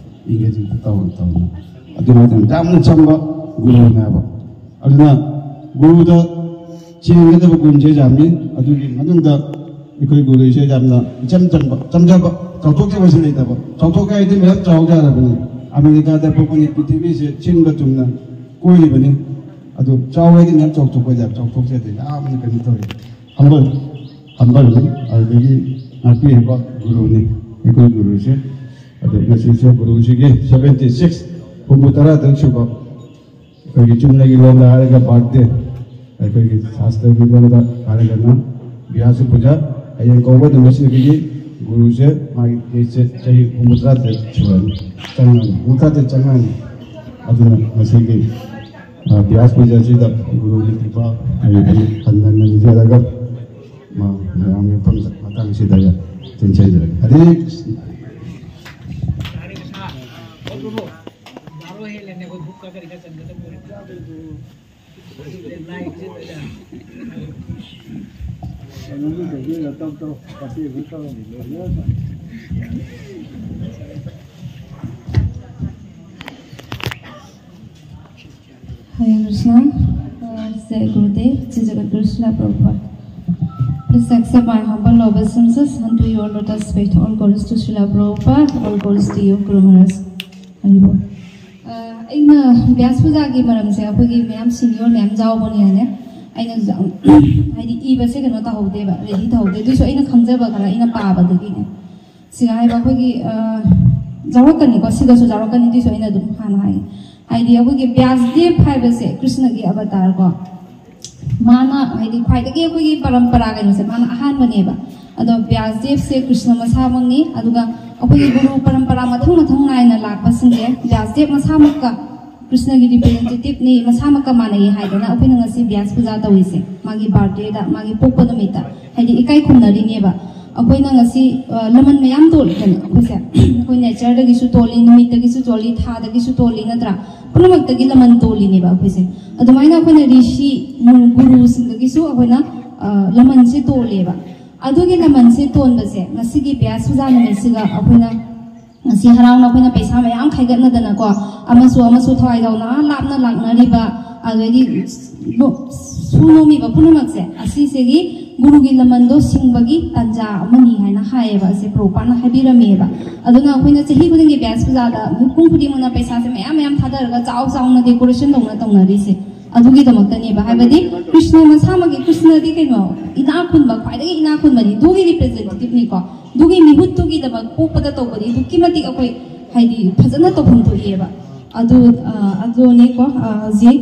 ꯏꯪꯒꯦꯖꯤꯡ ꯇꯧꯔ ꯇꯧꯔꯅ ꯑꯗꯨꯃꯥꯏꯅ ꯌꯥꯝꯅ ꯆꯝꯕ ꯒꯨꯔꯨꯅꯦꯕ꯫ ꯑꯗꯨꯅ ꯒꯨꯔꯨꯗ ꯆꯦꯟꯒꯗꯕ ꯒꯨꯟꯁꯦ ꯌꯥꯝꯃꯤ꯫ ꯑꯗꯨꯒꯤ ꯃꯅꯨꯡꯗ ꯑꯩꯈꯣꯏ ꯒꯨꯔꯨꯁꯦ ꯌꯥꯝꯅ ꯏꯆꯝ ꯆꯝꯕ, ꯆꯝꯖꯕ, ꯆꯥꯎꯊꯣꯛꯆꯕꯁꯨ ꯂꯩꯇꯕ꯫ ꯆꯥꯎꯊꯣꯛꯀꯦ ꯍꯥꯏꯗꯤ ꯃꯌꯥꯝ ꯆꯥꯎ ꯌꯥꯔꯕꯅꯤ꯫ ꯑꯃꯦꯔꯤꯀꯥꯗ ꯄꯣꯛꯄꯅꯤ, ꯄ꯭ꯔꯤꯊꯤꯕꯤꯁꯦ ꯁꯤꯟꯕ ꯊꯨꯡꯅ ꯀꯣꯏꯔꯤꯕꯅꯤ꯫ ꯑꯗꯨ ꯆꯥꯎ ꯍꯥꯏꯗꯤ ꯃꯌꯥꯝ ꯆꯥꯎꯊꯣꯛꯄ ꯌꯥꯏ, ꯆꯥꯎꯊꯣꯛꯆꯗꯦ꯫ ꯌꯥꯝꯅ ꯀꯩꯅꯣ ꯇꯧꯋꯤ꯫ ꯍꯝꯕꯜ, ꯍꯝꯕꯜꯅꯤ꯫ ꯑꯗꯨꯗꯒꯤ ꯉꯥꯛꯄꯤꯔꯤꯕ ꯒꯨꯔꯨꯅꯤ ꯑꯩꯈꯣꯏ ꯒꯨꯔꯨꯁꯦ꯫ ꯑꯗꯨ ꯉꯁꯤꯁꯦ ꯒꯨꯔꯨꯁꯤꯒꯤ ꯁꯚꯦꯟꯇꯤ ꯁꯤꯛꯁ, ꯍꯨꯝꯐꯨ ꯇꯔꯥ ꯇꯔꯨꯛ ꯁꯨꯕ ꯑꯩꯈꯣꯏꯒꯤ ꯆꯨꯝꯅꯒꯤ ꯂꯣꯟꯗ ꯍꯥꯏꯔꯒ ꯕꯥꯔꯠꯗꯦ, ꯑꯩꯈꯣꯏꯒꯤ ꯁꯥꯁꯇ꯭ꯔꯒꯤ ꯂꯣꯟꯗ ꯍꯥꯏꯔꯒꯅ ꯕ꯭ꯌꯥꯁ ꯄꯨꯖꯥ꯫ ꯍꯌꯦꯡ ꯀꯧꯕ ꯅꯨꯃꯤꯠꯁꯤꯗꯒꯤ ꯒꯨꯔꯨꯁꯦ ꯃꯥꯒꯤ ꯗꯦꯠꯁꯦ ꯆꯍꯤ ꯍꯨꯝꯐꯨꯇꯔꯥ ꯇꯔꯦꯠ ꯁꯨꯔꯅꯤ꯫ ꯆꯪꯉꯅꯤ, ꯍꯨꯝꯐꯨꯇꯔꯥ ꯇꯔꯦꯠ ꯆꯪꯉꯅꯤ꯫ ꯑꯗꯨꯅ ꯉꯁꯤꯒꯤ, ꯑ, ꯕ꯭ꯌꯥꯁ ꯄꯨꯖꯥꯁꯤꯗ ꯒꯨꯔꯨꯒꯤ ꯀ꯭ꯔꯤꯄꯥ ꯑꯩ ꯑꯩ ꯍꯟꯅ ꯅꯤꯡꯖꯔꯒ ꯃꯥ ꯃꯌꯥꯝꯒꯤ ꯃꯐꯝꯗ ꯃꯇꯥꯡꯁꯤꯗ ꯇꯦꯟꯁꯤꯟꯖꯔꯒꯦ꯫ ꯍꯔꯦ Krishna. Hare Krishna, uh, Jai Gurudev, Jai Jagat Guru Srila Prabhupada. Please accept my humble obeisances unto your lotus feet. All glories to Srila Prabhupada, all glories to you, Guru Maharaj. Hari Bol. ꯑꯩꯅ ꯕ꯭ꯌꯥꯁ ꯄꯨꯖꯥꯒꯤ ꯃꯔꯝꯁꯦ ꯑꯩꯈꯣꯏꯒꯤ ꯃꯌꯥꯝ ꯁꯤꯅꯤꯌꯣꯔ ꯃꯌꯥꯝ ꯌꯥꯎꯕꯅꯤꯅꯅꯦ, ꯑꯩꯅ ꯌꯥꯝ ꯍꯥꯏꯗꯤ ꯏꯕꯁꯦ ꯀꯩꯅꯣ ꯇꯧꯍꯧꯗꯦꯕ, ready ꯇꯧꯍꯧꯗꯦ꯫ ꯑꯗꯨꯏꯁꯨ ꯑꯩꯅ ꯈꯪꯖꯕ ꯈꯔ ꯑꯩꯅ ꯄꯥꯕꯗꯒꯤꯅꯦ꯫ ꯁꯤꯒ ꯍꯥꯏꯕ ꯑꯩꯈꯣꯏꯒꯤ ꯌꯥꯎꯔꯛꯀꯅꯤꯀꯣ, ꯁꯤꯒꯁꯨ ꯌꯥꯎꯔꯛꯀꯅꯤ꯫ ꯑꯗꯨꯏꯁꯨ ꯑꯩꯅ ꯑꯗꯨꯝ ꯍꯥꯟꯅ ꯍꯥꯏꯒꯦ, ꯍꯥꯏꯗꯤ ꯑꯩꯈꯣꯏꯒꯤ ꯕ꯭ꯌꯥꯁꯗꯦꯕ ꯍꯥꯏꯕꯁꯦ ꯀ꯭ꯔꯤꯁꯅꯒꯤ ꯑꯕꯇꯥꯔ ꯀꯣ, ꯃꯥꯅ ꯍꯥꯏꯗꯤ ꯈ꯭ꯋꯥꯏꯗꯒꯤ ꯑꯩꯈꯣꯏꯒꯤ ꯄꯔꯝꯄꯔꯥ ꯀꯩꯅꯣꯁꯦ ꯃꯥꯅ ꯑꯍꯥꯟꯕꯅꯦꯕ꯫ ꯑꯗꯣ ꯕ꯭ꯌꯥꯁꯗꯦꯕꯁꯦ ꯀ꯭ꯔꯤꯁꯅ ꯃꯁꯥꯃꯛꯅꯤ꯫ ꯑꯗꯨꯒ ꯑꯩꯈꯣꯏꯒꯤ ꯒꯨꯔꯨ ꯄꯔꯝꯄꯔꯥ ꯃꯊꯪ ꯃꯊꯪ ꯅꯥꯏꯅ ꯂꯥꯛꯄꯁꯤꯡꯁꯦ ꯕ꯭ꯌꯥꯁꯗꯦꯕ ꯃꯁꯥꯃꯛꯀ ꯀ꯭ꯔꯤꯁꯅꯒꯤ ꯔꯤꯄ꯭ꯔꯦꯖꯦꯟꯇꯦꯇꯤꯞꯅꯤ, ꯃꯁꯥꯃꯛꯀ ꯃꯥꯟꯅꯩ ꯍꯥꯏꯗꯅ ꯑꯩꯈꯣꯏꯅ ꯉꯁꯤ ꯕ꯭ꯌꯥꯁ ꯄꯨꯖꯥ ꯇꯧꯔꯤꯁꯦ, ꯃꯥꯒꯤ ꯕꯥꯔꯊꯗꯦꯗ, ꯃꯥꯒꯤ ꯄꯣꯛꯄ ꯅꯨꯃꯤꯠꯇ, ꯍꯥꯏꯗꯤ ꯏꯀꯥꯏ ꯈꯨꯝꯅꯔꯤꯅꯦꯕ꯫ ꯑꯩꯈꯣꯏꯅ ꯉꯁꯤ ꯂꯃꯟ ꯃꯌꯥꯝ ꯇꯣꯜꯂꯤꯗꯅ ꯑꯩꯈꯣꯏꯁꯦ, ꯑꯩꯈꯣꯏ ꯅꯦꯆꯔꯗꯒꯤꯁꯨ ꯇꯣꯜꯂꯤ, ꯅꯨꯃꯤꯠꯇꯒꯤꯁꯨ ꯇꯣꯜꯂꯤ, ꯊꯥꯗꯒꯤꯁꯨ ꯇꯣꯜꯂꯤ, ꯅꯠꯇ꯭ꯔꯥ? ꯄꯨꯝꯅꯃꯛꯇꯒꯤ ꯂꯃꯟ ꯇꯣꯜꯂꯤꯅꯦꯕ ꯑꯩꯈꯣꯏꯁꯦ꯫ ꯑꯗꯨꯃꯥꯏꯅ ꯑꯩꯈꯣꯏꯅ ꯔꯤꯁꯤ ꯒꯨꯔꯨꯁꯤꯡꯗꯒꯤꯁꯨ ꯑꯩꯈꯣꯏꯅ ꯂꯃꯟꯁꯦ ꯇꯣꯜꯂꯦꯕ꯫ ꯑꯗꯨꯒꯤ ꯂꯃꯟꯁꯦ ꯇꯣꯟꯕꯁꯦ ꯉꯁꯤꯒꯤ ꯕ꯭ꯌꯥꯁ ꯄꯨꯖꯥ ꯅꯨꯃꯤꯠꯁꯤꯒ ꯑꯩꯈꯣꯏꯅ ꯉꯁꯤ ꯍꯔꯥꯎꯅ ꯑꯩꯈꯣꯏꯅ ꯄꯩꯁꯥ ꯃꯌꯥꯝ ꯈꯥꯏꯒꯠꯅꯗꯅꯀꯣ, ꯑꯃꯁꯨ ꯑꯃꯁꯨ ꯊꯋꯥꯏ ꯌꯥꯎꯅ ꯂꯥꯞꯅ ꯂꯥꯛꯅꯔꯤꯕ, ꯑꯗꯩꯗꯤ ꯁꯨ ꯅꯣꯝꯃꯤꯕ ꯄꯨꯝꯅꯃꯛꯁꯦ ꯑꯁꯤꯁꯤꯒꯤ ꯒꯨꯔꯨꯒꯤ ꯂꯃꯟꯗꯣ ꯁꯤꯡꯕꯒꯤ ꯇꯥꯟꯖꯥ ꯑꯃꯅꯤ ꯍꯥꯏꯅ ꯍꯥꯏꯌꯦꯕ, ꯑꯁꯤ ꯄ꯭ꯔꯣꯄꯥꯅ ꯍꯥꯏꯕꯤꯔꯝꯃꯦꯕ꯫ ꯑꯗꯨꯅ ꯑꯩꯈꯣꯏꯅ ꯆꯍꯤ ꯈꯨꯗꯤꯡꯒꯤ ꯕ꯭ꯌꯥꯁ ꯄꯨꯖꯥꯗ ꯃꯤꯄꯨꯝ ꯈꯨꯗꯤꯡꯃꯛꯅ ꯄꯩꯁꯥꯁꯦ ꯃꯌꯥꯝ ꯃꯌꯥꯝ ꯊꯥꯗꯔꯒ ꯆꯥꯎ ꯆꯥꯎꯅ ꯗꯦꯀꯣꯔꯦꯁꯟ ꯇꯧꯅ ꯇꯧꯅꯔꯤꯁꯦ ꯑꯗꯨꯒꯤꯗꯃꯛꯇꯅꯦꯕ꯫ ꯍꯥꯏꯕꯗꯤ ꯀ꯭ꯔꯤꯁꯅ ꯃꯁꯥꯃꯛꯀꯤ, ꯀ꯭ꯔꯤꯁꯅꯗꯤ ꯀꯩꯅꯣ, ꯏꯅꯥꯛ ꯈꯨꯟꯕ, ꯈ꯭ꯋꯥꯏꯗꯒꯤ ꯏꯅꯥꯛ ꯈꯨꯟꯕꯅꯤ, ꯑꯗꯨꯒꯤ ꯔꯤꯄ꯭ꯔꯦꯖꯦꯟꯇꯦꯇꯤꯞꯅꯤꯀꯣ꯫ ꯑꯗꯨꯒꯤ ꯃꯤꯍꯨꯠꯇꯨꯒꯤꯗꯃꯛ ꯄꯣꯛꯄꯗ ꯇꯧꯕꯗꯤ ꯑꯗꯨꯛꯀꯤ ꯃꯇꯤꯛ ꯑꯩꯈꯣꯏ ꯍꯥꯏꯗꯤ ꯐꯖꯅ ꯇꯧꯐꯝ ꯊꯣꯛꯏꯑꯕ꯫ ꯑꯗꯨ ꯑꯗꯨꯅꯤꯀꯣ꯫ ꯍꯧꯖꯤꯛ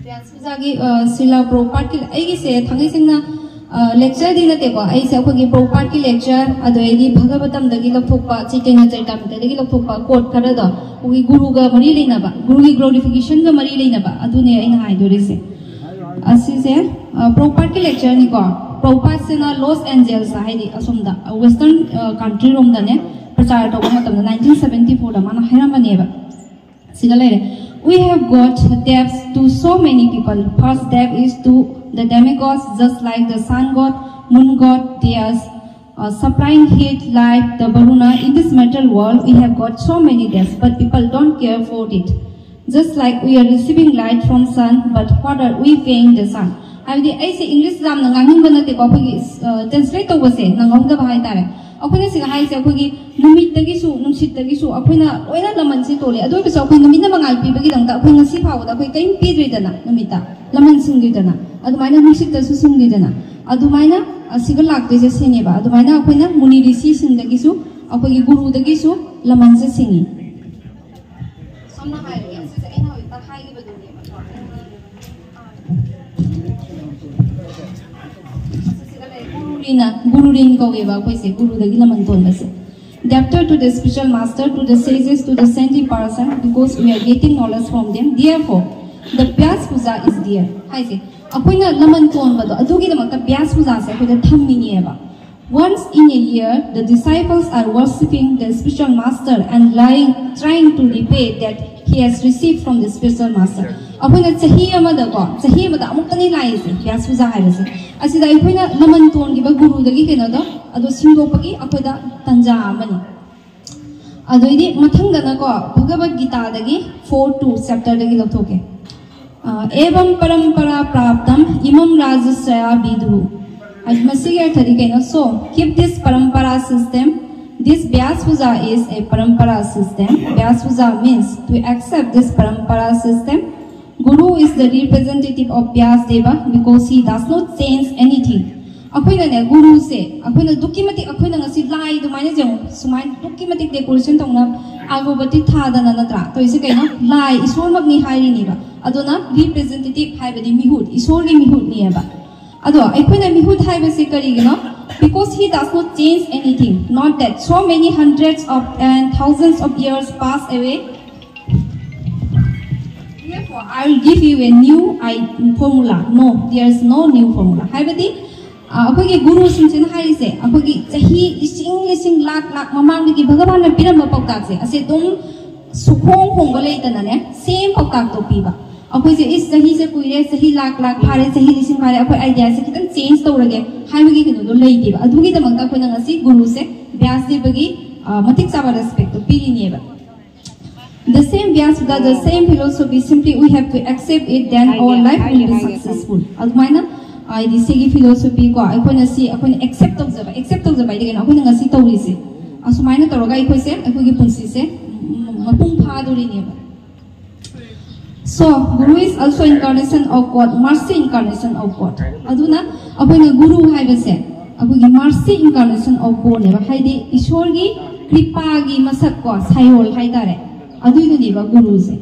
ꯕ꯭ꯌꯥꯁ ꯄꯨꯖꯥꯒꯤ ꯁ꯭ꯔꯤꯂꯥ ꯄ꯭ꯔꯣꯄꯥꯠꯀꯤ, ꯑꯩꯒꯤꯁꯦ ꯊꯥꯡꯒꯩ ꯁꯦꯡꯅ ꯂꯦꯛꯆꯔꯗꯤ ꯅꯠꯇꯦꯀꯣ, ꯑꯩꯁꯦ ꯑꯩꯈꯣꯏꯒꯤ ꯄ꯭ꯔꯣꯄꯥꯠꯀꯤ ꯂꯦꯛꯆꯔ, ꯑꯗꯩꯗꯤ ꯚꯒꯕꯇꯝꯗꯒꯤ ꯂꯧꯊꯣꯛꯄ, ꯆꯩꯇꯟꯌ ꯆꯔꯤꯇꯥꯃ꯭ꯔꯤꯇꯗꯒꯤ ꯂꯧꯊꯣꯛꯄ ꯀꯣꯠ ꯈꯔꯗꯣ ꯑꯩꯈꯣꯏꯒꯤ ꯒꯨꯔꯨꯒ ꯃꯔꯤ ꯂꯩꯅꯕ, ꯒꯨꯔꯨꯒꯤ ꯒ꯭ꯂꯣꯔꯤꯐꯤꯀꯦꯁꯟꯒ ꯃꯔꯤ ꯂꯩꯅꯕ, ꯑꯗꯨꯅꯦ ꯑꯩꯅ ꯍꯥꯏꯗꯣꯔꯤꯁꯦ꯫ ꯑꯁꯤꯁꯦ ꯄ꯭ꯔꯣꯄꯥꯠꯀꯤ ꯂꯦꯛꯆꯔꯅꯤꯀꯣ꯫ ꯄ꯭ꯔꯣꯄꯥꯠꯁꯤꯅ ꯂꯣꯁ ꯑꯦꯟꯖꯦꯜꯁꯇ, ꯍꯥꯏꯗꯤ ꯑꯁꯣꯝꯗ ꯋꯦꯁꯇꯔꯟ ꯀꯟꯇ꯭ꯔꯤ ꯔꯣꯝꯗꯅꯦ ꯄ꯭ꯔꯆꯥꯔ ꯇꯧꯕ ꯃꯇꯝꯗ ꯅꯥꯏꯟꯇꯤꯟ ꯁꯕꯦꯟꯇꯤ ꯐꯣꯔꯗ ꯃꯥꯅ ꯍꯥꯏꯔꯝꯕꯅꯦꯕ꯫ ꯁꯤꯗ ꯂꯩꯔꯦ, "We have got debts to so many people. First debt is to the demigods, just like the sun god, moon god, deities, uh, supplying heat like the Varuna. In this material world, we have got so many debts, but people don't care for it. Just like we are receiving light from sun, but what are we paying the sun? ꯍꯥꯏꯕꯗꯤ ꯑꯩꯁꯦ English ꯌꯥꯝꯅ ꯉꯥꯡꯅꯤꯡꯕ ꯅꯠꯇꯦꯀꯣ, ꯑꯩꯈꯣꯏꯒꯤ translate ꯇꯧꯕꯁꯦ ꯅꯪꯍꯧꯗꯕ ꯍꯥꯏꯇꯥꯔꯦ꯫ ꯑꯩꯈꯣꯏꯅ ꯁꯤꯗ ꯍꯥꯏꯔꯤꯁꯦ ꯑꯩꯈꯣꯏꯒꯤ ꯅꯨꯃꯤꯠꯇꯒꯤꯁꯨ ꯅꯨꯡꯁꯤꯠꯇꯒꯤꯁꯨ ꯑꯩꯈꯣꯏꯅ ꯂꯣꯏꯅ ꯂꯃꯟꯁꯦ ꯇꯣꯜꯂꯤ꯫ ꯑꯗꯨ ꯑꯣꯏꯔꯁꯨ ꯑꯩꯈꯣꯏ ꯅꯨꯃꯤꯠꯅ ꯃꯉꯥꯜ ꯄꯤꯕꯒꯤꯗꯃꯛꯇ ꯑꯩꯈꯣꯏ ꯉꯁꯤ ꯐꯥꯎꯕꯗ ꯑꯩꯈꯣꯏ ꯀꯔꯤꯝ ꯄꯤꯗ꯭ꯔꯤꯗꯅ, ꯅꯨꯃꯤꯠꯇ ꯂꯃꯟ ꯁꯤꯡꯗ꯭ꯔꯤꯗꯅ, ꯑꯗꯨꯃꯥꯏꯅ ꯅꯨꯡꯁꯤꯠꯇꯁꯨ ꯁꯤꯡꯗ꯭ꯔꯤꯗꯅ, ꯑꯗꯨꯃꯥꯏꯅ ꯑꯁꯤꯒ ꯂꯥꯛꯇꯣꯏꯁꯦ ꯁꯤꯅꯦꯕ꯫ ꯑꯗꯨꯃꯥꯏꯅ ꯑꯩꯈꯣꯏꯅ ꯃꯨꯅꯤ ꯔꯤꯁꯤꯁꯤꯡꯗꯒꯤꯁꯨ ꯑꯩꯈꯣꯏꯒꯤ ꯒꯨꯔꯨꯗꯒꯤꯁꯨ ꯂꯃꯟꯁꯦ ꯁꯤꯡꯉꯤ꯫ ꯁꯝꯅ ꯍꯥꯏꯔꯒꯦ, ꯑꯁꯤꯁꯦ ꯑꯩꯅ ꯍꯧꯖꯤꯛꯇ ꯍꯥꯏꯈꯤꯕꯗꯨꯅꯦꯕꯀꯣ꯫ ꯑꯁꯤꯁꯤꯗ ꯂꯩ, ꯒꯨꯔꯨꯔꯤꯅ, ꯒꯨꯔꯨꯔꯤꯟ ꯀꯧꯋꯦꯕ ꯑꯩꯈꯣꯏꯁꯦ, ꯒꯨꯔꯨꯗꯒꯤ ꯂꯃꯟ ꯇꯣꯟꯕꯁꯦ꯫ Debtor to the spiritual master, to the sages, to the saintly person, because we are getting knowledge from them. Therefore, the Vyas Puja is there. ꯍꯥꯏꯁꯦ, ꯑꯩꯈꯣꯏꯅ ꯂꯃꯟ ꯇꯣꯟꯕꯗꯣ ꯑꯗꯨꯒꯤꯗꯃꯛꯇ ꯕ꯭ꯌꯥꯁ ꯄꯨꯖꯥꯁꯦ ꯑꯩꯈꯣꯏꯗ ꯊꯝꯃꯤꯅꯦꯕ꯫ Once in a year, the disciples are worshipping the spiritual master and lying, trying to repay that he has received from the spiritual master. ꯑꯩꯈꯣꯏꯅ ꯆꯍꯤ ꯑꯃꯗꯀꯣ, ꯆꯍꯤ ꯑꯃꯗ ꯑꯃꯨꯛꯇꯅꯤ ꯂꯥꯛꯏꯁꯦ ꯕ꯭ꯌꯥꯁ ꯄꯨꯖꯥ ꯍꯥꯏꯕꯁꯦ꯫ ꯑꯁꯤꯗ ꯑꯩꯈꯣꯏꯅ ꯂꯃꯟ ꯇꯣꯟꯈꯤꯕ ꯒꯨꯔꯨꯗꯒꯤ ꯀꯩꯅꯣꯗꯣ ꯑꯗꯣ ꯁꯤꯡꯗꯣꯛꯄꯒꯤ ꯑꯩꯈꯣꯏꯗ ꯇꯟꯖꯥ ꯑꯃꯅꯤ꯫ ꯑꯗꯩꯗꯤ ꯃꯊꯪꯗꯅꯀꯣ, ꯚꯒꯕꯠ ꯒꯤꯇꯥꯗꯒꯤ ꯐꯣꯔ ꯇꯨ ꯆꯦꯞꯇꯔꯗꯒꯤ ꯂꯧꯊꯣꯛꯀꯦ꯫ ꯑ, "Evam parampara praptam imam rajasraya viduhu." ꯍꯥꯏꯗꯤ ꯃꯁꯤꯒꯤ ꯑꯔꯊꯗꯤ ꯀꯩꯅꯣ? So, keep this parampara system. This Vyas Puja is a parampara system. Vyas Puja means to accept this parampara system. Guru is the representative of Vyas Deva because he does not change anything. ꯑꯩꯈꯣꯏꯅꯅꯦ, ꯒꯨꯔꯨꯁꯦ ꯑꯩꯈꯣꯏꯅ ꯑꯗꯨꯛꯀꯤ ꯃꯇꯤꯛ, ꯑꯩꯈꯣꯏꯅ ꯉꯁꯤ ꯂꯥꯏ ꯑꯗꯨꯃꯥꯏꯅ ꯌꯦꯡꯉꯨ, ꯁꯨꯃꯥꯏꯅ ꯑꯗꯨꯛꯀꯤ ꯃꯇꯤꯛ ꯗꯦꯀꯣꯔꯦꯁꯟ ꯇꯧꯅ ꯑꯒꯔꯕꯇꯤ ꯊꯥꯗꯅ, ꯅꯠꯇ꯭ꯔꯥ, ꯇꯧꯔꯤꯁꯦ ꯀꯩꯅꯣ? ꯂꯥꯏ ꯏꯁꯣꯔꯃꯛꯅꯤ ꯍꯥꯏꯔꯤꯅꯦꯕ꯫ ꯑꯗꯨꯅ ꯔꯤꯄ꯭ꯔꯦꯖꯦꯟꯇꯦꯇꯤꯚ ꯍꯥꯏꯕꯗꯤ ꯃꯤꯍꯨꯠ, ꯏꯁꯣꯔꯒꯤ ꯃꯤꯍꯨꯠꯅꯦꯕ꯫ ꯑꯗꯣ ꯑꯩꯈꯣꯏꯅ ꯃꯤꯍꯨꯠ ꯍꯥꯏꯕꯁꯦ ꯀꯔꯤꯒꯤꯅꯣ? Because he does not change anything. Not that so many hundreds of and thousands of years pass away. Therefore, I will give you a new I- formula. No, there is no new formula. ꯍꯥꯏꯕꯗꯤ, ꯑ, ꯑꯩꯈꯣꯏꯒꯤ ꯒꯨꯔꯨꯁꯤꯡꯁꯤꯅ ꯍꯥꯏꯔꯤꯁꯦ, ꯑꯩꯈꯣꯏꯒꯤ ꯆꯍꯤ ꯂꯤꯁꯤꯡ ꯂꯤꯁꯤꯡ, ꯂꯥꯛ ꯂꯥꯛ ꯃꯃꯥꯡꯗꯒꯤ ꯚꯒꯕꯥꯟꯅ ꯄꯤꯔꯝꯕ ꯄꯥꯎꯇꯥꯛꯁꯦ, ꯑꯁꯤ ꯑꯗꯨꯝ ꯁꯨꯈꯣꯡ ꯍꯣꯡꯕ ꯂꯩꯇꯅꯅꯦ, ꯁꯦꯝ ꯄꯥꯎꯇꯥꯛꯇꯣ ꯄꯤꯕ꯫ ꯑꯩꯈꯣꯏꯁꯦ, "ꯏꯁ, ꯆꯍꯤꯁꯦ ꯀꯨꯏꯔꯦ, ꯆꯍꯤ ꯂꯥꯛ ꯂꯥꯛ ꯐꯥꯔꯦ, ꯆꯍꯤ ꯂꯤꯁꯤꯡ ꯐꯥꯔꯦ, ꯑꯩꯈꯣꯏ ꯑꯥꯏꯗꯤꯌꯥꯁꯦ ꯈꯤꯇꯪ ꯆꯦꯟꯖ ꯇꯧꯔꯒꯦ" ꯍꯥꯏꯕꯒꯤ ꯀꯩꯅꯣꯗꯣ ꯂꯩꯇꯦꯕ꯫ ꯑꯗꯨꯒꯤꯗꯃꯛꯇ ꯑꯩꯈꯣꯏꯅ ꯉꯁꯤ ꯒꯨꯔꯨꯁꯦ, ꯕ꯭ꯌꯥꯁ ꯗꯦꯕꯒꯤ, ꯑ, ꯃꯇꯤꯛ ꯆꯥꯕ ꯔꯦꯁꯄꯦꯛꯇꯣ ꯄꯤꯔꯤꯅꯦꯕ꯫ The same Vyasbuddha, the same philosophy, simply we have to accept it, then our life will be successful. ꯑꯗꯨꯃꯥꯏꯅ ꯍꯥꯏꯗꯤ ꯁꯤꯒꯤ philosophy ꯀꯣ, ꯑꯩꯈꯣꯏꯅ ꯁꯤ ꯑꯩꯈꯣꯏꯅ accept ꯇꯧꯖꯕ, accept ꯇꯧꯖꯕ ꯍꯥꯏꯗꯤ ꯀꯩꯅꯣ, ꯑꯩꯈꯣꯏꯅ ꯉꯁꯤ ꯇꯧꯔꯤꯁꯦ, ꯑꯁꯨꯃꯥꯏꯅ ꯇꯧꯔꯒ ꯑꯩꯈꯣꯏꯁꯦ ꯑꯩꯈꯣꯏꯒꯤ ꯄꯨꯟꯁꯤꯁꯦ ꯃꯄꯨꯡ ꯐꯥꯗꯣꯔꯤꯅꯦꯕ꯫ So Guru is also incarnation of God, mercy incarnation of God. ꯑꯗꯨꯅ ꯑꯩꯈꯣꯏꯅ ꯒꯨꯔꯨ ꯍꯥꯏꯕꯁꯦ ꯑꯩꯈꯣꯏꯒꯤ mercy incarnation of God ꯅꯦꯕ, ꯍꯥꯏꯗꯤ ꯏꯁꯣꯔꯒꯤ ꯀ꯭ꯔꯤꯄꯥꯒꯤ ꯃꯁꯛ ꯀꯣ, ꯁꯥꯏꯑꯣꯜ ꯍꯥꯏꯇꯥꯔꯦ, ꯑꯗꯨꯏꯗꯨꯅꯦꯕ ꯒꯨꯔꯨꯁꯦ꯫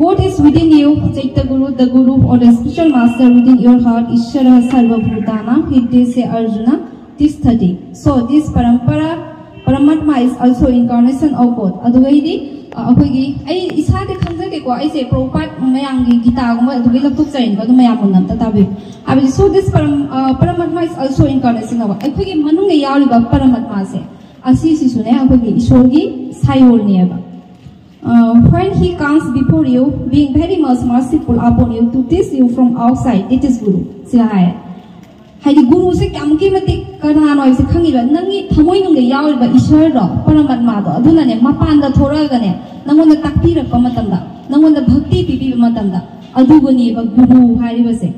God is within you, Chaitya Guru, the Guru or the spiritual master within your heart, Ishvara Sarva Bhutana, Hridayase Arjuna, Tisthati. So this Parampara, Paramatma is also incarnation of God. ꯑꯗꯨꯒꯩꯗꯤ ꯑ, ꯑꯩꯈꯣꯏꯒꯤ, ꯑꯩ ꯏꯁꯥꯗꯤ ꯈꯪꯖꯗꯦꯀꯣ, ꯑꯩꯁꯦ ꯄ꯭ꯔꯣꯄꯥꯠ ꯃꯌꯥꯝꯒꯤ ꯒꯤꯇꯥꯒꯨꯝꯕ ꯑꯗꯨꯒꯤ ꯂꯧꯊꯣꯛꯆꯔꯤꯅꯤꯀꯣ, ꯑꯗꯨ ꯃꯌꯥꯝ ꯃꯨꯟꯅ ꯑꯝꯇ ꯇꯥꯕꯤꯌꯨ꯫ ꯍꯥꯏꯕꯗꯤ so this param, uh, Paramatma is also incarnation of God. ꯑꯩꯈꯣꯏꯒꯤ ꯃꯅꯨꯡꯗ ꯌꯥꯎꯔꯤꯕ ꯄꯔꯃꯥꯠꯃꯥꯁꯦ ꯑꯁꯤꯁꯤꯁꯨꯅꯦ ꯑꯩꯈꯣꯏꯒꯤ ꯏꯁꯣꯔꯒꯤ ꯁꯥꯏꯑꯣꯜꯅꯦꯕ꯫ Uh, when he comes before you, being very much merciful upon you, to teach you from outside, it is Guru. ꯁꯤꯒ ꯍꯥꯏ꯫ ꯍꯥꯏꯗꯤ ꯒꯨꯔꯨꯁꯦ ꯀꯌꯥꯃꯨꯛꯀꯤ ꯃꯇꯤꯛ ꯀꯅꯥꯅꯣ ꯍꯥꯏꯕꯁꯦ ꯈꯪꯉꯤꯕ? ꯅꯪꯒꯤ ꯊꯃꯣꯏꯅꯨꯡꯗ ꯌꯥꯎꯔꯤꯕ ꯏꯁꯣꯔꯗꯣ, ꯄꯔꯃꯥꯠꯃꯥꯗꯣ, ꯑꯗꯨꯅꯅꯦ ꯃꯄꯥꯟꯗ ꯊꯣꯔꯛꯑꯒꯅꯦ ꯅꯪꯉꯣꯟꯗ ꯇꯥꯛꯄꯤꯔꯛꯄ ꯃꯇꯝꯗ, ꯅꯪꯉꯣꯟꯗ ꯚꯛꯇꯤ ꯄꯤꯕꯤꯕ ꯃꯇꯝꯗ, ꯑꯗꯨꯕꯨꯅꯦꯕ ꯒꯨꯔꯨ ꯍꯥꯏꯔꯤꯕꯁꯦ꯫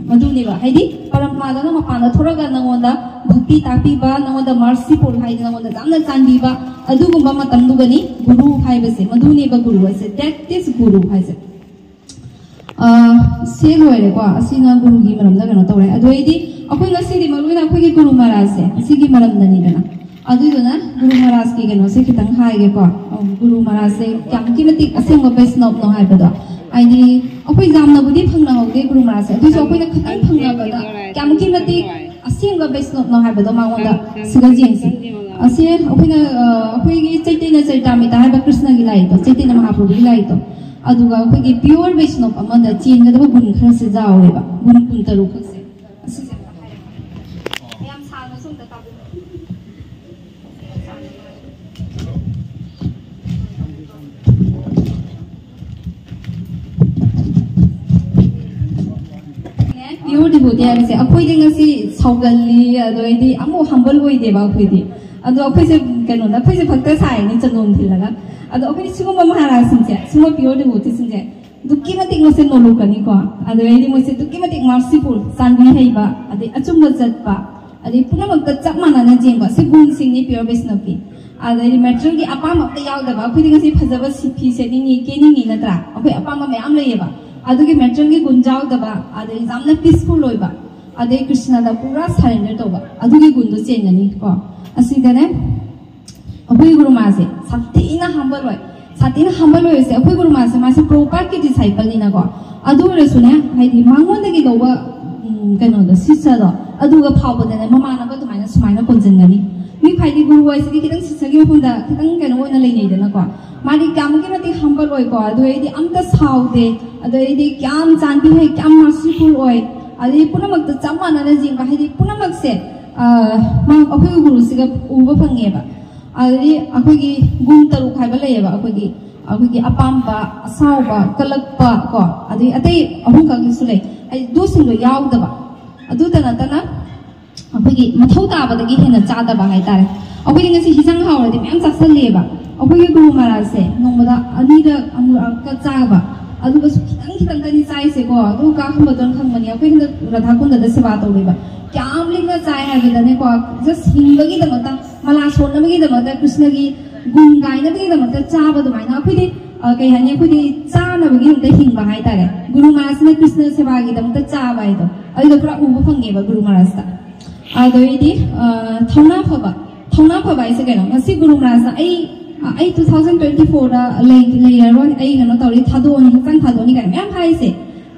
ꯃꯗꯨꯅꯦꯕ, ꯍꯥꯏꯗꯤ ꯄꯔꯃꯥꯠꯃꯥꯗꯨꯅ ꯃꯄꯥꯟꯗ ꯊꯣꯔꯛꯑꯒ ꯅꯪꯉꯣꯟꯗ ꯚꯛꯇꯤ ꯇꯥꯛꯄꯤꯕ, ꯅꯪꯉꯣꯟꯗ merciful ꯍꯥꯏꯗꯤ ꯅꯪꯉꯣꯟꯗ ꯌꯥꯝꯅ ꯆꯥꯟꯕꯤꯕ, ꯑꯗꯨꯒꯨꯝꯕ ꯃꯇꯝꯗꯨꯒꯅꯤ ꯒꯨꯔꯨ ꯍꯥꯏꯕꯁꯦ꯫ ꯃꯗꯨꯅꯦꯕ ꯒꯨꯔꯨ ꯍꯥꯏꯁꯦ, that is ꯒꯨꯔꯨ ꯍꯥꯏꯁꯦ꯫ ꯑ, ꯁꯤ ꯂꯣꯏꯔꯦꯀꯣ, ꯑꯁꯤꯅ ꯒꯨꯔꯨꯒꯤ ꯃꯔꯝꯗ ꯀꯩꯅꯣ ꯇꯧꯔꯦ꯫ ꯑꯗꯨ ꯑꯩꯗꯤ ꯑꯩꯈꯣꯏ ꯉꯁꯤꯗꯤ ꯃꯔꯨ ꯑꯣꯏꯅ ꯑꯩꯈꯣꯏꯒꯤ ꯒꯨꯔꯨ ꯃꯍꯥꯔꯥꯖꯁꯦ, ꯑꯁꯤꯒꯤ ꯃꯔꯝꯗꯅꯤꯗꯅ꯫ ꯑꯗꯨꯗꯨꯅ ꯒꯨꯔꯨ ꯃꯍꯥꯔꯥꯖꯀꯤ ꯀꯩꯅꯣꯁꯦ ꯈꯤꯇꯪ ꯍꯥꯏꯒꯦꯀꯣ꯫ ꯑ, ꯒꯨꯔꯨ ꯃꯍꯥꯔꯥꯖꯁꯦ ꯀꯌꯥꯃꯨꯛꯀꯤ ꯃꯇꯤꯛ ꯑꯁꯦꯡꯕ ꯕꯩꯁꯅꯣꯞꯅꯣ ꯍꯥꯏꯕꯗꯣ, ꯍꯥꯏꯗꯤ ꯑꯩꯈꯣꯏ ꯌꯥꯝꯅꯕꯨꯗꯤ ꯐꯪꯅꯍꯧꯗꯦ ꯒꯨꯔꯨ ꯃꯍꯥꯔꯥꯖꯁꯦ, ꯑꯗꯨꯁꯨ ꯑꯩꯈꯣꯏꯅ ꯈꯤꯇꯪ ꯐꯪꯅꯕꯗ ꯀꯌꯥꯃꯨꯛꯀꯤ ꯃꯇꯤꯛ ꯑꯁꯦꯡꯕ ꯕꯩꯁꯅꯣꯞꯅꯣ ꯍꯥꯏꯕꯗꯣ ꯃꯉꯣꯟꯗ ꯁꯤꯒ ꯌꯦꯡꯁꯤ꯫ ꯑꯁꯤ ꯑꯩꯈꯣꯏꯅ, ꯑ, ꯑꯩꯈꯣꯏꯒꯤ ꯆꯩꯇꯟꯌ ꯆꯔꯤꯇꯥꯃ꯭ꯔꯤꯇꯥ ꯍꯥꯏꯕ ꯀ꯭ꯔꯤꯁꯅꯒꯤ ꯂꯥꯏꯔꯤꯛꯇꯣ, ꯆꯩꯇꯟꯌ ꯃꯍꯥꯄ꯭ꯔꯚꯨꯒꯤ ꯂꯥꯏꯔꯤꯛꯇꯣ, ꯑꯗꯨꯒ ꯑꯩꯈꯣꯏꯒꯤ pure ꯕꯩꯁꯅꯣꯞ ꯑꯃꯗ ꯆꯦꯟꯒꯗꯕ ꯒꯨꯟ ꯈꯔꯁꯦ ꯌꯥꯎꯋꯦꯕ, ꯒꯨꯟ ꯀꯨꯟꯇꯔꯨꯛ ꯈꯛꯁꯦ꯫ ꯑꯁꯤꯁꯦ ꯑꯝꯇ ꯍꯥꯏꯔꯛꯑꯣ꯫ ꯌꯥꯝ ꯁꯥꯡꯅꯁꯨ ꯑꯝꯇ ꯇꯥꯛꯄꯤꯌꯨ꯫ Pure devotee ꯍꯥꯏꯕꯁꯦ ꯑꯩꯈꯣꯏꯗꯤ ꯉꯁꯤ ꯁꯥꯎꯒꯜꯂꯤ, ꯑꯗꯩꯗꯤ ꯑꯃꯨꯛ humble ꯑꯣꯏꯗꯦꯕ ꯑꯩꯈꯣꯏꯗꯤ꯫ ꯑꯗꯣ ꯑꯩꯈꯣꯏꯁꯦ ꯀꯩꯅꯣꯗ, ꯑꯩꯈꯣꯏꯁꯦ ꯐꯛꯇ ꯁꯥꯏꯅꯤ ꯆꯟꯗꯣꯟ ꯊꯤꯜꯂꯒ꯫ ꯑꯗꯣ ꯑꯩꯈꯣꯏ ꯁꯤꯒꯨꯝꯕ ꯃꯍꯥꯔꯥꯖꯁꯤꯡꯁꯦ, ꯁꯤꯒꯨꯝꯕ ꯄꯤꯌꯣꯔ ꯗꯤꯚꯣꯇꯤꯁꯤꯡꯁꯦ ꯑꯗꯨꯛꯀꯤ ꯃꯇꯤꯛ ꯃꯁꯦ ꯅꯣꯂꯨꯛꯀꯅꯤꯀꯣ꯫ ꯑꯗꯨꯗꯩꯗꯤ ꯃꯣꯏꯁꯦ ꯑꯗꯨꯛꯀꯤ ꯃꯇꯤꯛ ꯃꯥꯔꯁꯤꯐꯨꯜ, ꯆꯥꯟꯕꯤ ꯍꯩꯕ, ꯑꯗꯩ ꯑꯆꯨꯝꯕ ꯆꯠꯄ, ꯑꯗꯩ ꯄꯨꯝꯅꯃꯛꯇ ꯆꯞ ꯃꯥꯟꯅꯅ ꯌꯦꯡꯕ, ꯁꯤ ꯒꯨꯟꯁꯤꯡꯅꯤ ꯄꯤꯌꯣꯔ ꯕꯩꯁꯅꯕꯀꯤ꯫ ꯑꯗꯩꯗꯤ ꯃꯦꯇꯔꯤꯌꯦꯜꯒꯤ ꯑꯄꯥꯝꯕ ꯑꯝꯇ ꯌꯥꯎꯗꯕ, ꯑꯩꯈꯣꯏꯗꯤ ꯉꯁꯤ ꯐꯖꯕ ꯁꯤ ꯐꯤ ꯁꯦꯠꯅꯤꯡꯉꯤ, ꯀꯦꯅꯤꯡꯉꯤ ꯅꯠꯇ꯭ꯔꯥ? ꯑꯩꯈꯣꯏ ꯑꯄꯥꯝꯕ ꯃꯌꯥꯝ ꯂꯩꯌꯦꯕ꯫ ꯑꯗꯨꯒꯤ ꯃꯦꯇꯔꯤꯌꯦꯜꯒꯤ ꯒꯨꯟ ꯌꯥꯎꯗꯕ, ꯑꯗꯩ ꯌꯥꯝꯅ ꯄꯤꯁꯐꯨꯜ ꯑꯣꯏꯕ, ꯑꯗꯩ ꯀ꯭ꯔꯤꯁꯅꯗ ꯄꯨꯔꯥ ꯁꯔꯦꯟꯗꯔ ꯇꯧꯕ, ꯑꯗꯨꯒꯤ ꯒꯨꯟꯗꯣ ꯆꯦꯟꯒꯅꯤ ꯀꯣ꯫ ꯑꯁꯤꯗꯅꯦ ꯑꯩꯈꯣꯏꯒꯤ ꯒꯨꯔꯨ ꯃꯥꯁꯦ ꯁꯥꯊꯤꯅ ꯍꯝꯕꯜ ꯑꯣꯏ꯫ ꯁꯥꯊꯤꯅ ꯍꯝꯕꯜ ꯑꯣꯏꯔꯤꯁꯦ, ꯑꯩꯈꯣꯏ ꯒꯨꯔꯨ ꯃꯥꯁꯦ, ꯃꯥꯁꯦ ꯄ꯭ꯔꯣꯄꯥꯔꯠꯀꯤ ꯗꯤꯁꯥꯏꯄꯜꯅꯤꯅꯀꯣ꯫ ꯑꯗꯨ ꯑꯣꯏꯔꯁꯨꯅꯦ, ꯍꯥꯏꯗꯤ ꯃꯉꯣꯟꯗꯒꯤ ꯂꯧꯕ ꯎꯝ, ꯀꯩꯅꯣꯗꯣ, ꯁꯤꯁꯇꯔꯗꯣ, ꯑꯗꯨꯒ ꯐꯥꯎꯕꯗꯅꯦ ꯃꯃꯥꯟꯅꯕ ꯑꯗꯨꯃꯥꯏꯅ ꯁꯨꯃꯥꯏꯅ ꯀꯣꯟꯁꯤꯟꯒꯅꯤ꯫ ꯃꯤ ꯈ꯭ꯋꯥꯏꯗꯤ ꯒꯨꯔꯨ ꯍꯥꯏꯁꯤꯗꯤ ꯈꯤꯇꯪ ꯁꯤꯁꯇꯔꯒꯤ ꯃꯐꯝꯗ ꯈꯤꯇꯪ ꯀꯩꯅꯣ ꯑꯣꯏꯅ ꯂꯩꯅꯩꯗꯅꯀꯣ꯫ ꯃꯥꯗꯤ ꯀꯌꯥꯃꯨꯛꯀꯤ ꯃꯇꯤꯛ ꯍꯝꯕꯜ ꯑꯣꯏꯀꯣ, ꯑꯗꯨꯗꯩꯗꯤ ꯑꯝꯇ ꯁꯥꯎꯗꯦ, ꯑꯗꯨꯗꯩꯗꯤ ꯀꯌꯥꯝ ꯆꯥꯟꯕꯤ ꯍꯩ, ꯀꯌꯥꯝ ꯃꯥꯔꯁꯤꯐꯨꯜ ꯑꯣꯏ, ꯑꯗꯩꯗꯤ ꯄꯨꯝꯅꯃꯛꯇ ꯆꯞ ꯃꯥꯟꯅꯅ ꯌꯦꯡꯕ, ꯍꯥꯏꯗꯤ ꯄꯨꯝꯅꯃꯛꯁꯦ ꯑ, ꯃꯥ ꯑꯩꯈꯣꯏ ꯒꯨꯔꯨꯁꯤꯒ ꯎꯕ ꯐꯪꯉꯦꯕ꯫ ꯑꯗꯩꯗꯤ ꯑꯩꯈꯣꯏꯒꯤ ꯒꯨꯟ ꯇꯔꯨꯛ ꯍꯥꯏꯕ ꯂꯩꯌꯦꯕ, ꯑꯩꯈꯣꯏꯒꯤ ꯑꯩꯈꯣꯏꯒꯤ ꯑꯄꯥꯝꯕ, ꯑꯁꯥꯎꯕ, ꯀꯜꯂꯛꯄ ꯀꯣ, ꯑꯗꯩ ꯑꯇꯩ ꯑꯍꯨꯝꯈꯛꯁꯨ ꯂꯩ꯫ ꯍꯥꯏꯗꯤ ꯑꯗꯨꯁꯤꯡꯗꯣ ꯌꯥꯎꯗꯕ, ꯑꯗꯨꯇ ꯅꯠꯇꯅ ꯑꯩꯈꯣꯏꯒꯤ ꯃꯊꯧ ꯇꯥꯕꯗꯒꯤ ꯍꯦꯟꯅ ꯆꯥꯗꯕ ꯍꯥꯏꯇꯥꯔꯦ꯫ ꯑꯩꯈꯣꯏꯗꯤ ꯉꯁꯤ ꯍꯤꯟꯖꯥꯡ ꯍꯥꯎꯔꯗꯤ ꯃꯌꯥꯝ ꯆꯥꯁꯜꯂꯦꯕ꯫ ꯑꯩꯈꯣꯏꯒꯤ ꯒꯨꯔꯨ ꯃꯍꯥꯔꯥꯖꯁꯦ ꯅꯣꯡꯃꯗ ꯑꯅꯤꯔꯛ ꯑꯃꯨꯔꯛꯀ ꯆꯥꯕ, ꯑꯗꯨꯒꯁꯨ ꯈꯤꯇꯪ ꯈꯤꯇꯪꯇꯅꯤ ꯆꯥꯏꯁꯦꯀꯣ꯫ ꯑꯗꯨ ꯀꯥ ꯈꯝꯕꯗꯣꯟ ꯈꯪꯕꯅꯤ, ꯑꯩꯈꯣꯏ ꯍꯟꯗꯛ ꯔꯥꯙꯥ ꯀꯨꯟꯗꯗ ꯁꯦꯕꯥ ꯇꯧꯔꯤꯕ꯫ ꯀꯌꯥꯝ ꯂꯤꯛꯅ ꯆꯥꯏ ꯍꯥꯏꯕꯗꯅꯦꯀꯣ, ꯖꯁ ꯍꯤꯡꯕꯒꯤꯗꯃꯛꯇ, ꯃꯂꯥ ꯁꯣꯟꯅꯕꯒꯤꯗꯃꯛꯇ, ꯀ꯭ꯔꯤꯁꯅꯒꯤ ꯒꯨꯟ ꯒꯥꯏꯅꯕꯒꯤꯗꯃꯛꯇ ꯆꯥꯕ ꯑꯗꯨꯃꯥꯏꯅ ꯑꯩꯈꯣꯏꯗꯤ, ꯑ, ꯀꯩ ꯍꯥꯏꯅꯤ, ꯑꯩꯈꯣꯏꯗꯤ ꯆꯥꯅꯕꯒꯤꯗꯃꯛꯇ ꯍꯤꯡꯕ ꯍꯥꯏꯇꯥꯔꯦ꯫ ꯒꯨꯔꯨ ꯃꯍꯥꯔꯥꯖꯅ ꯀ꯭ꯔꯤꯁꯅ ꯁꯦꯕꯥꯒꯤꯗꯃꯛꯇ ꯆꯥꯕ ꯍꯥꯏꯗꯣ, ꯑꯗꯨꯗꯣ ꯄꯨꯔꯥ ꯎꯕ ꯐꯪꯉꯦꯕ ꯒꯨꯔꯨ ꯃꯍꯥꯔꯥꯖꯇ꯫ ꯑꯗꯩꯗꯤ, ꯑ, ꯊꯧꯅꯥ ꯐꯕ꯫ ꯊꯧꯅꯥ ꯐꯕ ꯍꯥꯏꯁꯦ ꯀꯩꯅꯣ? ꯉꯁꯤ ꯒꯨꯔꯨ ꯃꯍꯥꯔꯥꯖꯅ ꯑꯩ, ꯑ, ꯑꯩ ꯇꯨ ꯊꯥꯎꯖꯟ ꯇ꯭ꯋꯦꯟꯇꯤ ꯐꯣꯔꯗ ꯂꯩ-, ꯂꯩꯔꯔꯣꯏ, ꯑꯩ ꯀꯩꯅꯣ ꯇꯧꯔꯤ, ꯊꯥꯗꯣꯛꯑꯅꯤ, ꯍꯛꯆꯥꯡ ꯊꯥꯗꯣꯛꯑꯅꯤ ꯀꯥꯏꯅ ꯃꯌꯥꯝ ꯍꯥꯏꯔꯤꯁꯦ,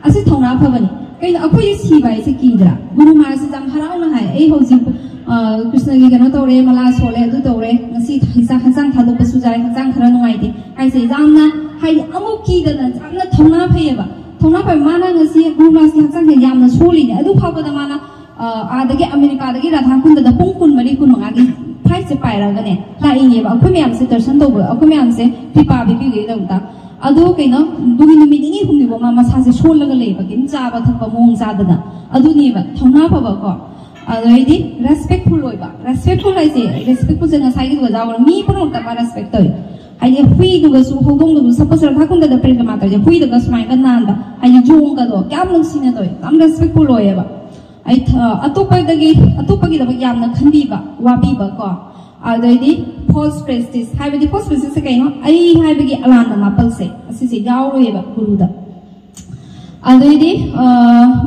ꯑꯁꯤ ꯊꯧꯅꯥ ꯐꯕꯅꯤ꯫ ꯀꯩꯅꯣ, ꯑꯩꯈꯣꯏꯗꯤ ꯁꯤꯕ ꯍꯥꯏꯁꯦ ꯀꯤꯗ꯭ꯔꯥ? ꯒꯨꯔꯨ ꯃꯍꯥꯔꯥꯖꯁꯤ ꯌꯥꯝ ꯍꯔꯥꯎꯅ ꯍꯥꯏ, "ꯑꯩ ꯍꯧꯖꯤꯛ, ꯑ, ꯀ꯭ꯔꯤꯁꯅꯒꯤ ꯀꯩꯅꯣ ꯇꯧꯔꯦ, ꯃꯂꯥ ꯁꯣꯜꯂꯦ, ꯑꯗꯨ ꯇꯧꯔꯦ, ꯉꯁꯤ ꯍꯛꯆꯥꯡ, ꯍꯛꯆꯥꯡ ꯊꯥꯗꯣꯛꯄꯁꯨ ꯌꯥꯏ, ꯍꯛꯆꯥꯡ ꯈꯔ ꯅꯨꯡꯉꯥꯏꯇꯦ" ꯍꯥꯏꯁꯦ ꯌꯥꯝꯅ, ꯍꯥꯏꯗꯤ, ꯑꯃꯨꯛ ꯀꯤꯗꯅ ꯌꯥꯝꯅ ꯊꯧꯅꯥ ꯐꯩꯌꯦꯕ꯫ ꯊꯧꯅꯥ ꯐꯩ꯫ ꯃꯥꯅ ꯉꯁꯤ ꯒꯨꯔꯨ ꯃꯍꯥꯔꯥꯖꯀꯤ ꯍꯛꯆꯥꯡꯁꯦ ꯌꯥꯝꯅ ꯁꯣꯜꯂꯤꯅꯦ, ꯑꯗꯨ ꯐꯥꯎꯕꯗ ꯃꯥꯅ, ꯑ, ꯑꯥꯗꯒꯤ, ꯑꯃꯦꯔꯤꯀꯥꯗꯒꯤ ꯔꯥꯙꯥ ꯀꯨꯟꯗꯗ ꯄꯨꯡ ꯀꯨꯟꯃꯔꯤ, ꯀꯨꯟꯃꯉꯥꯒꯤ ꯐ꯭ꯂꯥꯏꯠꯁꯦ ꯄꯥꯏꯔꯒꯅꯦ ꯂꯥꯛꯏꯅꯦꯕ꯫ ꯑꯩꯈꯣꯏ ꯃꯌꯥꯝꯁꯦ ꯗꯔꯁꯟ ꯇꯧꯕ, ꯑꯩꯈꯣꯏ ꯃꯌꯥꯝꯁꯦ ꯀ꯭ꯔꯤꯄꯥ ꯄꯤꯕꯤꯕꯒꯤꯗꯃꯛꯇ꯫ ꯑꯗꯣ ꯀꯩꯅꯣ, ꯑꯗꯨꯒꯤ ꯅꯨꯃꯤꯠ ꯅꯤꯅꯤ ꯍꯨꯝꯅꯤꯐꯥꯎ ꯃꯥ ꯃꯁꯥꯁꯦ ꯁꯣꯜꯂꯒ ꯂꯩꯕ, ꯀꯩꯝ ꯆꯥꯕ ꯊꯛꯄ ꯃꯑꯣꯡ ꯆꯥꯗꯅ꯫ ꯑꯗꯨꯅꯦꯕ ꯊꯧꯅꯥ ꯐꯕ ꯀꯣ꯫ ꯑꯗꯩꯗꯤ ꯔꯦꯁꯄꯦꯛꯐꯨꯜ ꯑꯣꯏꯕ꯫ ꯔꯦꯁꯄꯦꯛꯐꯨꯜ ꯍꯥꯏꯁꯦ, ꯔꯦꯁꯄꯦꯛꯐꯨꯜꯁꯦ ꯉꯁꯥꯏꯒꯤꯗꯨꯒ ꯌꯥꯎꯔ ꯃꯤ ꯄꯨꯝꯅꯃꯛꯇ ꯃꯥ ꯔꯦꯁꯄꯦꯛ ꯇꯧꯋꯤ꯫ ꯍꯥꯏꯗꯤ ꯍꯨꯏꯗꯨꯒꯁꯨ ꯍꯧꯗꯣꯡꯗꯨꯒꯁꯨ ꯁꯞꯄꯣꯁ ꯔꯥꯙꯥ ꯀꯨꯟꯗꯗ ꯄ꯭ꯔꯦꯝ ꯀꯃꯥ ꯇꯧꯔꯤꯁꯦ ꯍꯨꯏꯗꯒ ꯁꯨꯃꯥꯏꯅ ꯅꯥꯟꯕ, ꯍꯥꯏꯗꯤ ꯌꯣꯡꯒꯗꯣ ꯀꯌꯥꯝ ꯅꯨꯡꯁꯤꯅ ꯇꯧꯋꯦ, ꯌꯥꯝ ꯔꯦꯁꯄꯦꯛꯐꯨꯜ ꯑꯣꯏꯌꯦꯕ꯫ ꯑꯩ ꯑꯇꯣꯞꯄꯗꯒꯤ, ꯑꯇꯣꯞꯄꯒꯤꯗꯃꯛ ꯌꯥꯝꯅ ꯈꯟꯕꯤꯕ, ꯋꯥꯕꯤꯕ ꯀꯣ꯫ ꯑꯗꯩꯗꯤ ꯐꯣꯜꯁ ꯄ꯭ꯔꯦꯁꯇꯤꯁ ꯍꯥꯏꯕꯗꯤ, ꯐꯣꯜꯁ ꯄ꯭ꯔꯦꯁꯇꯤꯁꯁꯦ ꯀꯩꯅꯣ? ꯑꯩ ꯍꯥꯏꯕꯒꯤ ꯑꯔꯥꯟꯕ ꯃꯥꯄꯜꯁꯦ ꯑꯁꯤꯁꯦ ꯌꯥꯎꯔꯣꯏꯌꯦꯕ ꯒꯨꯔꯨꯗ꯫ ꯑꯗꯩꯗꯤ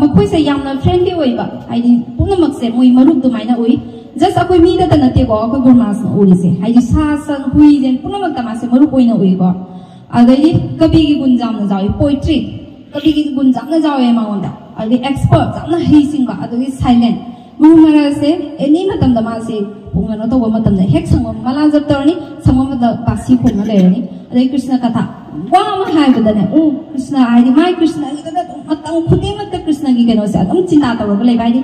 ꯃꯈꯣꯏꯁꯦ ꯌꯥꯝꯅ ꯐ꯭ꯔꯦꯟꯂꯤ ꯑꯣꯏꯕ, ꯍꯥꯏꯗꯤ ꯄꯨꯝꯅꯃꯛꯁꯦ ꯃꯣꯏ ꯃꯔꯨꯞ ꯑꯗꯨꯃꯥꯏꯅ ꯎꯏ꯫ ꯖꯁ ꯑꯩꯈꯣꯏ ꯃꯤꯗꯇ ꯅꯠꯇꯦꯀꯣ ꯑꯩꯈꯣꯏ ꯒꯨꯔꯨ ꯃꯍꯥꯔꯥꯖꯅ ꯎꯔꯤꯁꯦ, ꯍꯥꯏꯗꯤ ꯁꯥ ꯁꯟ ꯍꯨꯏꯁꯦ ꯄꯨꯝꯅꯃꯛꯇ ꯃꯥꯁꯦ ꯃꯔꯨꯞ ꯑꯣꯏꯅ ꯎꯏꯀꯣ꯫ ꯑꯗꯩꯗꯤ ꯀꯕꯤꯒꯤ ꯒꯨꯟ ꯌꯥꯝꯅ ꯆꯥꯎꯏ, ꯄꯣꯏꯇ꯭ꯔꯤ, ꯀꯕꯤꯒꯤ ꯒꯨꯟ ꯌꯥꯝꯅ ꯆꯥꯎꯋꯦ ꯃꯉꯣꯟꯗ꯫ ꯑꯗꯩ ꯑꯦꯛꯁꯄꯔꯠ, ꯌꯥꯝꯅ ꯍꯩꯁꯤꯡꯕ, ꯑꯗꯒꯤ ꯁꯥꯏꯂꯦꯟ꯫ ꯒꯨꯔꯨ ꯃꯍꯥꯔꯥꯖꯁꯦ ꯑꯦꯅꯤ ꯃꯇꯝꯗ ꯃꯥꯁꯦ ꯀꯩꯅꯣ ꯇꯧꯕ ꯃꯇꯝꯗ ꯍꯦꯛ ꯁꯪꯒꯣꯝ ꯃꯂꯥ ꯖꯞ ꯇꯧꯔꯅꯤ, ꯁꯪꯒꯣꯝꯗ ꯕꯥꯁꯤ ꯈꯣꯡꯅ ꯂꯩꯔꯅꯤ꯫ ꯑꯗꯩ ꯀ꯭ꯔꯤꯁꯅ ꯀꯊꯥ ꯋꯥ ꯑꯃ ꯍꯥꯏꯕꯗꯅꯦ, ꯑꯣ ꯀ꯭ꯔꯤꯁꯅ ꯍꯥꯏꯗꯤ ꯃꯥꯏ ꯀ꯭ꯔꯤꯁꯅꯒꯤꯗ ꯑꯗꯨꯝ ꯃꯇꯝ ꯈꯨꯗꯤꯡꯃꯛꯇ ꯀ꯭ꯔꯤꯁꯅꯒꯤ ꯀꯩꯅꯣꯁꯦ ꯑꯗꯨꯝ ꯆꯤꯟꯇꯥ ꯇꯧꯔꯒ ꯂꯩꯕ, ꯍꯥꯏꯗꯤ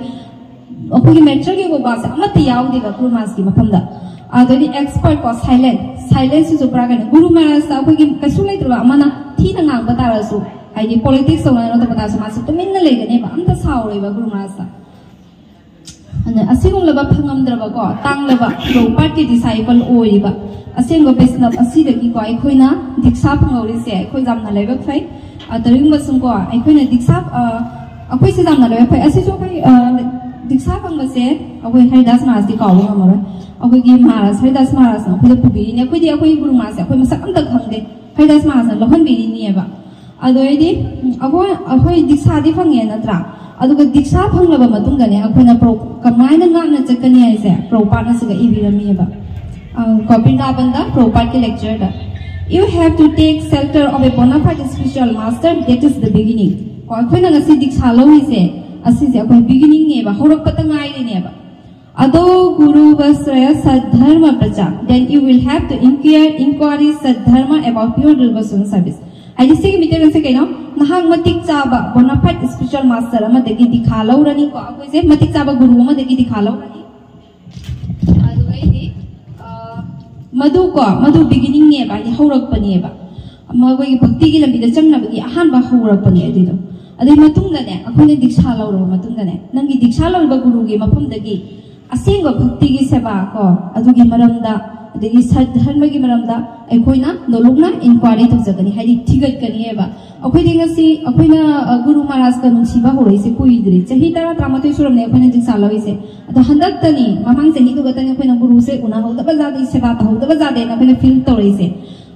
ꯑꯩꯈꯣꯏꯒꯤ ꯃꯦꯟꯇꯦꯜꯒꯤ ꯋꯥꯁꯦ ꯑꯃꯠꯇ ꯌꯥꯎꯗꯦꯕ ꯒꯨꯔꯨ ꯃꯍꯥꯔꯥꯖꯀꯤ ꯃꯐꯝꯗ꯫ ꯑꯗꯩꯗꯤ ꯑꯦꯛꯁꯄꯔꯠ ꯀꯣ, ꯁꯥꯏꯂꯦꯟ, ꯁꯥꯏꯂꯦꯟꯁꯤꯁꯨ ꯄꯨꯔꯥ ꯀꯩꯅꯣ꯫ ꯒꯨꯔꯨ ꯃꯍꯥꯔꯥꯖꯇ ꯑꯩꯈꯣꯏꯒꯤ ꯀꯩꯁꯨ ꯂꯩꯇ꯭ꯔꯕ ꯑꯃꯅ ꯊꯤꯅ ꯉꯥꯡꯕ ꯇꯥꯔꯁꯨ, ꯍꯥꯏꯗꯤ ꯄꯣꯂꯤꯇꯤꯛꯁ ꯇꯧꯅ ꯀꯩꯅꯣ ꯇꯧꯕ ꯇꯥꯔꯁꯨ ꯃꯥꯁꯦ ꯇꯨꯃꯤꯟꯅ ꯂꯩꯒꯅꯦꯕ, ꯑꯝꯇ ꯁꯥꯎꯔꯣꯏꯕ ꯒꯨꯔꯨ ꯃꯍꯥꯔꯥꯖꯇ꯫ ꯑꯗ ꯑꯁꯤꯒꯨꯝꯂꯕ ꯐꯪꯉꯝꯗ꯭ꯔꯕꯀꯣ, ꯇꯥꯡꯂꯕ ꯄ꯭ꯔꯣꯄꯥꯔꯠꯀꯤ ꯗꯤꯁꯥꯏꯄꯜ ꯑꯣꯏꯔꯤꯕ ꯑꯁꯦꯡꯕ ꯕꯩꯁꯅꯕ ꯑꯁꯤꯗꯒꯤꯀꯣ ꯑꯩꯈꯣꯏꯅ ꯗꯤꯛꯁꯥ ꯐꯪꯍꯧꯔꯤꯁꯦ ꯑꯩꯈꯣꯏ ꯌꯥꯝꯅ ꯂꯥꯏꯕꯛ ꯐꯩ꯫ ꯑ, ꯇꯧꯏꯒꯨꯝꯕꯁꯨꯡꯀꯣ ꯑꯩꯈꯣꯏꯅ ꯗꯤꯛꯁꯥ, ꯑ, ꯑꯩꯈꯣꯏꯁꯦ ꯌꯥꯝꯅ ꯂꯥꯏꯕꯛ ꯐꯩ꯫ ꯑꯁꯤꯁꯨ ꯑꯩꯈꯣꯏ, ꯑ, ꯗꯤꯛꯁꯥ ꯐꯪꯕꯁꯦ ꯑꯩꯈꯣꯏ ꯍꯔꯤꯗꯥꯁ ꯃꯍꯥꯔꯥꯖꯇꯤ ꯀꯥꯎꯕ ꯉꯝꯃꯔꯣꯏ꯫ ꯑꯩꯈꯣꯏꯒꯤ ꯃꯍꯥꯔꯥꯖ, ꯍꯔꯤꯗꯥꯁ ꯃꯍꯥꯔꯥꯖꯅ ꯑꯩꯈꯣꯏꯗ ꯄꯨꯕꯤꯔꯤꯅꯦ꯫ ꯑꯩꯈꯣꯏꯗꯤ ꯑꯩꯈꯣꯏ ꯒꯨꯔꯨ ꯃꯍꯥꯔꯥꯖꯁꯦ ꯑꯩꯈꯣꯏ ꯃꯁꯛ ꯑꯝꯇ ꯈꯪꯗꯦ, ꯍꯔꯤꯗꯥꯁ ꯃꯍꯥꯔꯥꯖꯅ ꯂꯧꯍꯟꯕꯤꯔꯤꯅꯦꯕ꯫ ꯑꯗꯨ ꯑꯩꯗꯤ, ꯎꯝ, ꯑꯩꯈꯣꯏ, ꯑꯩꯈꯣꯏ ꯗꯤꯛꯁꯥꯗꯤ ꯐꯪꯉꯦ ꯅꯠꯇ꯭ꯔꯥ? ꯑꯗꯨꯒ ꯗꯤꯛꯁꯥ ꯐꯪꯂꯕ ꯃꯇꯨꯡꯗꯅꯦ ꯑꯩꯈꯣꯏꯅ ꯄ꯭ꯔꯣ-, ꯀꯃꯥꯏꯅ ꯉꯥꯛꯅ ꯆꯠꯀꯅꯤ ꯍꯥꯏꯁꯦ ꯄ꯭ꯔꯣꯄꯥꯠꯅ ꯁꯤꯗ ꯏꯕꯤꯔꯝꯃꯤꯑꯕ꯫ ꯑ, ꯀꯣ, ꯕ꯭ꯔꯤꯟꯗꯥꯕꯟꯗ ꯄ꯭ꯔꯣꯄꯥꯠꯀꯤ lecture the, "You have to take shelter of a bona fide spiritual master, that is the beginning." ꯀꯣ, ꯑꯩꯈꯣꯏꯅ ꯉꯁꯤ ꯗꯤꯛꯁꯥ ꯂꯧꯔꯤꯁꯦ, ꯑꯁꯤꯁꯦ ꯑꯩꯈꯣꯏ beginning ꯅꯦꯕ, ꯍꯧꯔꯛꯄꯇ ꯉꯥꯏꯔꯤꯅꯦꯕ꯫ "Adho guru vasraya sadharma pracha, then you will have to inquire, inquiry sadharma about pure devotional service." ꯍꯥꯏꯗꯤ ꯁꯤꯒꯤ ꯃꯤꯇꯩꯂꯣꯟꯁꯦ ꯀꯩꯅꯣ? ꯅꯍꯥꯛ ꯃꯇꯤꯛ ꯆꯥꯕ bona fide spiritual master ꯑꯃꯗꯒꯤ ꯗꯤꯈꯥ ꯂꯧꯔꯅꯤꯀꯣ꯫ ꯑꯩꯈꯣꯏꯁꯦ ꯃꯇꯤꯛ ꯆꯥꯕ ꯒꯨꯔꯨ ꯑꯃꯗꯒꯤ ꯗꯤꯈꯥ ꯂꯧꯔꯅꯤ꯫ ꯑꯗꯨꯒꯩꯗꯤ, ꯑ, ꯃꯗꯨ ꯀꯣ, ꯃꯗꯨ beginning ꯅꯦꯕ, ꯍꯥꯏꯗꯤ ꯍꯧꯔꯛꯄꯅꯦꯕ꯫ ꯃꯈꯣꯏꯒꯤ ꯚꯛꯇꯤꯒꯤ ꯂꯝꯕꯤꯗ ꯆꯪꯅꯕꯒꯤ ꯑꯍꯥꯟꯕ ꯍꯧꯔꯛꯄꯅꯦ ꯑꯗꯨꯗꯣ꯫ ꯑꯗꯨꯒꯤ ꯃꯇꯨꯡꯗꯅꯦ, ꯑꯩꯈꯣꯏꯅ ꯗꯤꯛꯁꯥ ꯂꯧꯔꯕ ꯃꯇꯨꯡꯗꯅꯦ, ꯅꯪꯒꯤ ꯗꯤꯛꯁꯥ ꯂꯧꯔꯤꯕ ꯒꯨꯔꯨꯒꯤ ꯃꯐꯝꯗꯒꯤ ꯑꯁꯦꯡꯕ ꯚꯛꯇꯤꯒꯤ ꯁꯦꯕꯥ ꯀꯣ, ꯑꯗꯨꯒꯤ ꯃꯔꯝꯗ ꯑꯗꯒꯤ ꯁꯠ ꯙꯔꯃꯒꯤ ꯃꯔꯝꯗ ꯑꯩꯈꯣꯏꯅ ꯅꯣꯂꯨꯛꯅ ꯏꯟꯀ꯭ꯋꯥꯏꯔꯤ ꯇꯧꯖꯒꯅꯤ, ꯍꯥꯏꯗꯤ ꯊꯤꯒꯠꯀꯅꯤꯕ꯫ ꯑꯩꯈꯣꯏꯗꯤ ꯉꯁꯤ ꯑꯩꯈꯣꯏꯅ, ꯑ, ꯒꯨꯔꯨ ꯃꯍꯥꯔꯥꯖꯀ ꯅꯨꯡꯁꯤꯕ ꯍꯧꯔꯛꯏꯁꯦ ꯀꯨꯏꯗ꯭ꯔꯤ, ꯆꯍꯤ ꯇꯔꯥ ꯇꯔꯥꯃꯥꯊꯣꯏ ꯁꯨꯔꯝꯅꯦ ꯑꯩꯈꯣꯏꯅ ꯗꯤꯛꯁꯥ ꯂꯧꯔꯤꯁꯦ꯫ ꯑꯗꯣ ꯍꯟꯗꯛꯇꯅꯤ, ꯃꯃꯥꯡ ꯆꯍꯤꯗꯨ ꯈꯛꯇꯅꯤ ꯑꯩꯈꯣꯏꯅ ꯒꯨꯔꯨꯁꯦ ꯎꯅꯍꯧꯗꯕ ꯖꯥꯠꯅꯤ, ꯁꯦꯕꯥ ꯇꯧꯍꯧꯗꯕ ꯖꯥꯠꯅꯦꯅ ꯑꯩꯈꯣꯏꯅ ꯐꯤꯜ ꯇꯧꯔꯛꯏꯁꯦ꯫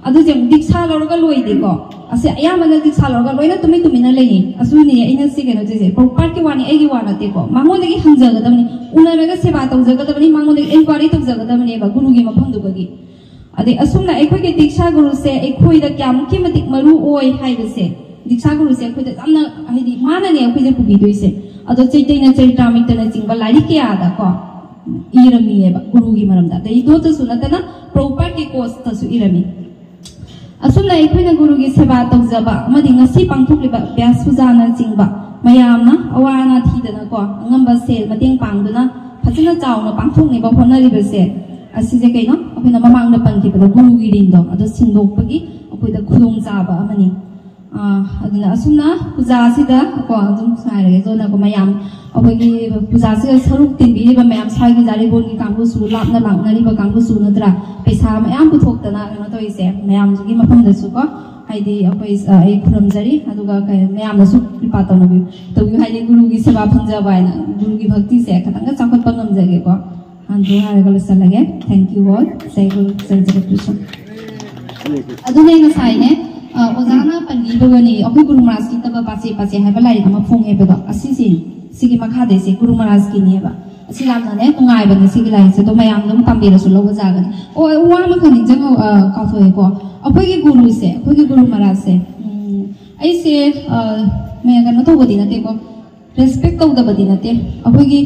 ꯑꯗꯨꯁꯦ ꯑꯃꯨꯛ ꯗꯤꯛꯁꯥ ꯂꯧꯔꯒ ꯂꯣꯏꯗꯦꯀꯣ꯫ ꯑꯁꯤ ꯑꯌꯥꯝꯕꯅ ꯗꯤꯛꯁꯥ ꯂꯧꯔꯒ ꯂꯣꯏꯅ ꯇꯨꯃꯤꯟ ꯇꯨꯃꯤꯟꯅ ꯂꯩꯌꯦ꯫ ꯑꯁꯨꯅꯤ ꯑꯩꯅ ꯁꯤ ꯀꯩꯅꯣ ꯇꯧꯔꯤꯁꯦ, ꯄ꯭ꯔꯣꯄꯥꯔꯠꯀꯤ ꯋꯥꯅꯤ, ꯑꯩꯒꯤ ꯋꯥ ꯅꯠꯇꯦꯀꯣ꯫ ꯃꯉꯣꯟꯗꯒꯤ ꯍꯪꯖꯒꯗꯕꯅꯤ, ꯎꯅꯔꯒ ꯁꯦꯕꯥ ꯇꯧꯖꯒꯗꯕꯅꯤ, ꯃꯉꯣꯟꯗꯒꯤ ꯏꯟꯀ꯭ꯋꯥꯏꯔꯤ ꯇꯧꯖꯒꯗꯕꯅꯦꯕ ꯒꯨꯔꯨꯒꯤ ꯃꯐꯝꯗꯨꯒꯤ꯫ ꯑꯗꯩ ꯑꯁꯨꯝꯅ ꯑꯩꯈꯣꯏꯒꯤ ꯗꯤꯛꯁꯥ ꯒꯨꯔꯨꯁꯦ ꯑꯩꯈꯣꯏꯗ ꯀꯌꯥꯃꯨꯛꯀꯤ ꯃꯇꯤꯛ ꯃꯔꯨ ꯑꯣꯏ ꯍꯥꯏꯕꯁꯦ, ꯗꯤꯛꯁꯥ ꯒꯨꯔꯨꯁꯦ ꯑꯩꯈꯣꯏꯗ ꯌꯥꯝꯅ, ꯍꯥꯏꯗꯤ, ꯃꯥꯅꯅꯦ ꯑꯩꯈꯣꯏꯁꯦ ꯄꯨꯕꯤꯗꯣꯏꯁꯦ꯫ ꯑꯗꯣ ꯆꯩꯇꯩꯅ ꯆꯔꯤꯇꯥꯃꯤꯠꯇꯅꯆꯤꯡꯕ ꯂꯥꯏꯔꯤꯛ ꯀꯌꯥꯗꯀꯣ ꯏꯔꯝꯃꯤꯑꯕ ꯒꯨꯔꯨꯒꯤ ꯃꯔꯝꯗ꯫ ꯑꯗꯩ ꯗꯣꯇꯁꯨ ꯅꯠꯇꯅ ꯄ꯭ꯔꯣꯄꯥꯔꯠꯀꯤ ꯀꯣꯁꯇꯁꯨ ꯏꯔꯝꯃꯤ꯫ ꯑꯁꯨꯝꯅ ꯑꯩꯈꯣꯏꯅ ꯒꯨꯔꯨꯒꯤ ꯁꯦꯕꯥ ꯇꯧꯖꯕ ꯑꯃꯗꯤ ꯉꯁꯤ ꯄꯥꯡꯊꯣꯛꯂꯤꯕ ꯕ꯭ꯌꯥꯁ ꯄꯨꯖꯥꯅꯆꯤꯡꯕ ꯃꯌꯥꯝꯅ ꯑꯋꯥ ꯑꯅꯥ ꯊꯤꯗꯅꯀꯣ, ꯑꯉꯝꯕ ꯁꯦꯜ ꯃꯇꯦꯡ ꯄꯥꯡꯗꯨꯅ ꯐꯖꯅ ꯆꯥꯎꯅ ꯄꯥꯡꯊꯣꯛꯅꯕ ꯍꯣꯠꯅꯔꯤꯕꯁꯦ, ꯑꯁꯤꯁꯦ ꯀꯩꯅꯣ, ꯑꯩꯈꯣꯏꯅ ꯃꯃꯥꯡꯗ ꯄꯟꯈꯤꯕꯗ ꯒꯨꯔꯨꯒꯤ ꯔꯤꯟꯗꯣ ꯑꯗꯣ ꯁꯤꯟꯗꯣꯛꯄꯒꯤ ꯑꯩꯈꯣꯏꯗ ꯈꯨꯗꯣꯡꯆꯥꯕ ꯑꯃꯅꯤ꯫ ꯑꯥ, ꯑꯗꯨꯅ ꯑꯁꯨꯝꯅ ꯄꯨꯖꯥꯁꯤꯗ ꯀꯣ ꯑꯗꯨꯝ ꯉꯥꯏꯔꯒꯦ꯫ ꯑꯗꯨꯅꯀꯣ ꯃꯌꯥꯝ ꯑꯩꯈꯣꯏꯒꯤ ꯄꯨꯖꯥꯁꯤꯗ ꯁꯔꯨꯛ ꯇꯤꯟꯕꯤꯔꯤꯕ ꯃꯌꯥꯝ, ꯁ꯭ꯋꯥꯏꯒꯤ ꯖꯥꯔꯤꯕꯣꯟꯒꯤ ꯀꯥꯡꯕꯨꯁꯨ, ꯂꯥꯞꯅ ꯂꯥꯛꯅꯔꯤꯕ ꯀꯥꯡꯕꯨꯁꯨ ꯅꯠꯇ꯭ꯔꯥ, ꯄꯩꯁꯥ ꯃꯌꯥꯝ ꯄꯨꯊꯣꯛꯇꯅ ꯀꯩꯅꯣ ꯇꯧꯔꯤꯁꯦ, ꯃꯌꯥꯝꯁꯤꯒꯤ ꯃꯐꯝꯗꯁꯨ ꯀꯣ, ꯍꯥꯏꯗꯤ ꯑꯩꯈꯣꯏ, ꯑ, ꯑꯩ ꯈꯨꯔꯨꯝꯖꯔꯤ꯫ ꯑꯗꯨꯒ ꯀꯩ, ꯃꯌꯥꯝꯅꯁꯨ ꯀ꯭ꯔꯤꯄꯥ ꯇꯧꯅꯕꯤꯌꯨ, ꯇꯧꯕꯤꯌꯨ, ꯍꯥꯏꯗꯤ ꯒꯨꯔꯨꯒꯤ ꯁꯦꯕꯥ ꯐꯪꯖꯕ ꯍꯥꯏꯅ ꯒꯨꯔꯨꯒꯤ ꯚꯛꯇꯤꯁꯦ ꯈꯇꯪꯒ ꯆꯥꯎꯈꯠꯄ ꯉꯝꯖꯒꯦꯀꯣ꯫ ꯑꯗꯨ ꯍꯥꯏꯔꯒ ꯂꯣꯏꯁꯤꯜꯂꯒꯦ꯫ Thank you all. ꯖꯩ ꯒꯨꯔꯨ, ꯖꯩ ꯖꯒꯠ ꯀ꯭ꯔꯤꯁꯅ꯫ ꯑꯗꯨꯅꯦ ꯉꯁꯥꯏꯅꯦ, ꯑ, ꯑꯣꯖꯥꯅ ꯄꯟꯕꯤꯕꯒꯅꯤ, ꯑꯩꯈꯣꯏ ꯒꯨꯔꯨ ꯃꯍꯥꯔꯥꯖꯀꯤ ꯇꯕ ꯄꯥꯆꯦ ꯄꯥꯆꯦ ꯍꯥꯏꯕ ꯂꯥꯏꯔꯤꯛ ꯑꯃ ꯐꯣꯡꯉꯦꯕꯗꯣ, ꯑꯁꯤꯁꯦ, ꯁꯤꯒꯤ ꯃꯈꯥꯗꯩꯁꯦ ꯒꯨꯔꯨ ꯃꯍꯥꯔꯥꯖꯀꯤꯅꯦꯕ꯫ ꯑꯁꯤ ꯌꯥꯝꯅꯅꯦ ꯅꯨꯡꯉꯥꯏꯕꯅꯦ ꯁꯤꯒꯤ ꯂꯥꯏꯔꯤꯛꯁꯦ, ꯑꯗꯣ ꯃꯌꯥꯝꯅ ꯑꯗꯨꯝ ꯄꯥꯝꯕꯤꯔꯁꯨ ꯂꯧꯕ ꯌꯥꯒꯅꯤ꯫ ꯑꯣ, ꯑꯩ ꯋꯥ ꯑꯃꯈꯛ ꯅꯤꯡꯁꯤꯡꯍꯧ-, ꯑ, ꯀꯥꯎꯊꯣꯛꯑꯦꯀꯣ꯫ ꯑꯩꯈꯣꯏꯒꯤ ꯒꯨꯔꯨꯁꯦ, ꯑꯩꯈꯣꯏꯒꯤ ꯒꯨꯔꯨ ꯃꯍꯥꯔꯥꯖꯁꯦ, ꯎꯝ, ꯑꯩꯁꯦ, ꯑ, ꯃꯌꯥꯝ ꯀꯩꯅꯣ ꯇꯧꯕꯗꯤ ꯅꯠꯇꯦꯀꯣ, ꯔꯦꯁꯄꯦꯛ ꯇꯧꯗꯕꯗꯤ ꯅꯠꯇꯦ꯫ ꯑꯩꯈꯣꯏꯒꯤ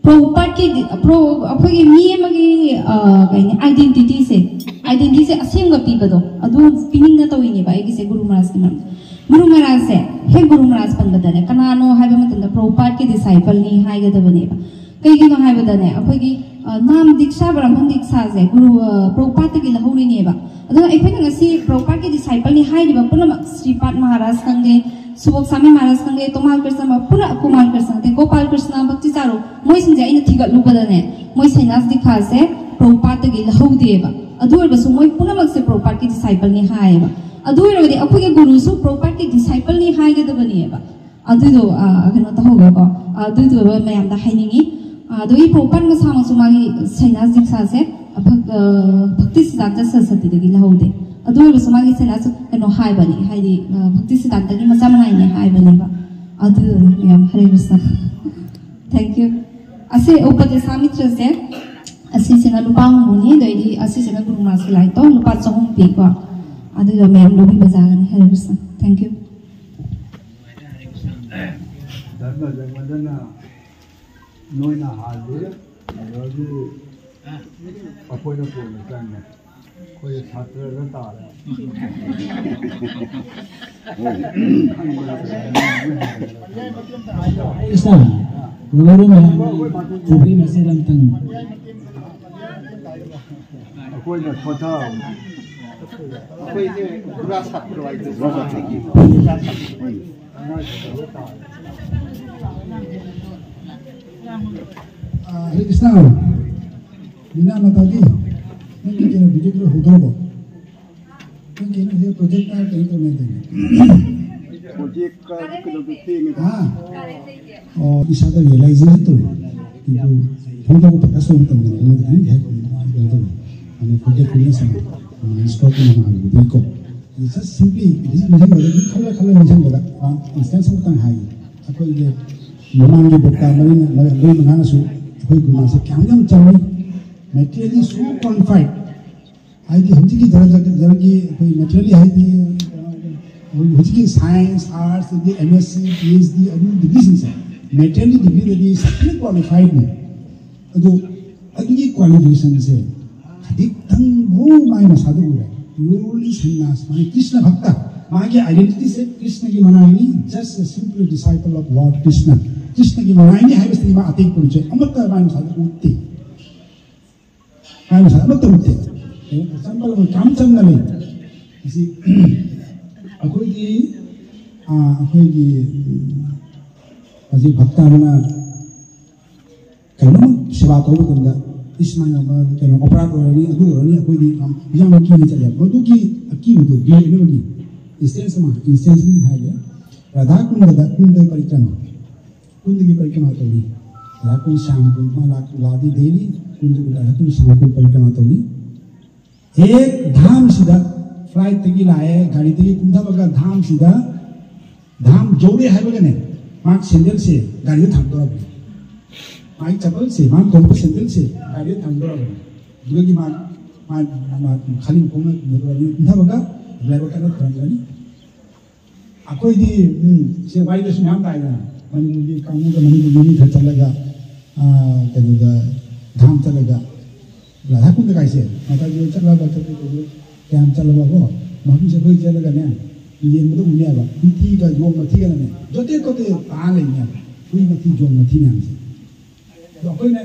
ꯄ꯭ꯔꯣꯄꯥꯔꯠꯀꯤ, ꯄ꯭ꯔꯣ-, ꯑꯩꯈꯣꯏꯒꯤ ꯃꯤ ꯑꯃꯒꯤ, ꯑ, ꯀꯩ ꯍꯥꯏꯅꯤ, ꯑꯥꯏꯗꯦꯟꯇꯤꯇꯤꯁꯦ, ꯑꯥꯏꯗꯦꯟꯇꯤꯇꯤꯁꯦ ꯑꯁꯦꯡꯕ ꯄꯤꯕꯗꯣ ꯑꯗꯨ ꯄꯤꯅꯤꯡꯅ ꯇꯧꯔꯤꯅꯦꯕ ꯑꯩꯒꯤꯁꯦ ꯒꯨꯔꯨ ꯃꯍꯥꯔꯥꯖꯀꯤ ꯃꯔꯝꯗ꯫ ꯒꯨꯔꯨ ꯃꯍꯥꯔꯥꯖꯁꯦ, ꯍꯦꯛ ꯒꯨꯔꯨ ꯃꯍꯥꯔꯥꯖ ꯄꯟꯕꯗꯅꯦ, ꯀꯅꯥꯅꯣ ꯍꯥꯏꯕ ꯃꯇꯝꯗ ꯄ꯭ꯔꯣꯄꯥꯔꯠꯀꯤ ꯗꯤꯁꯥꯏꯄꯜꯅꯤ ꯍꯥꯏꯒꯗꯕꯅꯦꯕ꯫ ꯀꯩꯒꯤꯅꯣ ꯍꯥꯏꯕꯗꯅꯦ, ꯑꯩꯈꯣꯏꯒꯤ, ꯑ, ꯅꯥꯝ ꯗꯤꯛꯁꯥ, ꯕ꯭ꯔꯥꯍꯃꯟ ꯗꯤꯛꯁꯥꯁꯦ ꯒꯨꯔꯨ, ꯑ, ꯄ꯭ꯔꯣꯄꯥꯔꯠꯇꯒꯤ ꯂꯧꯍꯧꯔꯤꯅꯦꯕ꯫ ꯑꯗꯨꯅ ꯑꯩꯈꯣꯏꯅ ꯉꯁꯤ ꯄ꯭ꯔꯣꯄꯥꯔꯠꯀꯤ ꯗꯤꯁꯥꯏꯄꯜꯅꯤ ꯍꯥꯏꯔꯤꯕ ꯄꯨꯝꯅꯃꯛ, ꯁ꯭ꯔꯤꯄꯥꯗ ꯃꯍꯥꯔꯥꯖ ꯈꯪꯗꯦ, ꯁꯨꯕꯣꯛꯁꯥꯃꯤ ꯃꯍꯥꯔꯥꯖ ꯈꯪꯗꯦ, ꯇꯣꯃꯥꯜ ꯀ꯭ꯔꯤꯁꯅ, ꯄꯨꯔꯥ ꯀꯨꯃꯥꯔ ꯀ꯭ꯔꯤꯁꯅ ꯅꯠꯇꯦ, ꯒꯣꯄꯥꯜ ꯀ꯭ꯔꯤꯁꯅ, ꯚꯛꯇꯤꯆꯥꯔꯨ, ꯃꯣꯏꯁꯤꯡꯁꯦ ꯑꯩꯅ ꯊꯤꯒꯠꯂꯨꯕꯗꯅꯦ, ꯃꯣꯏ ꯁꯩꯅꯥꯁ ꯗꯤꯈꯥꯁꯦ ꯄ꯭ꯔꯣꯄꯥꯠꯇꯒꯤ ꯂꯧꯍꯧꯗꯦꯕ꯫ ꯑꯗꯨ ꯑꯣꯏꯔꯒꯁꯨ ꯃꯣꯏ ꯄꯨꯝꯅꯃꯛꯁꯦ ꯄ꯭ꯔꯣꯄꯥꯠꯀꯤ ꯗꯤꯁꯥꯏꯄꯜꯅꯤ ꯍꯥꯏꯌꯦꯕ꯫ ꯑꯗꯨ ꯑꯣꯏꯔꯒꯗꯤ ꯑꯩꯈꯣꯏꯒꯤ ꯒꯨꯔꯨꯁꯨ ꯄ꯭ꯔꯣꯄꯥꯠꯀꯤ ꯗꯤꯁꯥꯏꯄꯜꯅꯤ ꯍꯥꯏꯒꯗꯕꯅꯦꯕ꯫ ꯑꯗꯨꯗꯣ, ꯑ, ꯀꯩꯅꯣ ꯇꯧꯍꯧꯕꯀꯣ, ꯑꯗꯨꯗꯣ ꯃꯌꯥꯝꯗ ꯍꯥꯏꯅꯤꯡꯉꯤ꯫ ꯑ, ꯑꯗꯨꯒꯤ ꯄ꯭ꯔꯣꯄꯥꯠ ꯃꯁꯥꯃꯛꯁꯨ ꯃꯥꯒꯤ ꯁꯩꯅꯥꯁ ꯗꯤꯛꯁꯥꯁꯦ ꯚꯛ-, ꯑ, ꯚꯛꯇꯤ ꯁꯤꯗꯥꯟꯇ ꯁꯔꯁꯇꯤꯗꯒꯤ ꯂꯧꯍꯧꯗꯦ꯫ ꯑꯗꯨ ꯑꯣꯏꯔꯒꯁꯨ ꯃꯥꯒꯤ ꯁꯩꯅꯥꯁ ꯀꯩꯅꯣ ꯍꯥꯏꯕꯅꯤ, ꯍꯥꯏꯗꯤ, ꯑ, ꯚꯛꯇꯤ ꯁꯤꯗꯥꯟꯇꯒꯤ ꯃꯆꯥ ꯃꯅꯥꯏꯅꯦ ꯍꯥꯏꯕꯅꯦꯕ꯫ ꯑꯗꯨꯗꯨꯅ ꯃꯌꯥꯝ ꯍꯔꯦ ꯀ꯭ꯔꯤꯁꯅ꯫ Thank you꯫ ꯑꯁꯤ ꯎꯄꯗꯦꯁꯥꯃꯤꯇ꯭ꯔꯁꯦ, ꯑꯁꯤꯁꯤꯅ ꯂꯨꯄꯥ ꯍꯨꯝꯐꯨꯅꯤ, ꯑꯗꯩꯗꯤ ꯑꯁꯤꯁꯤꯅ ꯒꯨꯔꯨ ꯃꯥꯁꯀꯤ ꯂꯥꯏꯠꯇꯣ ꯂꯨꯄꯥ ꯆꯍꯨꯝ ꯄꯤꯀꯣ꯫ ꯑꯗꯨꯒ ꯃꯌꯥꯝ ꯂꯧꯕꯤꯕ ꯌꯥꯒꯅꯤ꯫ ꯍꯔꯦ ꯀ꯭ꯔꯤꯁꯅ꯫ Thank you꯫ ꯙꯔꯃ ꯖꯒꯟꯗꯅ ꯅꯣꯏꯅ ꯍꯥꯜꯂꯤ, ꯑꯗꯒꯤ ꯑꯩꯈꯣꯏꯅ ꯀꯣꯟꯅ ꯆꯪꯉꯦ, ꯑꯩꯈꯣꯏ ꯁꯥꯇ꯭ꯔꯗ ꯇꯥꯔꯦ꯫ ꯏꯁꯂꯥꯝ, ꯂꯣꯏꯔꯦ ꯃꯌꯥꯝ, ꯄꯨꯈ꯭ꯔꯤ ꯃꯆꯦꯠ ꯑꯝꯇꯪ꯫ ꯑꯩꯈꯣꯏꯅ ꯁꯣꯟꯊ ꯑꯩꯈꯣꯏꯁꯦ ꯒꯨꯔꯥ ꯁꯥꯇ꯭ꯔ ꯍꯥꯏꯗꯣ꯫ ꯒꯨꯔꯥ ꯁꯥꯇ꯭ꯔ꯫ ꯑ, ꯍꯔꯦ ꯀ꯭ꯔꯤꯁꯅ꯫ ꯃꯤꯅꯥ ꯃꯇꯥꯗꯤ, ꯅꯪꯒꯤ ꯀꯩꯅꯣ ꯚꯤꯗꯤꯑꯣ ꯈꯔ ꯍꯧꯗꯣꯔꯛꯑꯣ꯫ ꯅꯪ ꯀꯩꯅꯣ ꯁꯤꯗ ꯄ꯭ꯔꯣꯖꯦꯛꯇ ꯀꯩꯅꯣ ꯇꯧꯅꯗꯣꯏꯅꯦ꯫ ꯄ꯭ꯔꯣꯖꯦꯛ ꯀ-, ꯀꯩꯅꯣꯗꯣ ꯊꯦꯡꯉꯦ꯫ ꯍꯥ? ꯑꯣ, ꯏꯁꯥꯗ ꯔꯤꯌꯦꯂꯥꯏꯖꯦꯁꯟ ꯇꯧꯋꯦ꯫ ꯀꯤꯟꯇꯨ ꯐꯣꯟꯗ ꯄꯩꯁꯥ ꯁꯣꯛ ꯇꯧꯗꯅ ꯑꯩꯉꯣꯟꯗ ꯈꯤꯇꯪ ꯍꯦꯛ ꯀꯩꯅꯣ ꯇꯧꯋꯦ꯫ ꯑꯗꯨ ꯄ꯭ꯔꯣꯖꯦꯛ ꯐꯤꯠꯅꯦꯁ ꯑꯃ, ꯑ, ꯁ꯭ꯀꯣꯞ ꯑꯃ ꯃꯥꯜꯂꯨꯕꯗꯒꯤꯀꯣ꯫ ꯑꯗꯨ ꯖꯁ ꯁꯤꯝꯄ꯭ꯂꯤ ꯅꯤꯡꯁꯤꯡꯕꯗ, ꯈꯜꯂ ꯈꯜꯂ ꯅꯤꯡꯁꯤꯡꯕꯗ, ꯑ, ꯏꯟꯁꯇꯦꯟꯁ ꯑꯃꯇꯪ ꯍꯥꯏꯒꯦ꯫ ꯑꯩꯈꯣꯏꯒꯤ ꯃꯃꯥꯡꯒꯤ ꯕꯣꯛꯇꯥ ꯃꯔꯤ, ꯃꯔꯤ ꯃꯉꯥꯅꯁꯨ ꯑꯩꯈꯣꯏ ꯒꯨꯔꯨꯁꯦ ꯀꯌꯥꯝ ꯌꯥꯝ ꯆꯪꯉꯤ, ꯃꯦꯇꯤꯔꯤꯌꯦꯜꯂꯤ ꯁꯣ ꯀ꯭ꯋꯥꯂꯤꯐꯥꯏꯠ꯫ ꯍꯥꯏꯗꯤ ꯍꯧꯖꯤꯛꯀꯤ ꯗꯔꯖꯥ-, ꯗꯔꯖꯥꯒꯤ ꯑꯩꯈꯣꯏ ꯃꯦꯇꯤꯔꯤꯌꯦꯜꯂꯤ ꯍꯥꯏꯗꯤ, ꯑ, ꯍꯧꯖꯤꯛꯀꯤ ꯁꯥꯏꯟꯁ, ꯑꯥꯔꯠꯁ, ꯑꯗꯒꯤ M S C, P H D, ꯑꯗꯨ ꯗꯤꯒ꯭ꯔꯤꯁꯤꯡꯁꯦ ꯃꯦꯇꯤꯔꯤꯌꯦꯜꯂꯤ ꯗꯤꯒ꯭ꯔꯤꯗꯗꯤ ꯁꯛꯊꯤꯅ ꯀ꯭ꯋꯥꯂꯤꯐꯥꯏꯗꯅꯤ꯫ ꯑꯗꯨ ꯑꯗꯨꯒꯤ ꯀ꯭ꯋꯥꯂꯤꯐꯤꯀꯦꯁꯟꯁꯦ ꯈꯖꯤꯛꯇꯪ ꯃꯑꯣꯡ ꯃꯥꯏ ꯃꯁꯥꯗ ꯎꯔꯦ꯫ Purely ꯁꯟꯅ꯭ꯌꯥꯁ, ꯃꯥꯒꯤ ꯀ꯭ꯔꯤꯁꯅ ꯚꯛꯇ, ꯃꯥꯒꯤ ꯑꯥꯏꯗꯦꯟꯇꯤꯇꯤꯁꯦ ꯀ꯭ꯔꯤꯁꯅꯒꯤ ꯃꯅꯥꯏꯅꯤ, just a simple disciple of Lord Krishna꯫ ꯀ꯭ꯔꯤꯁꯅꯒꯤ ꯃꯅꯥꯏꯅꯤ ꯍꯥꯏꯕꯁꯤꯗꯤ ꯃꯥ ꯑꯇꯩ ꯄꯣꯠꯁꯦ ꯑꯃꯠꯇ ꯃꯥꯏ ꯃꯁꯥꯗ ꯎꯠꯇꯦ꯫ ꯃꯥꯏ ꯃꯁꯥꯗ ꯑꯃꯠꯇ ꯎꯠꯇꯦ꯫ ꯑꯦꯛꯖꯥꯝꯄꯜ ꯑꯃ ꯏꯆꯝ ꯆꯝꯅ ꯂꯩ꯫ ꯑꯁꯤ ꯑꯩꯈꯣꯏꯒꯤ, ꯑꯥ, ꯑꯩꯈꯣꯏꯒꯤ, ꯎꯝ, ꯍꯧꯖꯤꯛ ꯚꯛꯇ ꯑꯃꯅ ꯀꯩꯅꯣꯝꯃ ꯁꯦꯕꯥ ꯇꯧꯕ ꯃꯇꯝꯗ ꯁꯨꯃꯥꯏꯅ ꯑꯃ ꯀꯩꯅꯣ ꯑꯣꯄꯔꯥ ꯑꯣꯏꯔꯅꯤ, ꯑꯗꯨ ꯑꯣꯏꯔꯅꯤ, ꯑꯩꯈꯣꯏꯗꯤ ꯌꯥꯝ ꯌꯥꯝꯅ ꯀꯤꯅ ꯆꯠꯂꯦ꯫ ꯃꯗꯨꯒꯤ ꯑꯀꯤꯕꯗꯨ ꯂꯣꯏꯅꯃꯛꯀꯤ ꯏꯟꯁꯇꯦꯟꯁ ꯑꯃ, ꯏꯟꯁꯇꯦꯟꯁ ꯑꯃ ꯍꯥꯏꯒꯦ꯫ ꯔꯥꯙꯥ ꯀꯨꯟꯗꯗ ꯀꯨꯟꯗ ꯄꯔꯤꯀ꯭ꯔꯃ, ꯀꯨꯟꯗꯒꯤ ꯄꯔꯤꯀ꯭ꯔꯃ ꯇꯧꯏ꯫ ꯔꯥꯙꯥ ꯀꯨꯟ ꯁ꯭ꯌꯥꯝ ꯀꯨꯟ ꯃꯥ ꯂꯥꯛ ꯂꯥꯛꯑꯗꯤ ꯗꯦꯂꯤ ꯀꯨꯟꯗꯒꯤ ꯔꯥꯙꯥ ꯀꯨꯟ ꯁ꯭ꯌꯥꯝ ꯀꯨꯟ ꯄꯔꯤꯀ꯭ꯔꯃ ꯇꯧꯏ꯫ ꯍꯦꯛ ꯙꯥꯝꯁꯤꯗ ꯐ꯭ꯂꯥꯏꯠꯇꯒꯤ ꯂꯥꯛꯑꯦ, ꯒꯥꯔꯤꯗꯒꯤ ꯀꯨꯝꯊꯕꯒ ꯙꯥꯝꯁꯤꯗ, ꯙꯥꯝ ꯌꯧꯔꯦ ꯍꯥꯏꯕꯒꯅꯦ, ꯃꯥ ꯁꯦꯟꯗꯜꯁꯦ ꯒꯥꯔꯤꯗ ꯊꯝꯗꯧꯔꯕꯅꯤ꯫ ꯃꯥꯒꯤ ꯆꯄꯜꯁꯦ, ꯃꯥꯅ ꯇꯣꯡꯕ ꯁꯦꯟꯗꯜꯁꯦ ꯒꯥꯔꯤꯗ ꯊꯝꯗꯧꯔꯕꯅꯤ꯫ ꯑꯗꯨꯗꯒꯤ ꯃꯥ, ꯃꯥ, ꯃꯥ ꯈꯥꯂꯤ ꯈꯣꯡꯅ ꯀꯨꯝꯊꯕꯒ ꯗ꯭ꯔꯥꯏꯚꯔ ꯀꯟꯅ ꯊꯝꯂꯝꯒꯅꯤ꯫ ꯑꯩꯈꯣꯏꯗꯤ, ꯎꯝ, ꯁꯦ ꯋꯥꯔꯤꯗꯁꯨ ꯃꯌꯥꯝ ꯇꯥꯏꯗꯅ, ꯃꯅꯤꯄꯨꯔꯒꯤ ꯀꯥꯡꯕꯨꯗ, ꯃꯅꯤꯄꯨꯔꯒꯤ ꯃꯤ ꯈꯔ ꯆꯠꯂꯒ, ꯑꯥ, ꯀꯩꯅꯣꯗ, ꯙꯥꯝ ꯆꯠꯂꯒ, ꯔꯥꯙꯥ ꯀꯨꯟꯗ ꯀꯥꯏꯁꯦ, ꯃꯊꯛꯇ ꯆꯠꯂꯕ, ꯆꯠꯄ ꯀꯩꯅꯣ ꯀꯌꯥꯝ ꯆꯠꯂꯕꯀꯣ, ꯃꯐꯝꯁꯦ ꯑꯩꯈꯣꯏ ꯆꯠꯂꯒꯅꯦ, ꯌꯦꯡꯕꯗ ꯎꯅꯦꯕ, ꯍꯨꯏꯊꯤꯒ ꯌꯣꯡ ꯃꯊꯤꯒꯅꯅꯦ, ꯖꯣꯇꯦ ꯇꯣꯇꯦ ꯇꯥ ꯂꯩꯅꯦꯕ, ꯍꯨꯏ ꯃꯊꯤ, ꯌꯣꯡ ꯃꯊꯤ ꯃꯌꯥꯝꯁꯦ꯫ ꯑꯗꯣ ꯑꯩꯈꯣꯏꯅ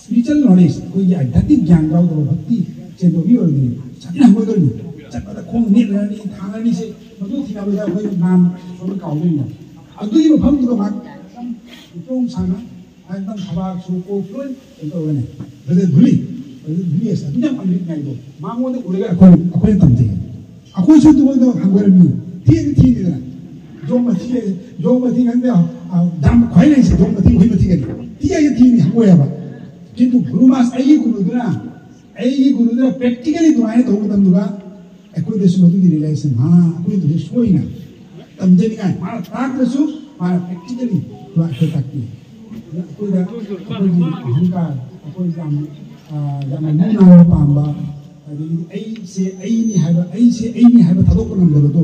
ꯁ꯭ꯄꯤꯔꯤꯆꯨꯋꯦꯜ ꯅꯣꯂꯦꯖ, ꯑꯩꯈꯣꯏꯒꯤ ꯑꯥꯙ꯭ꯌꯥꯠꯃꯤꯛ ꯒ꯭ꯌꯥꯟ ꯌꯥꯎꯗꯕ, ꯚꯛꯇꯤ ꯆꯦꯟꯗꯕ ꯃꯤ ꯑꯣꯏꯔꯗꯤ ꯆꯠꯃꯤꯟꯅ ꯍꯪꯒꯣꯏꯗꯣꯏꯅꯤ꯫ ꯆꯠꯄꯗ ꯈꯣꯡ ꯅꯦꯠꯅꯔꯅꯤ, ꯊꯥꯡꯅꯔꯅꯤꯁꯦ, ꯃꯗꯨ ꯊꯤꯅꯕꯗ ꯑꯩꯈꯣꯏ ꯅꯥꯝ ꯁꯣꯝꯗ ꯀꯥꯎꯗꯣꯏꯅꯦ꯫ ꯑꯗꯨꯒꯤ ꯃꯐꯝꯗꯨꯗ ꯃꯥ ꯏꯇꯣꯡ ꯁꯥꯅ ꯑꯦꯛꯗꯝ ꯊꯕꯥꯛ ꯁꯣꯛꯄ ꯂꯣꯏ ꯀꯩꯅꯣ ꯇꯧꯔꯒꯅꯦ꯫ ꯕ꯭ꯔꯗꯔ ꯙꯨꯂꯤ, ꯕ꯭ꯔꯗꯔ ꯙꯨꯂꯤ ꯑꯁ ꯑꯗꯨ ꯌꯥꯝ ꯑꯃꯤꯠ ꯅꯥꯏꯗꯣ꯫ ꯃꯉꯣꯟꯗ ꯎꯔꯒ ꯑꯩꯈꯣꯏꯅ, ꯑꯩꯈꯣꯏꯅ ꯇꯝꯖꯩ꯫ ꯑꯩꯈꯣꯏꯁꯨ ꯑꯗꯨꯃꯥꯏꯅ ꯍꯪꯒꯣꯏꯔꯝꯃꯤ꯫ ꯊꯤꯗꯤ ꯊꯤꯗꯅ꯫ ꯌꯣꯡ ꯃꯊꯤ ꯍꯥꯏꯁꯦ, ꯌꯣꯡ ꯃꯊꯤ ꯈꯪꯗꯦ, ꯑ, ꯌꯥꯝ ꯈ꯭ꯋꯥꯏ ꯂꯩꯁꯦ ꯌꯣꯡ ꯃꯊꯤ, ꯍꯨꯏ ꯃꯊꯤ ꯀꯩꯅꯣ꯫ ꯊꯤ ꯍꯥꯏꯁꯦ ꯊꯤꯅꯤ ꯍꯪꯒꯣꯏ ꯍꯥꯏꯕ꯫ ꯀꯤꯟꯇꯨ ꯒꯨꯔꯨ ꯃꯥꯁ ꯑꯩꯒꯤ ꯒꯨꯔꯨꯗꯨꯅ, ꯑꯩꯒꯤ ꯒꯨꯔꯨꯗꯨꯅ ꯄ꯭ꯔꯦꯛꯇꯤꯀꯦꯂꯤ ꯑꯗꯨꯃꯥꯏꯅ ꯇꯧꯕ ꯃꯇꯝꯗꯨꯗ ꯑꯩꯈꯣꯏꯗꯁꯨ ꯃꯗꯨꯒꯤ ꯔꯤꯂꯦꯁꯟ, ꯍꯥ, ꯑꯩꯈꯣꯏꯗꯁꯨ ꯁꯣꯏꯅ ꯇꯝꯖꯅꯤꯡꯉꯥꯏ꯫ ꯃꯥꯅ ꯇꯥꯛꯇ꯭ꯔꯁꯨ ꯃꯥꯅ ꯄ꯭ꯔꯦꯛꯇꯤꯀꯦꯂꯤ ꯑꯩꯈꯣꯏ ꯇꯥꯛꯄꯤ꯫ ꯑꯩꯈꯣꯏꯗ, ꯑꯩꯈꯣꯏꯒꯤ ꯑꯍꯪꯀꯥꯔ, ꯑꯩꯈꯣꯏ ꯌꯥꯝ, ꯑ, ꯌꯥꯝꯅ ꯂꯨ ꯅꯥꯟꯕ ꯄꯥꯝꯕ, ꯑꯗꯒꯤ ꯑꯩꯁꯦ ꯑꯩꯅꯤ ꯍꯥꯏꯕ, ꯑꯩꯁꯦ ꯑꯩꯅꯤ ꯍꯥꯏꯕ ꯊꯥꯗꯣꯛꯄ ꯉꯝꯗꯕꯗꯣ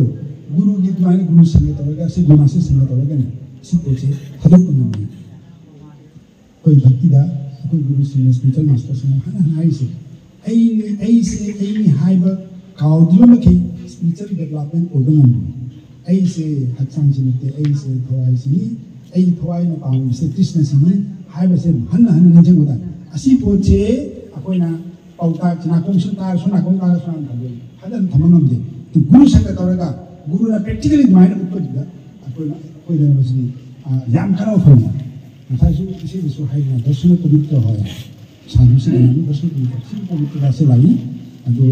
ꯒꯨꯔꯨꯒꯤ ꯑꯗꯨꯃꯥꯏꯅ ꯒꯨꯔꯨꯁꯤꯡꯒ ꯇꯧꯔꯒ, ꯁꯤ ꯒꯨꯔꯨ ꯃꯥꯁꯇꯔꯁꯤꯡꯒ ꯇꯧꯔꯒꯅꯦ ꯁꯤ ꯄꯣꯠꯁꯦ ꯊꯥꯗꯣꯛꯄ ꯉꯝꯃꯤ꯫ ꯑꯩꯈꯣꯏ ꯚꯛꯇꯤꯗ ꯑꯩꯈꯣꯏ ꯒꯨꯔꯨꯁꯤꯡꯅ, ꯁ꯭ꯄꯤꯔꯤꯆꯨꯋꯦꯜ ꯃꯥꯁꯇꯔꯁꯤꯡꯅ ꯍꯥꯟꯅ ꯍꯥꯟꯅ ꯍꯥꯏꯔꯤꯁꯦ, "ꯑꯩꯅꯦ, ꯑꯩꯁꯦ ꯑꯩꯅꯤ" ꯍꯥꯏꯕ ꯀꯥꯎꯗ꯭ꯔꯤꯕ ꯃꯈꯩ ꯁ꯭ꯄꯤꯔꯤꯆꯨꯋꯦꯜ ꯗꯦꯕꯂꯞꯃꯦꯟ ꯑꯣꯏꯕ ꯉꯝꯃꯤ꯫ ꯑꯩꯁꯦ ꯍꯛꯆꯥꯡꯁꯤ ꯅꯠꯇꯦ, ꯑꯩꯁꯦ ꯊꯋꯥꯏꯁꯤꯅꯤ, ꯑꯩꯒꯤ ꯊꯋꯥꯏꯅ ꯄꯥꯝꯃꯤꯕꯁꯦ ꯀ꯭ꯔꯤꯁꯅꯁꯤꯅꯤ ꯍꯥꯏꯕꯁꯦ ꯍꯟꯅ ꯍꯟꯅ ꯅꯤꯡꯁꯤꯡꯕ ꯇꯥꯏ꯫ ꯑꯁꯤ ꯄꯣꯠꯁꯦ ꯑꯩꯈꯣꯏꯅ ꯄꯥꯎꯇꯥꯛ, ꯅꯥꯀꯣꯡꯁꯤꯗ ꯇꯥꯔꯁꯨ, ꯅꯥꯀꯣꯡ ꯇꯥꯔꯁꯨ ꯍꯥꯏꯅ ꯊꯝꯕ, ꯐꯖꯅ ꯊꯝꯕ ꯉꯝꯗꯦ꯫ ꯑꯗꯨ ꯒꯨꯔꯨꯁꯤꯡꯒ ꯇꯧꯔꯒ ꯒꯨꯔꯨꯅ ꯄ꯭ꯔꯦꯛꯇꯤꯀꯦꯂꯤ ꯑꯗꯨꯃꯥꯏꯅ ꯎꯠꯄꯗꯨꯗ ꯑꯩꯈꯣꯏꯅ, ꯑꯩꯈꯣꯏꯗ ꯃꯁꯤꯗꯤ, ꯑ, ꯌꯥꯝ ꯀꯥꯟꯅꯕ ꯐꯪꯉꯤ꯫ ꯉꯁꯥꯏꯁꯨ ꯏꯆꯦꯗꯁꯨ ꯍꯥꯏꯗꯅ, ꯗꯔꯁꯅ ꯄꯕꯤꯇ꯭ꯔ ꯍꯣꯏ, ꯁꯥꯗꯨꯁꯤꯡ ꯃꯌꯥꯝ ꯑꯃꯁꯨ ꯁꯤ ꯄꯕꯤꯇ꯭ꯔ ꯔꯥꯁꯁꯦ ꯂꯥꯛꯏ꯫ ꯑꯗꯨ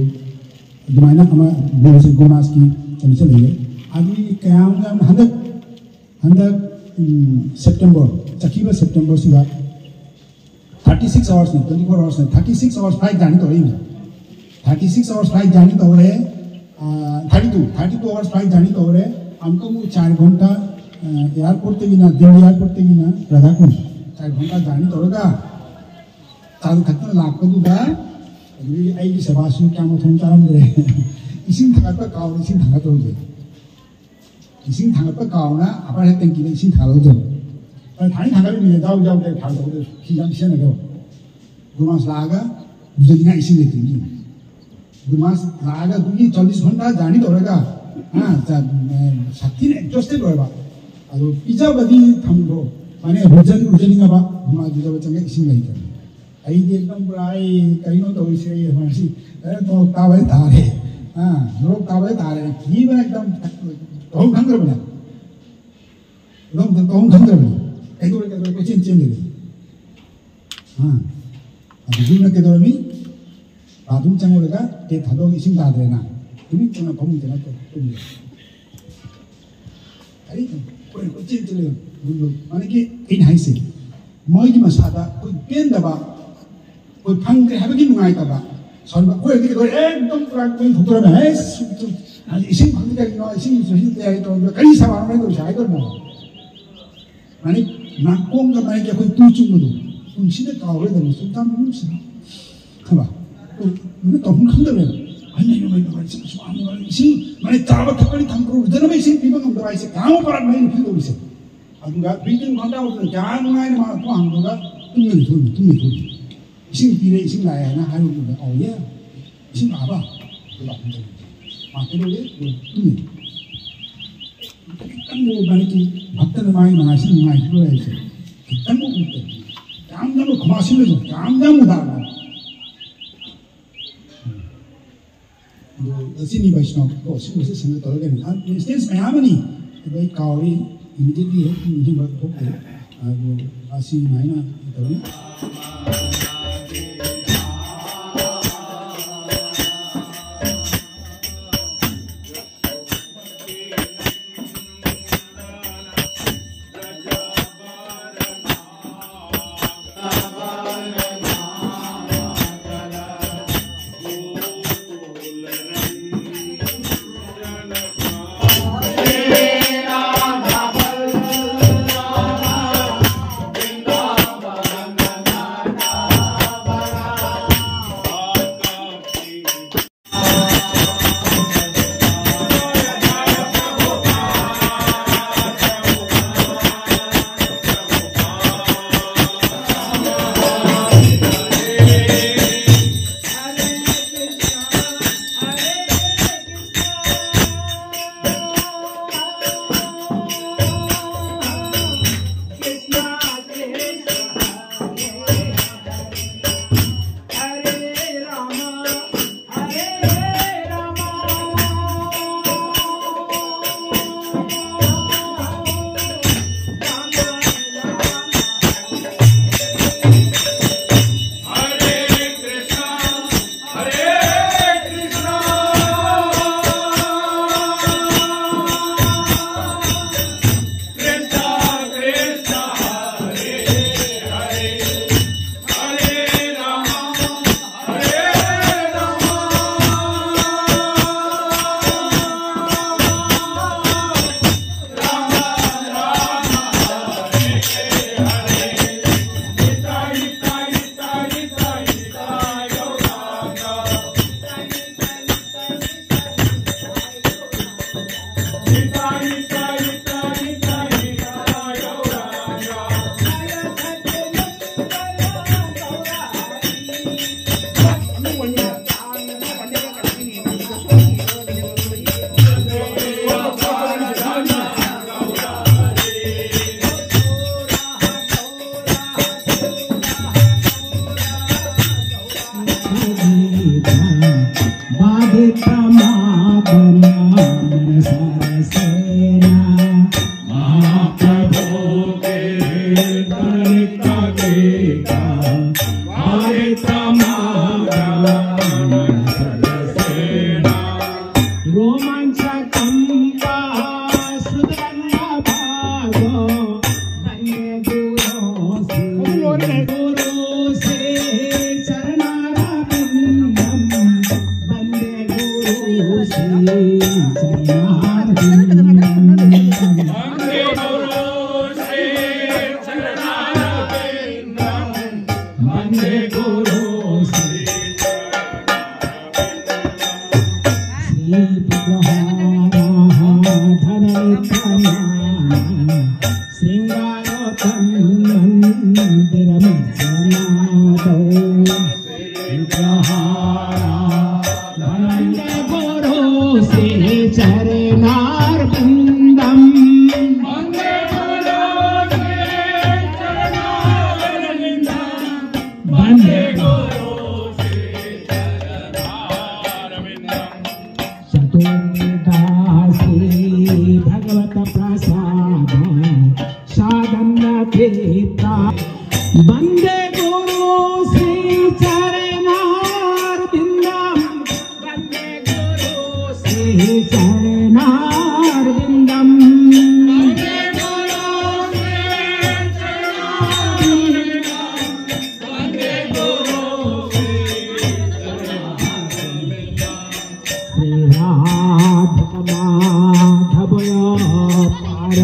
ꯑꯗꯨꯃꯥꯏꯅ ꯑꯃ ꯒꯨꯔꯨꯁꯦ ꯒꯨꯔꯨ ꯃꯥꯁꯀꯤ ꯀꯩꯅꯣꯁꯦ ꯂꯩꯔꯦ꯫ ꯑꯗꯨꯒꯤ ꯀꯌꯥꯝ ꯌꯥꯝ ꯍꯟꯗꯛ ꯍꯟꯗꯛ ꯎꯝ, ꯁꯦꯞꯇꯦꯝꯕꯔ, ꯆꯠꯈꯤꯕ ꯁꯦꯞꯇꯦꯝꯕꯔꯁꯤꯗ ꯊꯥꯔꯇꯤ ꯁꯤꯛꯁ ꯑꯋꯥꯔꯁꯅꯤ, ꯇ꯭ꯋꯦꯟꯇꯤ ꯐꯣꯔ ꯑꯋꯥꯔꯁꯅꯤ, thirty six hours flight journey ꯇꯧꯔꯛꯏꯅꯤ꯫ Thirty six hours flight journey ꯇꯧꯔꯦ꯫ Thirty two thirty two hours flight journey ꯇꯧꯔꯦ꯫ ꯑꯃꯨꯛꯀ ꯑꯃꯨꯛ ꯆꯥꯔ ꯘꯟꯇꯥ ꯑꯦꯌꯥꯔꯄꯣꯔꯠꯇꯒꯤꯅ, ꯗꯤꯜꯂꯤ ꯑꯦꯌꯥꯔꯄꯣꯔꯠꯇꯒꯤꯅ ꯔꯥꯙꯥꯀꯨꯟ ꯆꯥꯔ ꯘꯟꯇꯥ ꯖꯔꯅꯤ ꯇꯧꯔꯒ ꯆꯥꯔꯨ ꯊꯛꯇꯅ ꯂꯥꯛꯄꯗꯨꯗ ꯑꯗꯨꯗꯒꯤ ꯑꯩꯒꯤ ꯁꯦꯕꯥꯁꯨ ꯀꯌꯥ ꯃꯊꯣꯡ ꯆꯥꯔꯝꯗ꯭ꯔꯦ꯫ ꯏꯁꯤꯡ ꯊꯥꯡꯒꯠꯄ ꯀꯥꯎꯔꯦ, ꯏꯁꯤꯡ ꯊꯥꯡꯒꯠꯇꯧꯁꯦ꯫ ꯏꯁꯤꯡ ꯊꯥꯡꯒꯠꯄ ꯀꯥꯎꯅ ꯑꯕꯔ ꯍꯦꯠ ꯇꯦꯡꯀꯤꯗ ꯏꯁꯤꯡ ꯊꯥꯡꯒꯠꯍꯧꯗꯕ꯫ ꯑꯗ ꯊꯥꯡꯗꯤ ꯊꯥꯡꯒꯠꯂꯤꯅꯦ, ꯌꯥꯎ ꯌꯥꯎꯗꯦ ꯊꯥꯡꯒꯠꯍꯧꯗꯦ, ꯐꯤ ꯌꯥꯝ ꯁꯤꯖꯤꯟꯅꯗꯕ꯫ ꯒꯨꯔꯨ ꯃꯥꯁ ꯂꯥꯛꯑꯒ ꯂꯨꯖꯅꯤꯡꯉꯥꯏ ꯏꯁꯤꯡ ꯂꯩꯇ꯭ꯔꯤꯅꯤ꯫ ꯒꯨꯔꯨ ꯃꯥꯁ ꯂꯥꯛꯑꯒ ꯑꯗꯨꯒꯤ ꯆꯧꯂꯤꯁ ꯘꯟꯇꯥ ꯖꯔꯅꯤ ꯇꯧꯔꯒ, ꯑ, ꯆ-, ꯑ, ꯁꯥꯊꯤꯅ ꯑꯦꯛꯖꯣꯁꯇꯦꯠ ꯑꯣꯏꯕ꯫ ꯑꯗꯣ ꯄꯤꯖꯕꯗꯤ ꯊꯝꯈ꯭ꯔꯣ, ꯃꯥꯅꯦ ꯂꯨꯖ-, ꯂꯨꯖꯅꯤꯡꯉꯕ, ꯒꯨꯔꯨ ꯃꯥꯁ ꯂꯨꯖꯕ ꯆꯪꯉꯦ, ꯏꯁꯤꯡ ꯂꯩꯇ꯭ꯔꯕ꯫ ꯑꯩꯗꯤ ꯑꯦꯛꯗꯝ ꯄꯨꯔꯥ ꯑꯩ ꯀꯩꯅꯣ ꯇꯧꯔꯤꯁꯦ, ꯑꯩ ꯃꯁꯤ, ꯑꯦ, ꯅꯣꯔꯣꯛ ꯇꯥꯕ ꯍꯥꯏ ꯇꯥꯔꯦ꯫ ꯑꯥ, ꯅꯣꯔꯣꯛ ꯇꯥꯕ ꯍꯥꯏ ꯇꯥꯔꯦ꯫ ꯀꯤꯕꯅ ꯑꯦꯛꯗꯝ ꯇꯧꯐꯝ ꯈꯪꯗ꯭ꯔꯕꯅꯦ꯫ ꯑꯦꯛꯗꯝ ꯇꯧꯐꯝ ꯈꯪꯗ꯭ꯔꯕꯅꯦ꯫ ꯀꯩꯗꯧꯔꯦ, ꯀꯩꯗꯧꯔꯦ, ꯀꯣꯏꯆꯦꯟ ꯆꯦꯟ ꯂꯩꯔꯦ꯫ ꯑꯥ, ꯑꯗꯨꯗꯨꯅ ꯀꯩꯗꯧꯔꯝꯃꯤ? ꯕꯥꯊꯔꯨꯝ ꯆꯪꯉꯨꯔꯒ ꯇꯦꯞ ꯊꯥꯗꯣꯛꯑꯒ ꯏꯁꯤꯡ ꯇꯥꯗ꯭ꯔꯦꯅ꯫ ꯇꯨꯃꯤꯟ ꯆꯪꯉ ꯐꯃꯨꯡ ꯆꯪꯉ ꯇꯨꯝꯃꯦ꯫ ꯀꯔꯤ? ꯀꯣꯏ-, ꯀꯣꯏꯆꯦꯟ ꯆꯦꯜꯂꯦ꯫ ꯃꯥꯅꯦ ꯀꯤ ꯑꯩꯅ ꯍꯥꯏꯁꯦ, ꯃꯣꯏꯒꯤ ꯃꯁꯥꯗ ꯑꯩꯈꯣꯏ ꯄꯦꯟꯗꯕ, ꯑꯩꯈꯣꯏ ꯐꯪꯗ꯭ꯔꯦ ꯍꯥꯏꯕꯒꯤ ꯅꯨꯡꯉꯥꯏꯇꯕ, ꯁꯥꯎꯅꯤꯡꯕ, ꯑꯩꯈꯣꯏ ꯍꯧꯖꯤꯛ ꯂꯣꯏꯔꯦ, ꯑꯦ, ꯑꯗꯨꯝ ꯄꯨꯔꯥ ꯀꯨꯏ ꯊꯣꯛꯇꯣꯔꯝꯃꯦ, ꯑꯦ, ꯁꯨ-, ꯁꯨ-, ꯑꯗꯨ ꯏꯁꯤꯡ ꯐꯪꯗꯦ ꯀꯔꯤꯅꯣ, ꯏꯁꯤꯡ ꯁꯨ-, ꯁꯤ ꯇꯌꯥꯔꯤ ꯇꯧꯔꯝꯕ, ꯀꯔꯤ ꯁꯦꯕꯥꯅꯣ ꯅꯣꯏ ꯇꯧꯔꯤꯁꯦ ꯍꯥꯏꯗꯣꯏꯅꯣ? ꯃꯥꯅꯦ, ꯅꯥꯀꯣꯡꯗ ꯃꯥꯅꯦ ꯀꯤ ꯑꯩꯈꯣꯏ ꯇꯨ ꯆꯨꯡꯕꯗꯣ, ꯄꯨꯟꯁꯤꯗ ꯀꯥꯎꯔꯣꯏꯗꯕꯅꯤ, ꯁꯨꯡꯇꯝ ꯅꯨꯡꯁꯤꯅ꯫ ꯈꯪꯕ? ꯑꯗꯨ ꯇꯧꯐꯝ ꯈꯪꯗꯕꯅꯦꯕ꯫ ꯑꯩꯅ ꯅꯨꯡꯉꯥꯏ ꯅꯨꯡꯉꯥꯏ ꯁꯨꯝ ꯁꯨꯝ ꯅꯨꯡꯉꯥꯏ ꯏꯁꯤꯡ ꯃꯥꯅꯦ ꯆꯥꯕ ꯊꯛꯄꯗꯤ ꯊꯝꯈ꯭ꯔꯣ, ꯂꯨꯖꯅꯕ ꯏꯁꯤꯡ ꯄꯤꯕ ꯉꯝꯗꯕ ꯍꯥꯏꯁꯦ ꯀꯌꯥꯃꯨꯛ ꯐꯔꯛꯅꯣ ꯑꯩꯅ ꯐꯤꯜ ꯇꯧꯔꯤꯁꯦ꯫ ꯑꯗꯨꯒ ꯕ꯭ꯔꯤꯗꯤꯡ ꯀꯟꯇ꯭ꯔꯣꯜꯗꯨꯅ ꯀꯌꯥ ꯅꯨꯡꯉꯥꯏꯅ ꯃꯥ ꯊꯣꯡ ꯍꯥꯡꯗꯣꯛꯑꯒ ꯇꯨꯝꯅ ꯂꯩꯊꯣꯛꯏ, ꯇꯨꯝꯅ ꯂꯩꯊꯣꯛꯏ꯫ ꯏꯁꯤꯡ ꯄꯤꯔꯦ, ꯏꯁꯤꯡ ꯂꯥꯛꯑꯦ ꯍꯥꯏꯅ ꯍꯥꯏꯔꯨꯕꯗ, "ꯑꯧ, ꯌꯦ, ꯏꯁꯤꯡ ꯂꯥꯛꯑꯕ?" ꯑꯗꯨ ꯂꯥꯛꯄ ꯃꯇꯝꯗ ꯃꯥ ꯀꯩꯗꯧꯒꯦ? ꯇꯨꯝꯃꯤ꯫ ꯈꯤꯇꯪ ꯃꯣ ꯃꯥꯒꯤ ꯚꯛꯇꯅ ꯃꯥꯒꯤ ꯅꯨꯡꯉꯥꯏꯁꯤ ꯅꯨꯡꯉꯥꯏꯈꯤꯕ ꯂꯩꯔꯤꯁꯦ ꯈꯤꯇꯪ ꯃꯣ ꯎꯠꯇꯦ꯫ ꯌꯥꯝꯅ ꯈꯨꯃꯥꯁꯤꯜꯂꯁꯨ ꯌꯥꯝꯅ ꯃꯨꯗꯥꯅ꯫ ꯑꯗꯣ ꯑꯁꯤꯅꯤ ꯚꯩꯁꯅꯕ ꯀꯣ, ꯁꯤꯒꯨꯝꯕꯁꯦ ꯁꯦꯡꯅ ꯇꯧꯔꯒꯅꯤ꯫ ꯏꯟꯁꯇꯦꯟꯁ ꯃꯌꯥꯝ ꯑꯃꯅꯤ꯫ ꯑꯗꯣ ꯑꯩ ꯀꯥꯎꯔꯤ, ꯏꯃꯤꯗꯤꯌꯦꯠꯂꯤ ꯍꯦꯛ ꯅꯤꯡꯁꯤꯡꯕ ꯊꯣꯛꯇꯦ꯫ ꯑꯗꯣ ꯑꯁꯤꯃꯥꯏꯅ ꯇꯧꯏ꯫ सरसेना महाप्रभो के दलिता के का भारिता मागा सरसेना रोमांच कंपा सुदरंगा भागो वंदे गुरु श्री गुरु श्री चरणारविंदम वंदे गुरु श्री चरणारविंदम वंदे गुरु श्री चरणारविंदम वंदे गुरु श्री श्री विग्रहाराधन नित्य श्रृंगार तन्मंदिर मज्जनादो विग्रहाराधन गुरु श्री चरणारविंदम वंदे गुरु श्री चरणारविंदम वंदे गुरु श्री चरणारविंदम चतुर्दशी भगवत प्रसाद साधन चित्ता वंदे गुरु श्री चरणारविंदम वंदे गुरु श्री चरणारविंदम वंदे गुरु श्री चरणारविंदम वंदे गुरु श्री चरणारविंदम श्री राधिका माधव पार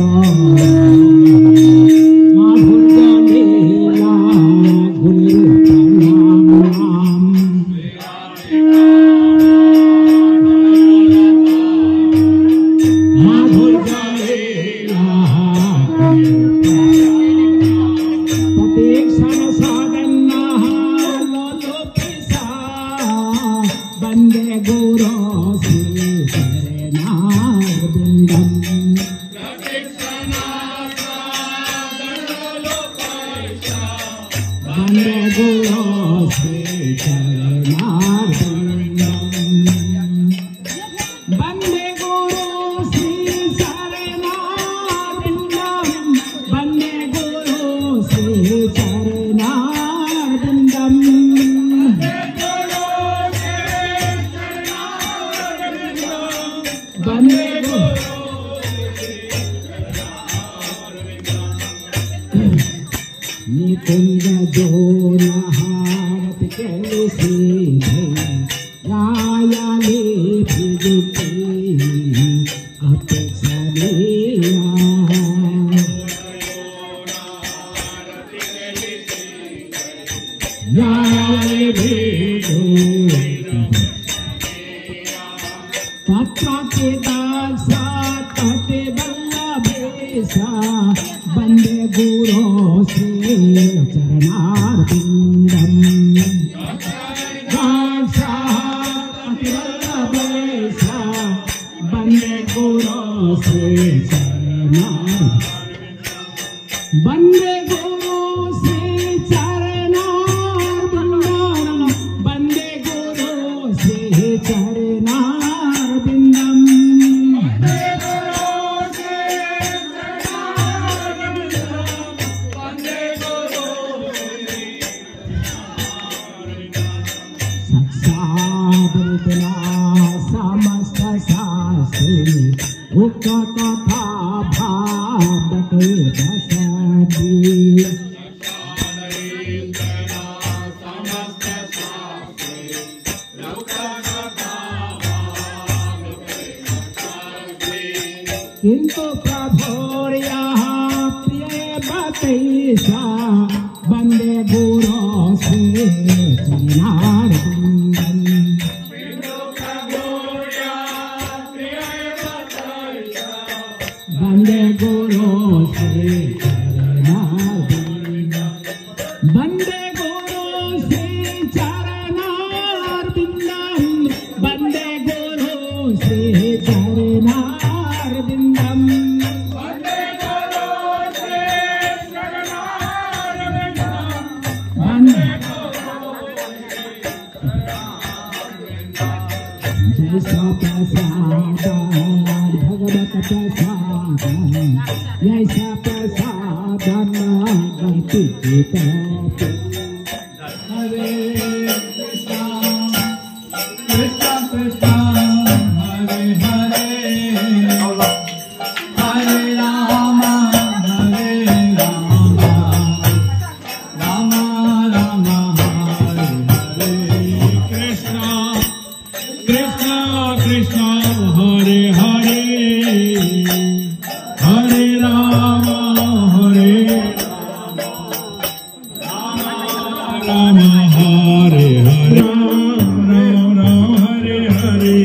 माधुर्य लीला गुण रूप नाम नाम माधुर्य लीला प्रतीक्षण साधन लोलुप वंदे गुरु श्री चरणारविंदम बंदे गुरु निकुंज जोन हारत कैसे भई, गाया ले फिर कई अपेक्षा लिया। गाया ले फिर तत्र ते दाक्षात्पतिवल्लभेश वन्दे गुरो श्रीचरणारविन्दम्। दाक्षात्पतिवल्लभेश वन्दे गुरो श्रीचरणारविन्दम्। वन्दे गुरो श्रीचरणारविन्दम्। वन्दे गुरो श्रीचरणारविन्दम्। सत्साधुना समस्तशास्त्रे उक्ततथा भावते वसति। किन्तु प्रभोर्यः प्रियवतैषा वन्दे गुरो श्रीचरणारविन्दम्। वन्दे गुरो श्रीचरणारविन्दम्। वन्दे गुरो श्रीचरणारविन्दम्। वन्दे गुरो श्रीचरणारविन्दम्। वन्दे गुरो श्रीचरणारविन्दम्। वन्दे जैसा प्रसाद भगवत प्रसाद, जैसा प्रसाद नागति। हरे Krishna, Krishna Krishna, Hare Hare, Hare Hare, Hare Rama, Hare Rama, Rama Hare Hare, Rama Rama Hare Hare.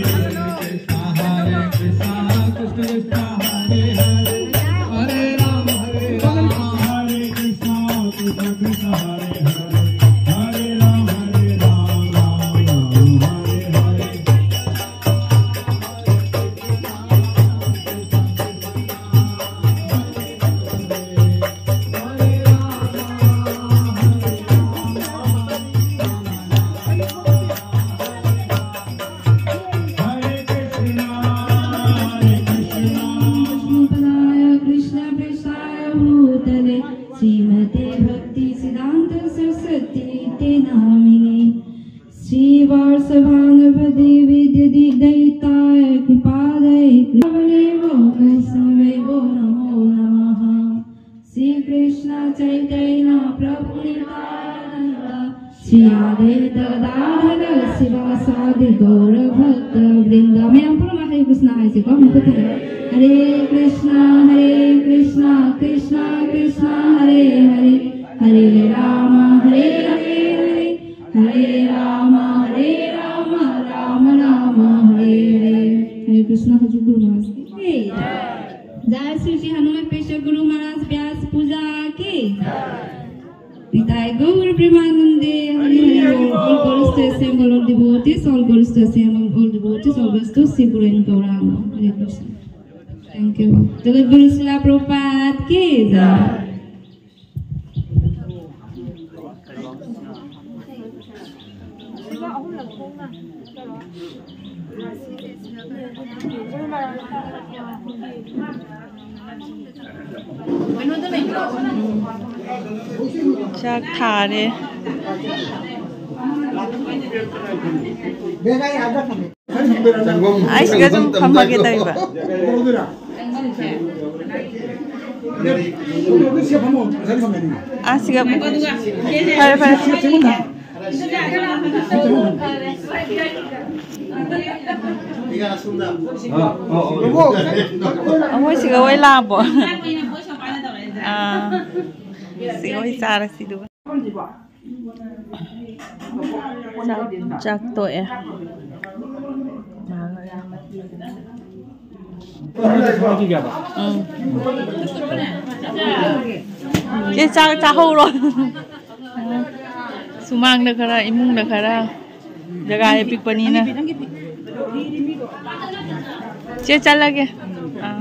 कृष्णपदाय कृष्णप्रेष्ठाय भूतले श्रीमते भक्तिसिद्धान्त सरस्वती ते नामिने श्रीवासभानुपदे विद्यादिदैताय कृपादये कृष्णमेव वैष्णवेभ्यो नमो नमः। श्रीकृष्ण चैतन्य प्रभु नित्यानन्द श्री अद्वैत गदाधर श्रीवासादि गौर भक्त वृंद। ꯃꯌꯥꯝ ꯄꯨꯝꯅꯃꯛ ꯍꯔꯦ ꯀ꯭ꯔꯤꯁꯅ ꯍꯥꯏꯁꯤꯀꯣ, ꯃꯈꯨꯠ ꯊꯪꯒꯠꯂꯒ꯫ ꯍꯔꯦ ꯀ꯭ꯔꯤꯁꯅ, ꯍꯔꯦ ꯀ꯭ꯔꯤꯁꯅ, ꯀ꯭ꯔꯤꯁꯅ ꯀ꯭ꯔꯤꯁꯅ ꯍꯔꯦ ꯍꯔꯦ, ꯍꯔꯦ ꯔꯥꯃ, ꯍꯔꯦ ꯍꯔꯦ, ꯍꯔꯦ ꯔꯥꯃ, ꯍꯔꯦ ꯔꯥꯃ, ꯔꯥꯃ ꯔꯥꯃ, ꯍꯔꯦ ꯍꯔꯦ꯫ ꯍꯔꯦ ꯀ꯭ꯔꯤꯁꯅ, ꯍꯧꯖꯤꯛ ꯒꯨꯔꯨ ꯃꯍꯥꯔꯥꯖ ꯀꯤ ꯖꯥꯏ, ꯁ꯭ꯔꯤ ꯁ꯭ꯔꯤ ꯍꯅꯨꯃꯟ ꯄꯦꯁ ꯒꯨꯔꯨ ꯃꯍꯥꯔꯥꯖ ꯕ꯭ꯌꯥꯁ ꯄꯨꯖꯥ ꯀꯤ ꯅꯤꯇꯥꯏ ꯒꯧꯔ ꯄ꯭ꯔꯦꯃꯥꯅꯟꯗꯦ ꯍꯔꯤ ꯍꯔꯤ ꯕꯣꯜ꯫ All Gaurista assemble, all devotees, all Gaurista assemble, all devotees, all Gaurista Sri Guru and Gauranga. Hare Krishna. Thank you. Jagadguru Srila Prabhupada ki jai. ꯆꯥꯛ ꯊꯥꯔꯦ꯫ ꯑꯩꯁꯤꯒ ꯁꯨꯝ ꯐꯝꯃꯒꯦ ꯇꯧꯔꯤꯕ꯫ ꯑꯥ, ꯁꯤꯒ꯫ ꯐꯔꯦ, ꯐꯔꯦ꯫ ꯑꯩꯈꯣꯏ ꯁꯤꯒ ꯍꯣꯏ ꯂꯥꯛꯑꯕꯣ? ꯑꯥ, ꯁꯤꯒ ꯍꯣꯏ ꯆꯥꯔꯁꯤ ꯑꯗꯨꯒ꯫ ꯆꯥꯛ, ꯆꯥꯛ ꯇꯣꯛꯑꯦ꯫ ꯎꯝ꯫ ꯆꯦ, ꯆꯥꯛ ꯆꯥꯍꯧꯔꯣ꯫ ꯁꯨꯃꯥꯡꯗ ꯈꯔ, ꯏꯃꯨꯡꯗ ꯈꯔ꯫ ꯖꯒꯥꯁꯦ ꯄꯤꯛꯄꯅꯤꯅ꯫ ꯆꯦ, ꯆꯠꯂꯒꯦ꯫ ꯑꯥ꯫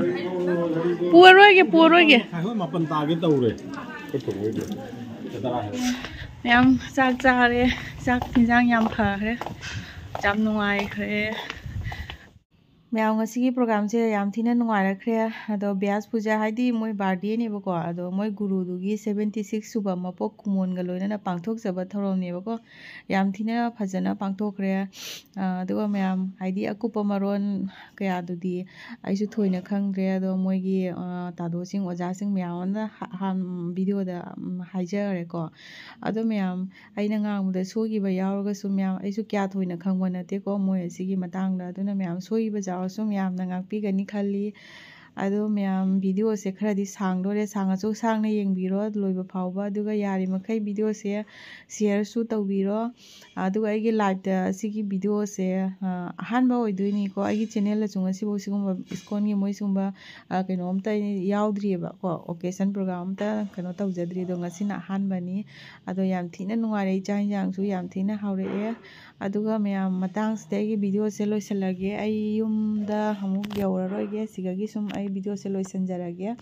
ꯄꯨꯔꯔꯣꯏꯒꯦ, ꯄꯨꯔꯔꯣꯏꯒꯦ꯫ ꯃꯥꯄꯟ ꯇꯥꯒꯦ ꯇꯧꯔꯦ꯫ ꯃꯌꯥꯝ ꯆꯥꯛ ꯆꯥꯔꯦ꯫ ꯆꯥꯛ ꯏꯟꯖꯥꯡ ꯌꯥꯝ ꯐꯈ꯭ꯔꯦ꯫ ꯌꯥꯝ ꯅꯨꯡꯉꯥꯏꯈ꯭ꯔꯦ꯫ ꯃꯌꯥꯝ, ꯉꯁꯤꯒꯤ programꯁꯦ ꯌꯥꯝ ꯊꯤꯅ ꯅꯨꯡꯉꯥꯏꯔꯛꯈ꯭ꯔꯦ꯫ ꯑꯗꯣ ꯕ꯭ꯌꯥꯁ ꯄꯨꯖꯥ ꯍꯥꯏꯗꯤ ꯃꯣꯏ birthdayꯅꯦꯕꯀꯣ, ꯑꯗꯣ ꯃꯣꯏ ꯒꯨꯔꯨꯗꯨꯒꯤ seventy six ꯁꯨꯕ ꯃꯄꯣꯛ ꯀꯨꯝꯑꯣꯟꯒ ꯂꯣꯏꯅꯅ ꯄꯥꯡꯊꯣꯛꯆꯕ ꯊꯧꯔꯝꯅꯦꯕꯀꯣ꯫ ꯌꯥꯝ ꯊꯤꯅ ꯐꯖꯅ ꯄꯥꯡꯊꯣꯛꯈ꯭ꯔꯦ꯫ ꯑ, ꯑꯗꯨꯒ ꯃꯌꯥꯝ ꯍꯥꯏꯗꯤ ꯑꯀꯨꯞꯄ ꯃꯔꯣꯟ ꯀꯌꯥꯗꯨꯗꯤ ꯑꯩꯁꯨ ꯊꯣꯏꯅ ꯈꯪꯗ꯭ꯔꯦ꯫ ꯑꯗꯣ ꯃꯣꯏꯒꯤ, ꯑ, ꯇꯥꯗꯣꯁꯤꯡ, ꯑꯣꯖꯥꯁꯤꯡ ꯃꯌꯥꯝ ꯑꯃꯅ ꯍꯥ-, ꯍꯥꯟ-, videoꯗ, ꯎꯝ, ꯍꯥꯏꯖꯈ꯭ꯔꯦꯀꯣ꯫ ꯑꯗꯣ ꯃꯌꯥꯝ, ꯑꯩꯅ ꯉꯥꯡꯕꯗ ꯁꯣꯏꯈꯤꯕ ꯌꯥꯎꯔꯒꯁꯨ ꯃꯌꯥꯝ, ꯑꯩꯁꯨ ꯀꯌꯥ ꯊꯣꯏꯅ ꯈꯪꯕ ꯅꯠꯇꯦꯀꯣ ꯃꯣꯏ ꯑꯁꯤꯒꯤ ꯃꯇꯥꯡꯗ꯫ ꯑꯗꯨꯅ ꯃꯌꯥꯝ ꯁꯣꯏꯈꯤꯕ ꯌꯥꯎꯔꯁꯨ ꯃꯌꯥꯝꯅ ꯉꯥꯛꯄꯤꯒꯅꯤ ꯈꯜꯂꯤ꯫ ꯑꯗꯣ ꯃꯌꯥꯝ, videoꯁꯦ ꯈꯔꯗꯤ ꯁꯥꯡꯗꯣꯔꯦ, ꯁꯥꯡꯉꯁꯨ ꯁꯥꯡꯅ ꯌꯦꯡꯕꯤꯔꯣ ꯂꯣꯏꯕ ꯐꯥꯎꯕ꯫ ꯑꯗꯨꯒ ꯌꯥꯔꯤꯃꯈꯩ videoꯁꯦ shareꯁꯨ ꯇꯧꯕꯤꯔꯣ꯫ ꯑꯗꯨꯒ ꯑꯩꯒꯤ liveꯇ ꯁꯤꯒꯤ videoꯁꯦ, ꯑ, ꯑꯍꯥꯟꯕ ꯑꯣꯏꯗꯣꯏꯅꯤꯀꯣ꯫ ꯑꯩꯒꯤ channelꯗꯁꯨ ꯉꯁꯤꯐꯥꯎ ꯁꯤꯒꯨꯝꯕ ISKCONꯒꯤ ꯃꯣꯏ ꯁꯤꯒꯨꯝꯕ, ꯑ, ꯀꯩꯅꯣ ꯑꯝꯇ ꯌꯥꯎꯗ꯭ꯔꯤꯑꯕꯀꯣ, occasion program ꯑꯝꯇ ꯀꯩꯅꯣ ꯇꯧꯖꯗ꯭ꯔꯤ꯫ ꯑꯗꯣ ꯉꯁꯤꯅ ꯑꯍꯥꯟꯕꯅꯤ꯫ ꯑꯗꯣ ꯌꯥꯝ ꯊꯤꯅ ꯅꯨꯡꯉꯥꯏꯔꯦ, ꯏꯆꯥꯛ ꯏꯟꯖꯥꯡꯁꯨ ꯌꯥꯝ ꯊꯤꯅ ꯍꯥꯎꯔꯛꯑꯦ꯫ ꯑꯗꯨꯒ ꯃꯌꯥꯝ, ꯃꯇꯥꯡꯁꯤꯗ ꯑꯩꯒꯤ videoꯁꯦ ꯂꯣꯏꯁꯤꯜꯂꯒꯦ꯫ ꯑꯩ ꯌꯨꯝꯗ ꯑꯃꯨꯛ ꯌꯧꯔꯔꯣꯏꯒꯦ, ꯁꯤꯗꯒꯤ ꯁꯨꯝ ꯑꯩ videoꯁꯦ ꯂꯣꯏꯁꯤꯟꯖꯔꯒꯦ꯫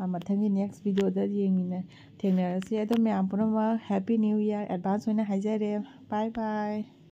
ꯑ, ꯃꯊꯪꯒꯤ next videoꯗ ꯌꯦꯡꯃꯤꯟꯅ-, ꯊꯦꯡꯅꯔꯁꯤ꯫ ꯑꯗꯣ ꯃꯌꯥꯝ ꯄꯨꯝꯅꯃꯛ Happy New Year advance ꯑꯣꯏꯅ ꯍꯥꯏꯖꯔꯦ꯫ Bye bye꯫